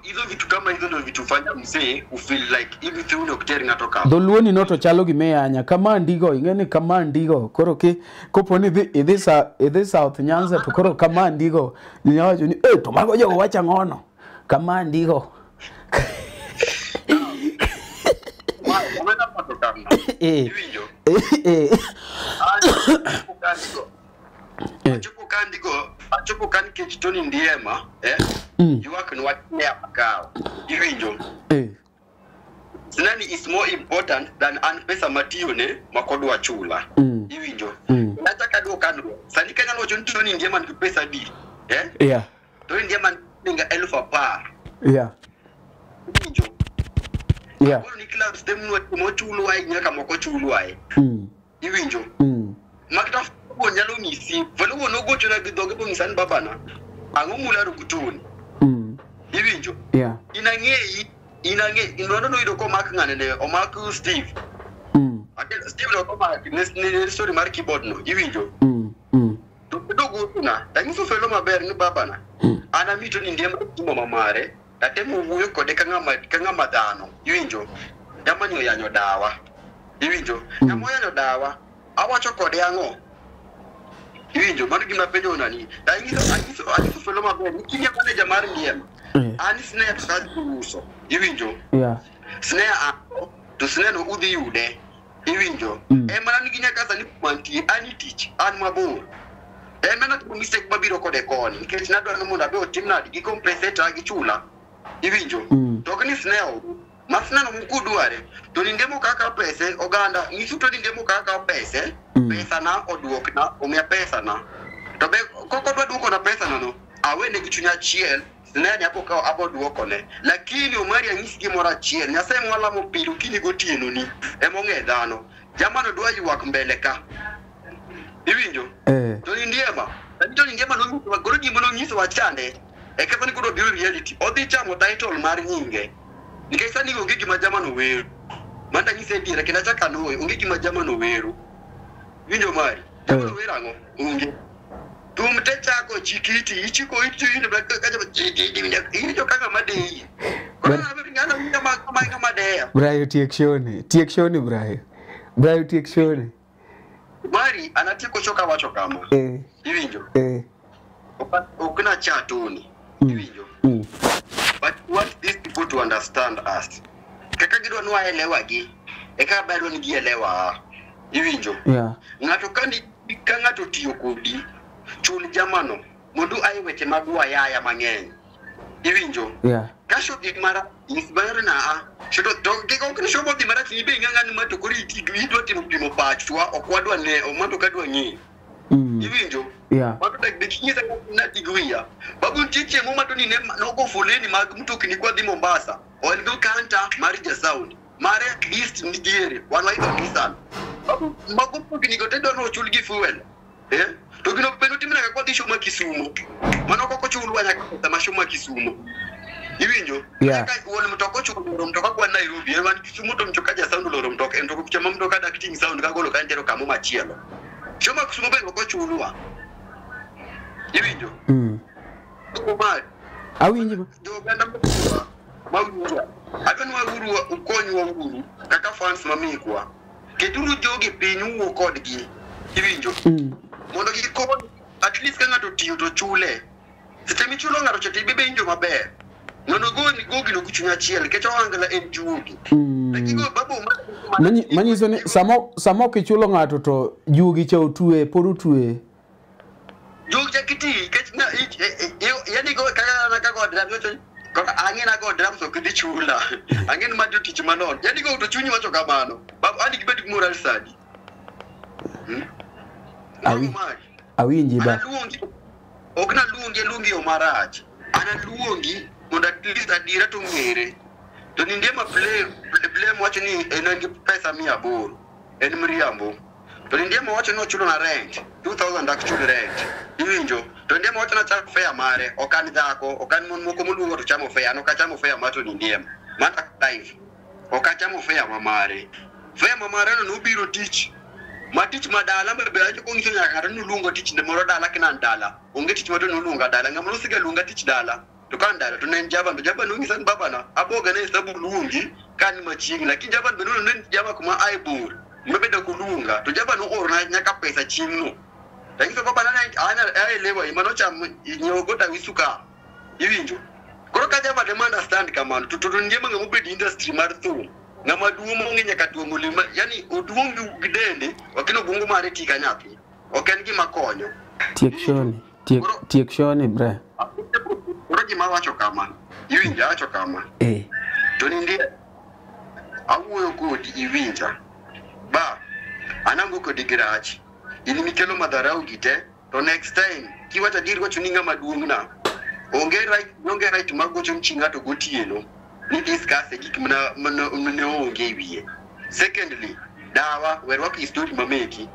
Hizo vitu kama hizo ndio vitu fanya mzee ufeel like hivi tu ok ter ng'ato kama.
Dholuo ni no to chalo gima iyanya kama andigo, ing'e ni kama andigo. Koro ki kopo ni idhi South Nyanza to koro kama andigo nyawacho ni to mago jogo wacho ang'ono. Kama andigo.
Achopo ka nikech Tony Ndiema, ywak ni wach ne akawo. Iwinjo? Nani is more important than an pesa matiyone ma kodwa chula. Iwinjo? Nachaka duoka no. Sani kanyalo wacho ni Tony Ndiema nigi pesa adi?
Yeah.
Tony Ndiema nigi 10,000.
Yeah.
Iwinjo?
Yeah.
Koro ni clubs dem mochulwae nyaka moko chulwae. Iwinjo? Makata wuon nyalo nyisi, valo wuon ogochona gi dhoge bonyisa ni babana, ang'o mularo gi Tony? Iwinjo?
Yeah.
Inang'eyi, Lwando noyudo komak ng'ane ne, omak Steve. Steve no omak ne story mar keyboard no, iwinjo? To dogochona, tanyiso felo maber ni babana, an ami Tony Ndiema timo mamare, tatemo wuoyo kode ka ng'ama dhano, iwinjo? Jamani oyanyo dawa, iwinjo? Ng'ama oyanyo dawa, awacho kode ang'o? Iwinjo, mano gima penjo nani? Anyiso felo maber, ni kinya manager mar Ndiema. An snare to kadhi uso. Iwinjo?
Yeah.
Snare To sneno udhi yude. Iwinjo. Ema an gi nyaka sani mantie an tich an mabor. Ema natimo mistake mabiro kode koni nikech nadwaro ni mondo abe otim nadi gi compensate gi chula. Iwinjo. To ok ni sneo ma sneno mukudware to nindemo kaka pese oganda nyisu to nindemo kaka pese pesa na oduokna omiya pesa na. To be koko dwa duoko na pesa na no awene gi chuny achiel sneni apo kawo abo duokone. Lakini Omari anyisi gimoro achiel Nyasaye mwalamo pile okinyi gotieno ni emong'e dhano. Jamano dwa ywak mbele ka. Iwinjo? To Ndiema, to Ndiema nonyisowa koro gima nonyisowa chande e kaka ni koro biro reality odhi chamo title mar nyinge. Nikech sani onge gima jamano wero. Mano anyise adiera kendo achako anuoyo onge gima jamano wero. Iwinjo Omari? Jamano wero ang'o? Onge. Thum te chako chikiti, ichiko iti iwinjo iwinjo kaka madeyi. Koro ng'ano winjo ma deya.
Brayo tiek shoni, tiek shoni Brayo. Brayo tiek shoni.
Mari anatieko shoka wacho kama. Iwinjo. Ok na chatoni. Iwinjo. But want these people to understand us. Kaka gidwa ni waelewa gi, e kaka badwa ni gielewa. Iwinjo.
Yeah.
Ng'ato ka ng'ato tiyo kodi, chul jamano mondo aye weche mag wayaya mang'eny. Iwinjo.
Yeah.
Ka show dhi mara inspire na a. Show to ok ni show dhi marach ni be ng'ang'a ni ma to koro idwa timo pimo pachwa ok wadwa ne omando kadwa ng'eyo. Iwinjo.
Yeah.
Mato dak dikinyisa na tigwiya. Babu nitie chieng' ma to ni ne nogo foleni mag mtokni kwa dhi Mombasa. En go kanta mar ja sound. Mare list ni diere. Wan waidho Nissan. Babu mago mtokni go te dwaro ochul gi fuel. To gino be notimna ka kwadhi show ma Kisumo. Mano ok ochulwa nyaka pesa ma show ma Kisumo. Iwinjo?
Yeah.
Kaka wuon mtoka ochulo mtoka kwa Nairobi, en wan Kisumo to mtoka ja sound oloro mtoka, en mtoka kucha ma mtoka dak ting' sound kagolo ka nitero kamo machielo. Show ma Kisumo be ok ochulwa. Iwinjo? Omar.
Awinjo.
Joganda mawinjo. Adwa ni wauru ukonywa uru kaka fans mamikwa. Keturu jogi piny uwuo kodgi. Iwinjo? Mondo gikony at least ka ng'ato tiyo to chule. Seche michulo ng'ato cha to ibe winjo maber. Mondo go gino gi chuny achiel nikech ohangla en juogi. Lakini babu
Manyiso ni samo ok ichulo ng'ato to juogi cha otwe, pod otwe.
Juogi cha kiti nikech yani go kaka na ka go drum to kaka ang'e na go drum to ok idhi chula. Ang'e ni ma jotich manon. Yani go to chunyi wacho kamano. Babu an gibed gi moral sadi.
Awinji ba.
Ok naluongi aluongi yo marach. An aluongi mondo at least adiera to ng'ere. To ni Ndiema blame wacho ni en gi pesa 800. En mriambo. To ni Ndiema wacho ni ochulo na rent 2000 dak chul rent. Iwinjo? To Ndiema wacho na chamo fare mare. Ok an dhako, ok an mon moko moluongo to chamo fare. An ok achamo fare mar to ni Ndiema. Mano life. Ok achamo fare ma mare. Fare ma mare no nobiro tich. Ma tich ma dala ma be acho konyiso nyaka ng'ato ni oluongo tich ne moro dala kina an dala. Onge tich ma to noluonga dala. Ng'ama nosega luonga tich dala. To ka an dala to ne en Javan. To Javan nonyisa ni babana aboga ne sabu luongi ka ni machiegni. Lakini Javan be noneno ni Java kuma ae bor. Mabedo koluonga. To Javan noorona nyaka pesa chieng'no. Tanyiso babana ne an aelewa ema nocham nyiewo go dawisu ka. Iwinjo? Koro ka Javan ema understand kamano to Ndiema ng'ama obedo industry mar thum. Ng'ama duong' mong'e nyaka tuong'o lewni, yani oduong' gi dende, lakini obwongo mare ti ka nyathi. Ok en gima konyo.
Tiek shoni, tiek shoni bre.
Koro gima awacho kama, iwinja awacho kama. To ni ndiye awuoyo kodi iwinja. Ba, anango kodi gi rach. In mikelo madharau gi te, to next time kiwacho adier wacho ni ng'ama duong' na. Onge right mar gocho ni chi ng'ato gotieno. Ni discuss gik mane onge e wiye. Secondly, dawa we rwako histori mameki.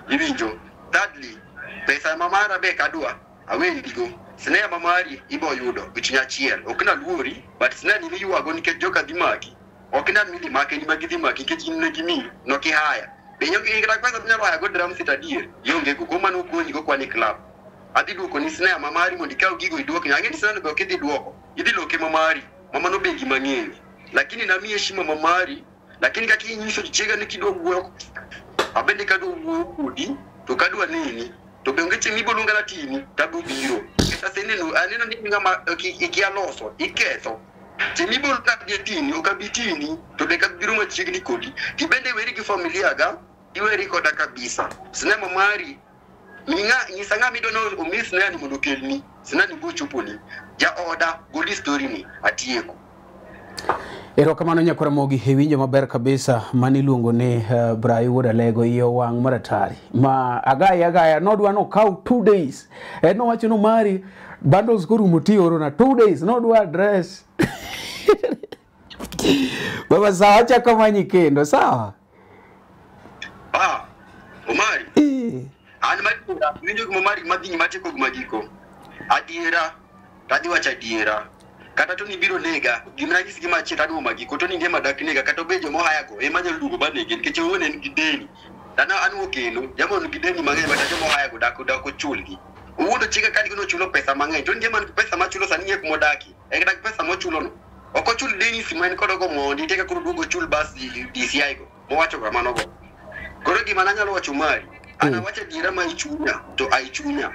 Iwinjo? Thirdly, pesa ma mara be kadwa awendigo. Snare ma mari ibo yudo gi chuny achiel. Ok naluori, but snare ni miywago nikech joka dhi maki. Ok nan midhi make ni ma gidhi maki nikech in ne gimiyi, nokihaya. Be ionge kata pesa minyalo haya go drum set adier? Ionge go, kuom mano okonyi go kwani club. Adhi duoko ni snare ma mari mondo ikaw gigo iduokni. Ang'e ni snare no be ok idhi duoko. Idhi loke ma mari. Mama no be gima ng'eyo. Lakini namiyi heshima ma mari, lakini kaka inyiso chiega ni kidwa wuoyo, abende kadwa wuoyo kodi, to kadwa neni, to be onge chieng' mibo luonga na timi, tabo biro. Nikech aseneno, aneno ni ng'ama ikia loso, iketho. Timibol ka getini okabitini to be kabiro machiegni kodi. Tibende weri gi familia ga, iweri koda kabisa. Sinema mari minga nyisa ng'a midwa no omi sinema ni mondo okelni. Sinema ni bochoponi. Ja oda goli story ni atieko.
Erokamano nyakwar Ramogi, iwinjo maber kabisa mani iluongo ni Brayo wuod Alego iye owang' maratari ma agaya agaya nodwa nokaw 2 days en nowacho ni mari bundles korumo tiorona 2 days nodwa address. Baba sawa, achako manyi kendo sawa.
Ah, Omari. An madiera, winjo gima Omari madhi nyime atieko gima giko. Adiera, tadhi wacho adiera. Kata to nibiro nega, gima nanyisi gima achiel tadwa magiko to ni ngima dak nega kata obed joma ohayago ema nyalo duogo ba nege nikech owuon en gi deni. Dhano an kendo, jama on gi deni mang'eny kata joma ohayago dak ochulgi. Owuon chika ka nochulo pesa mang'eny to nitie man gi pesa machulo sani ng'e kuma odaki. En kata gi pesa mochulo no. Ok ochul deni sima en kodo go mondi nitie kaka koro duogo ochul bas DCI go mowacho kamano go. Koro gima nanyalo wacho mari, an awacho adiera ma ichunya to aichunya.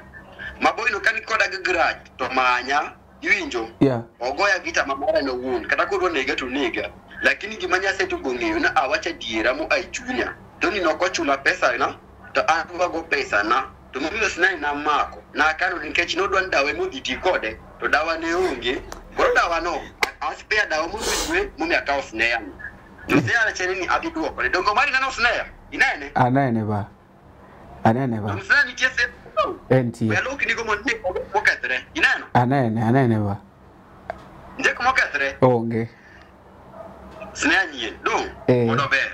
Maboyno ka ni koda gi grudge to manya, iwinjo?
Yeah.
Ogoya vita mamara no wuon, kata kodwa nega to nega. Lakini gima Nyasaye to gong'eyo na awacho adiera mo aichunya. To ni nokochula pesa na, to an wago pesa na. To momiyo sinai namako, nakano nikech nodwa ni dawa modhi ti kode, to dawa ne onge. Koro dawa no, aspare dawa modhi momiyo akawo snare ni. To snare chene ni adhi duokone. Dongo mari neno snare? Inene?
Anene ba. Anene ba.
To snare nitie se.
Entie.
We alok nigo mondo mokethre. Ineno?
Anene, anene ba.
Nitie kuma okethre?
Onge.
Snare nyien. Dong? Mondo ober.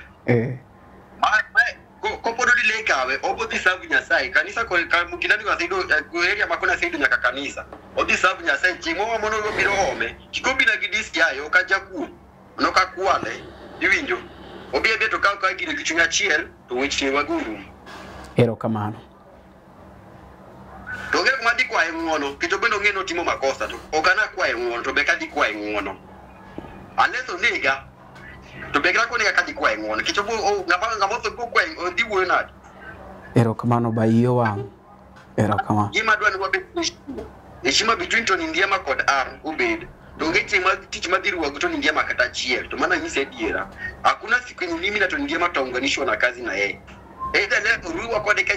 Kopod odile kawe, obodhi serve Nyasaye. Kanisa ko kinani waseido area makona seido nyaka kanisa. Odhi serve Nyasaye chieng' moro mono biro ome. Kik obina gi DCI ok ajakuo. Nokakwale. Iwinjo? Obi abia to kaw ka gino gi chuny achiel to weche waguru.
Erokamano.
To onge kuma adhi kwaye ng'uono, nikech obende ong'e ni otimo makosa to ok anakwaye ng'uono to be kadhi kwaye ng'uono. Unless onega, to be kata konega kadhi kwaye ng'uono, nikech ng'ama otho biro kwaye odhi wuoyo nade?
Erokamano ba iyi owang'. Erokamano.
Gima adwa ni wabed gi heshima. Heshima between Tony Ndiema kod an obed. To onge tich madhi ruwa gi Tony Ndiema kata achiel, to mano anyise adiera. Hakuna siku yenye mimi na Tony Ndiema tutaunganishwa na kazi na yeye. Either ne ruwa kode ka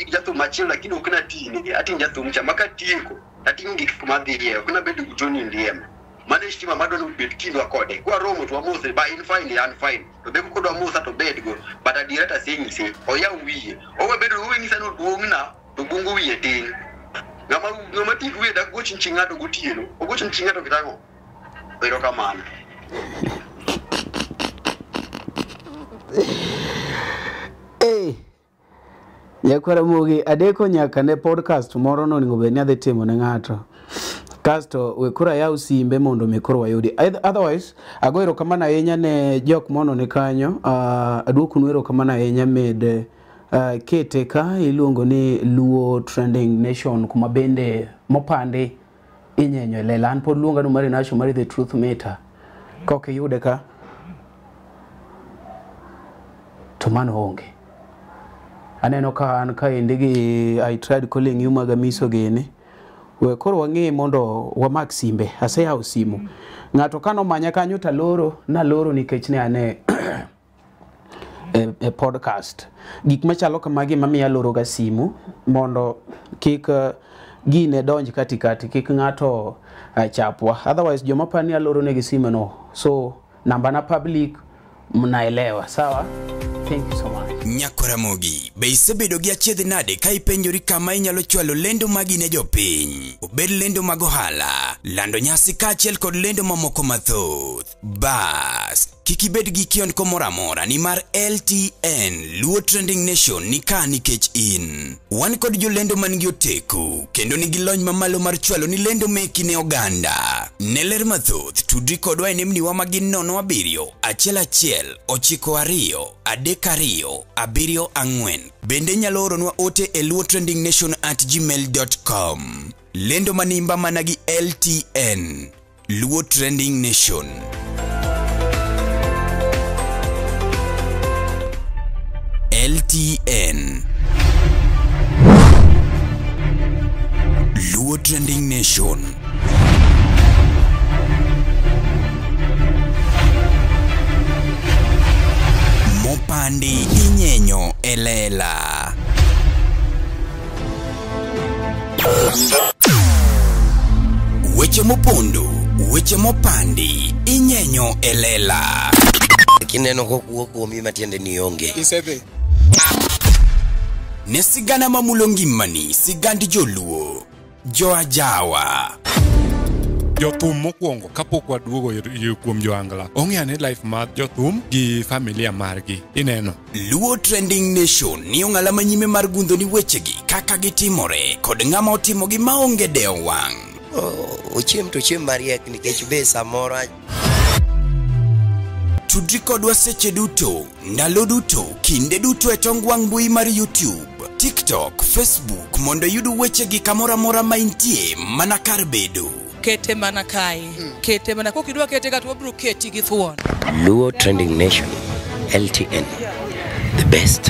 jathum achiel lakini ok natine, ating' jathum cha makatieko, tating'o gik madhiye, ok nabedo gi Tony Ndiema. Mano heshima madwa ni obed kindwa kode. Kwaromo to wamosre, ba in fine, an fine. To be kodwa mosa to bedgo, but adiera tasenyise, oyaw wiye. Owe bedo owe nyisa ni oduong'na, to bungu wiye tin. Ng'ama tik wiye dak goch chi ng'ato gotieno, ogoch chi ng'ato kitang'o? Erokamano.
Nyakwar Ramogi, adeko nyaka ne podcast moro nonego bed ni adhi timo ne ng'ato. Kasto we koro ayaw simbe mondo mi koro wayudi. Otherwise, ago erokamano ahinya ne jok mono ni kanyo. Aduokonu erokamano ahinya med kete ka iluongo ni Luo Trending Nation kuma bende mopandi inyenyo e lela. An pod luonga ni Mari Nasho Mari The Truth Meter. Kok iyude ka to mano onge. Aneno ka an kaendi gi I tried calling you maga miso gini. We koro wang'e mondo wamak simbe. Aseyawo simu. Ng'ato kanomanya kanyo taloro, naloro nikech ne ane e podcast. Gik machalo kamagi mamiyo aloro ga simu mondo kik gine donj katikati, kik ng'ato chapwa. Otherwise joma pani aloro negi simu no. So namba na public mnaelewa, sawa? Thank you so much.
Nyakwar Ramogi, be isebedo gi achiedh nade ka ipenjori kama inyalo chwalo lendo magi ne jopiny? Obed lendo mag ohala, lando nyasi kaachiel kod lendo mamoko mathoth. Bas, kik ibed gi kiondko moro amora nimar LTN Luo Trending Nation ni ka nikech in. Wan kod jolendo man gi oteku kendo nigi lony mamalo mar chwalo ni lendo meki ne oganda. Ne ler mathoth, tudri kodwa e nembniwa ma gin 07 11 92 32 74. Bende inyalo oronwa ote e luotrendingnation@gmail.com. Lendo manimba mana gi LTN Luo Trending Nation. LTN Luo Trending Nation. mopandi inyenyo e lela. Weche mopondo, weche mopandi inyenyo e lela.
Kineno kokuo kuomi matiende ni onge.
Isedhi.
Ne sigana mamulo ngimani, sigand joluo, joajawa.
Jothum mokwongo kapok waduogo kuom joangla ong'eyo ni life mar jothum gi familia margi ineno.
Luo Trending Nation ni ong'ala manyime mar gundho ni wechegi kaka gitimore kod ng'ama otimogi maonge dewo wang'.
Ochiem to ochiem mariek nikech be samoro.
Tudri kodwa seche duto, ndalo duto, kinde duto e tong wang' mbui mar YouTube, TikTok, Facebook mondo iyud wechegi kamoro amora ma intie mana kar bedo.
Kete mana kae. Kete mana kokidwa kete ka to wabiro keti gi thuon.
Luo Trending Nation, LTN, the best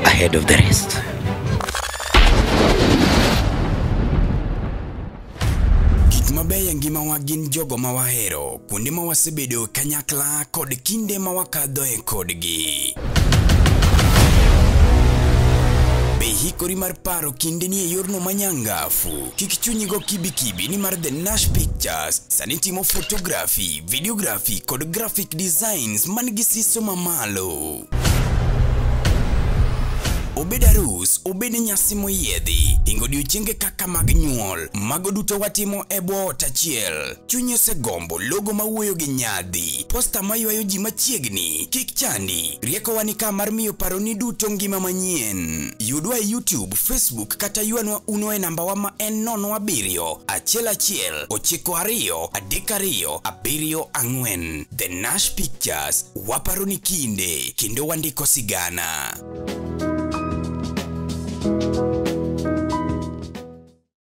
ahead of the rest.
Gik mabeyo e ngimawa gin jogo ma wahero, kuonde ma wasebedo kanyakla kod kinde ma wakadhoe kodgi. Be hikori mar paro kinde ni e yorno manyangafu? Kik chunyi go kibikibi ni mar The Nash Pictures sani timo photography, videography kod graphic designs man gi siso mamalo. Obed arus, obed nyasi moyiedhi, hingo odiochienge kaka mag nyuol, mago duto watimo e bwo ot achiel. Chunyi osegombo logo mawuoyo gi nyadhi, posta maywayo ji machiegni, kik chandi, riekowa ni ka mar miyo paroni duto ngima manyien. Yudwa e YouTube, Facebook kata ywanwa uno e nambawa ma en 07 11 92 32 74. The Nash Pictures, waparo ni kinde, kendo wandiko sigana.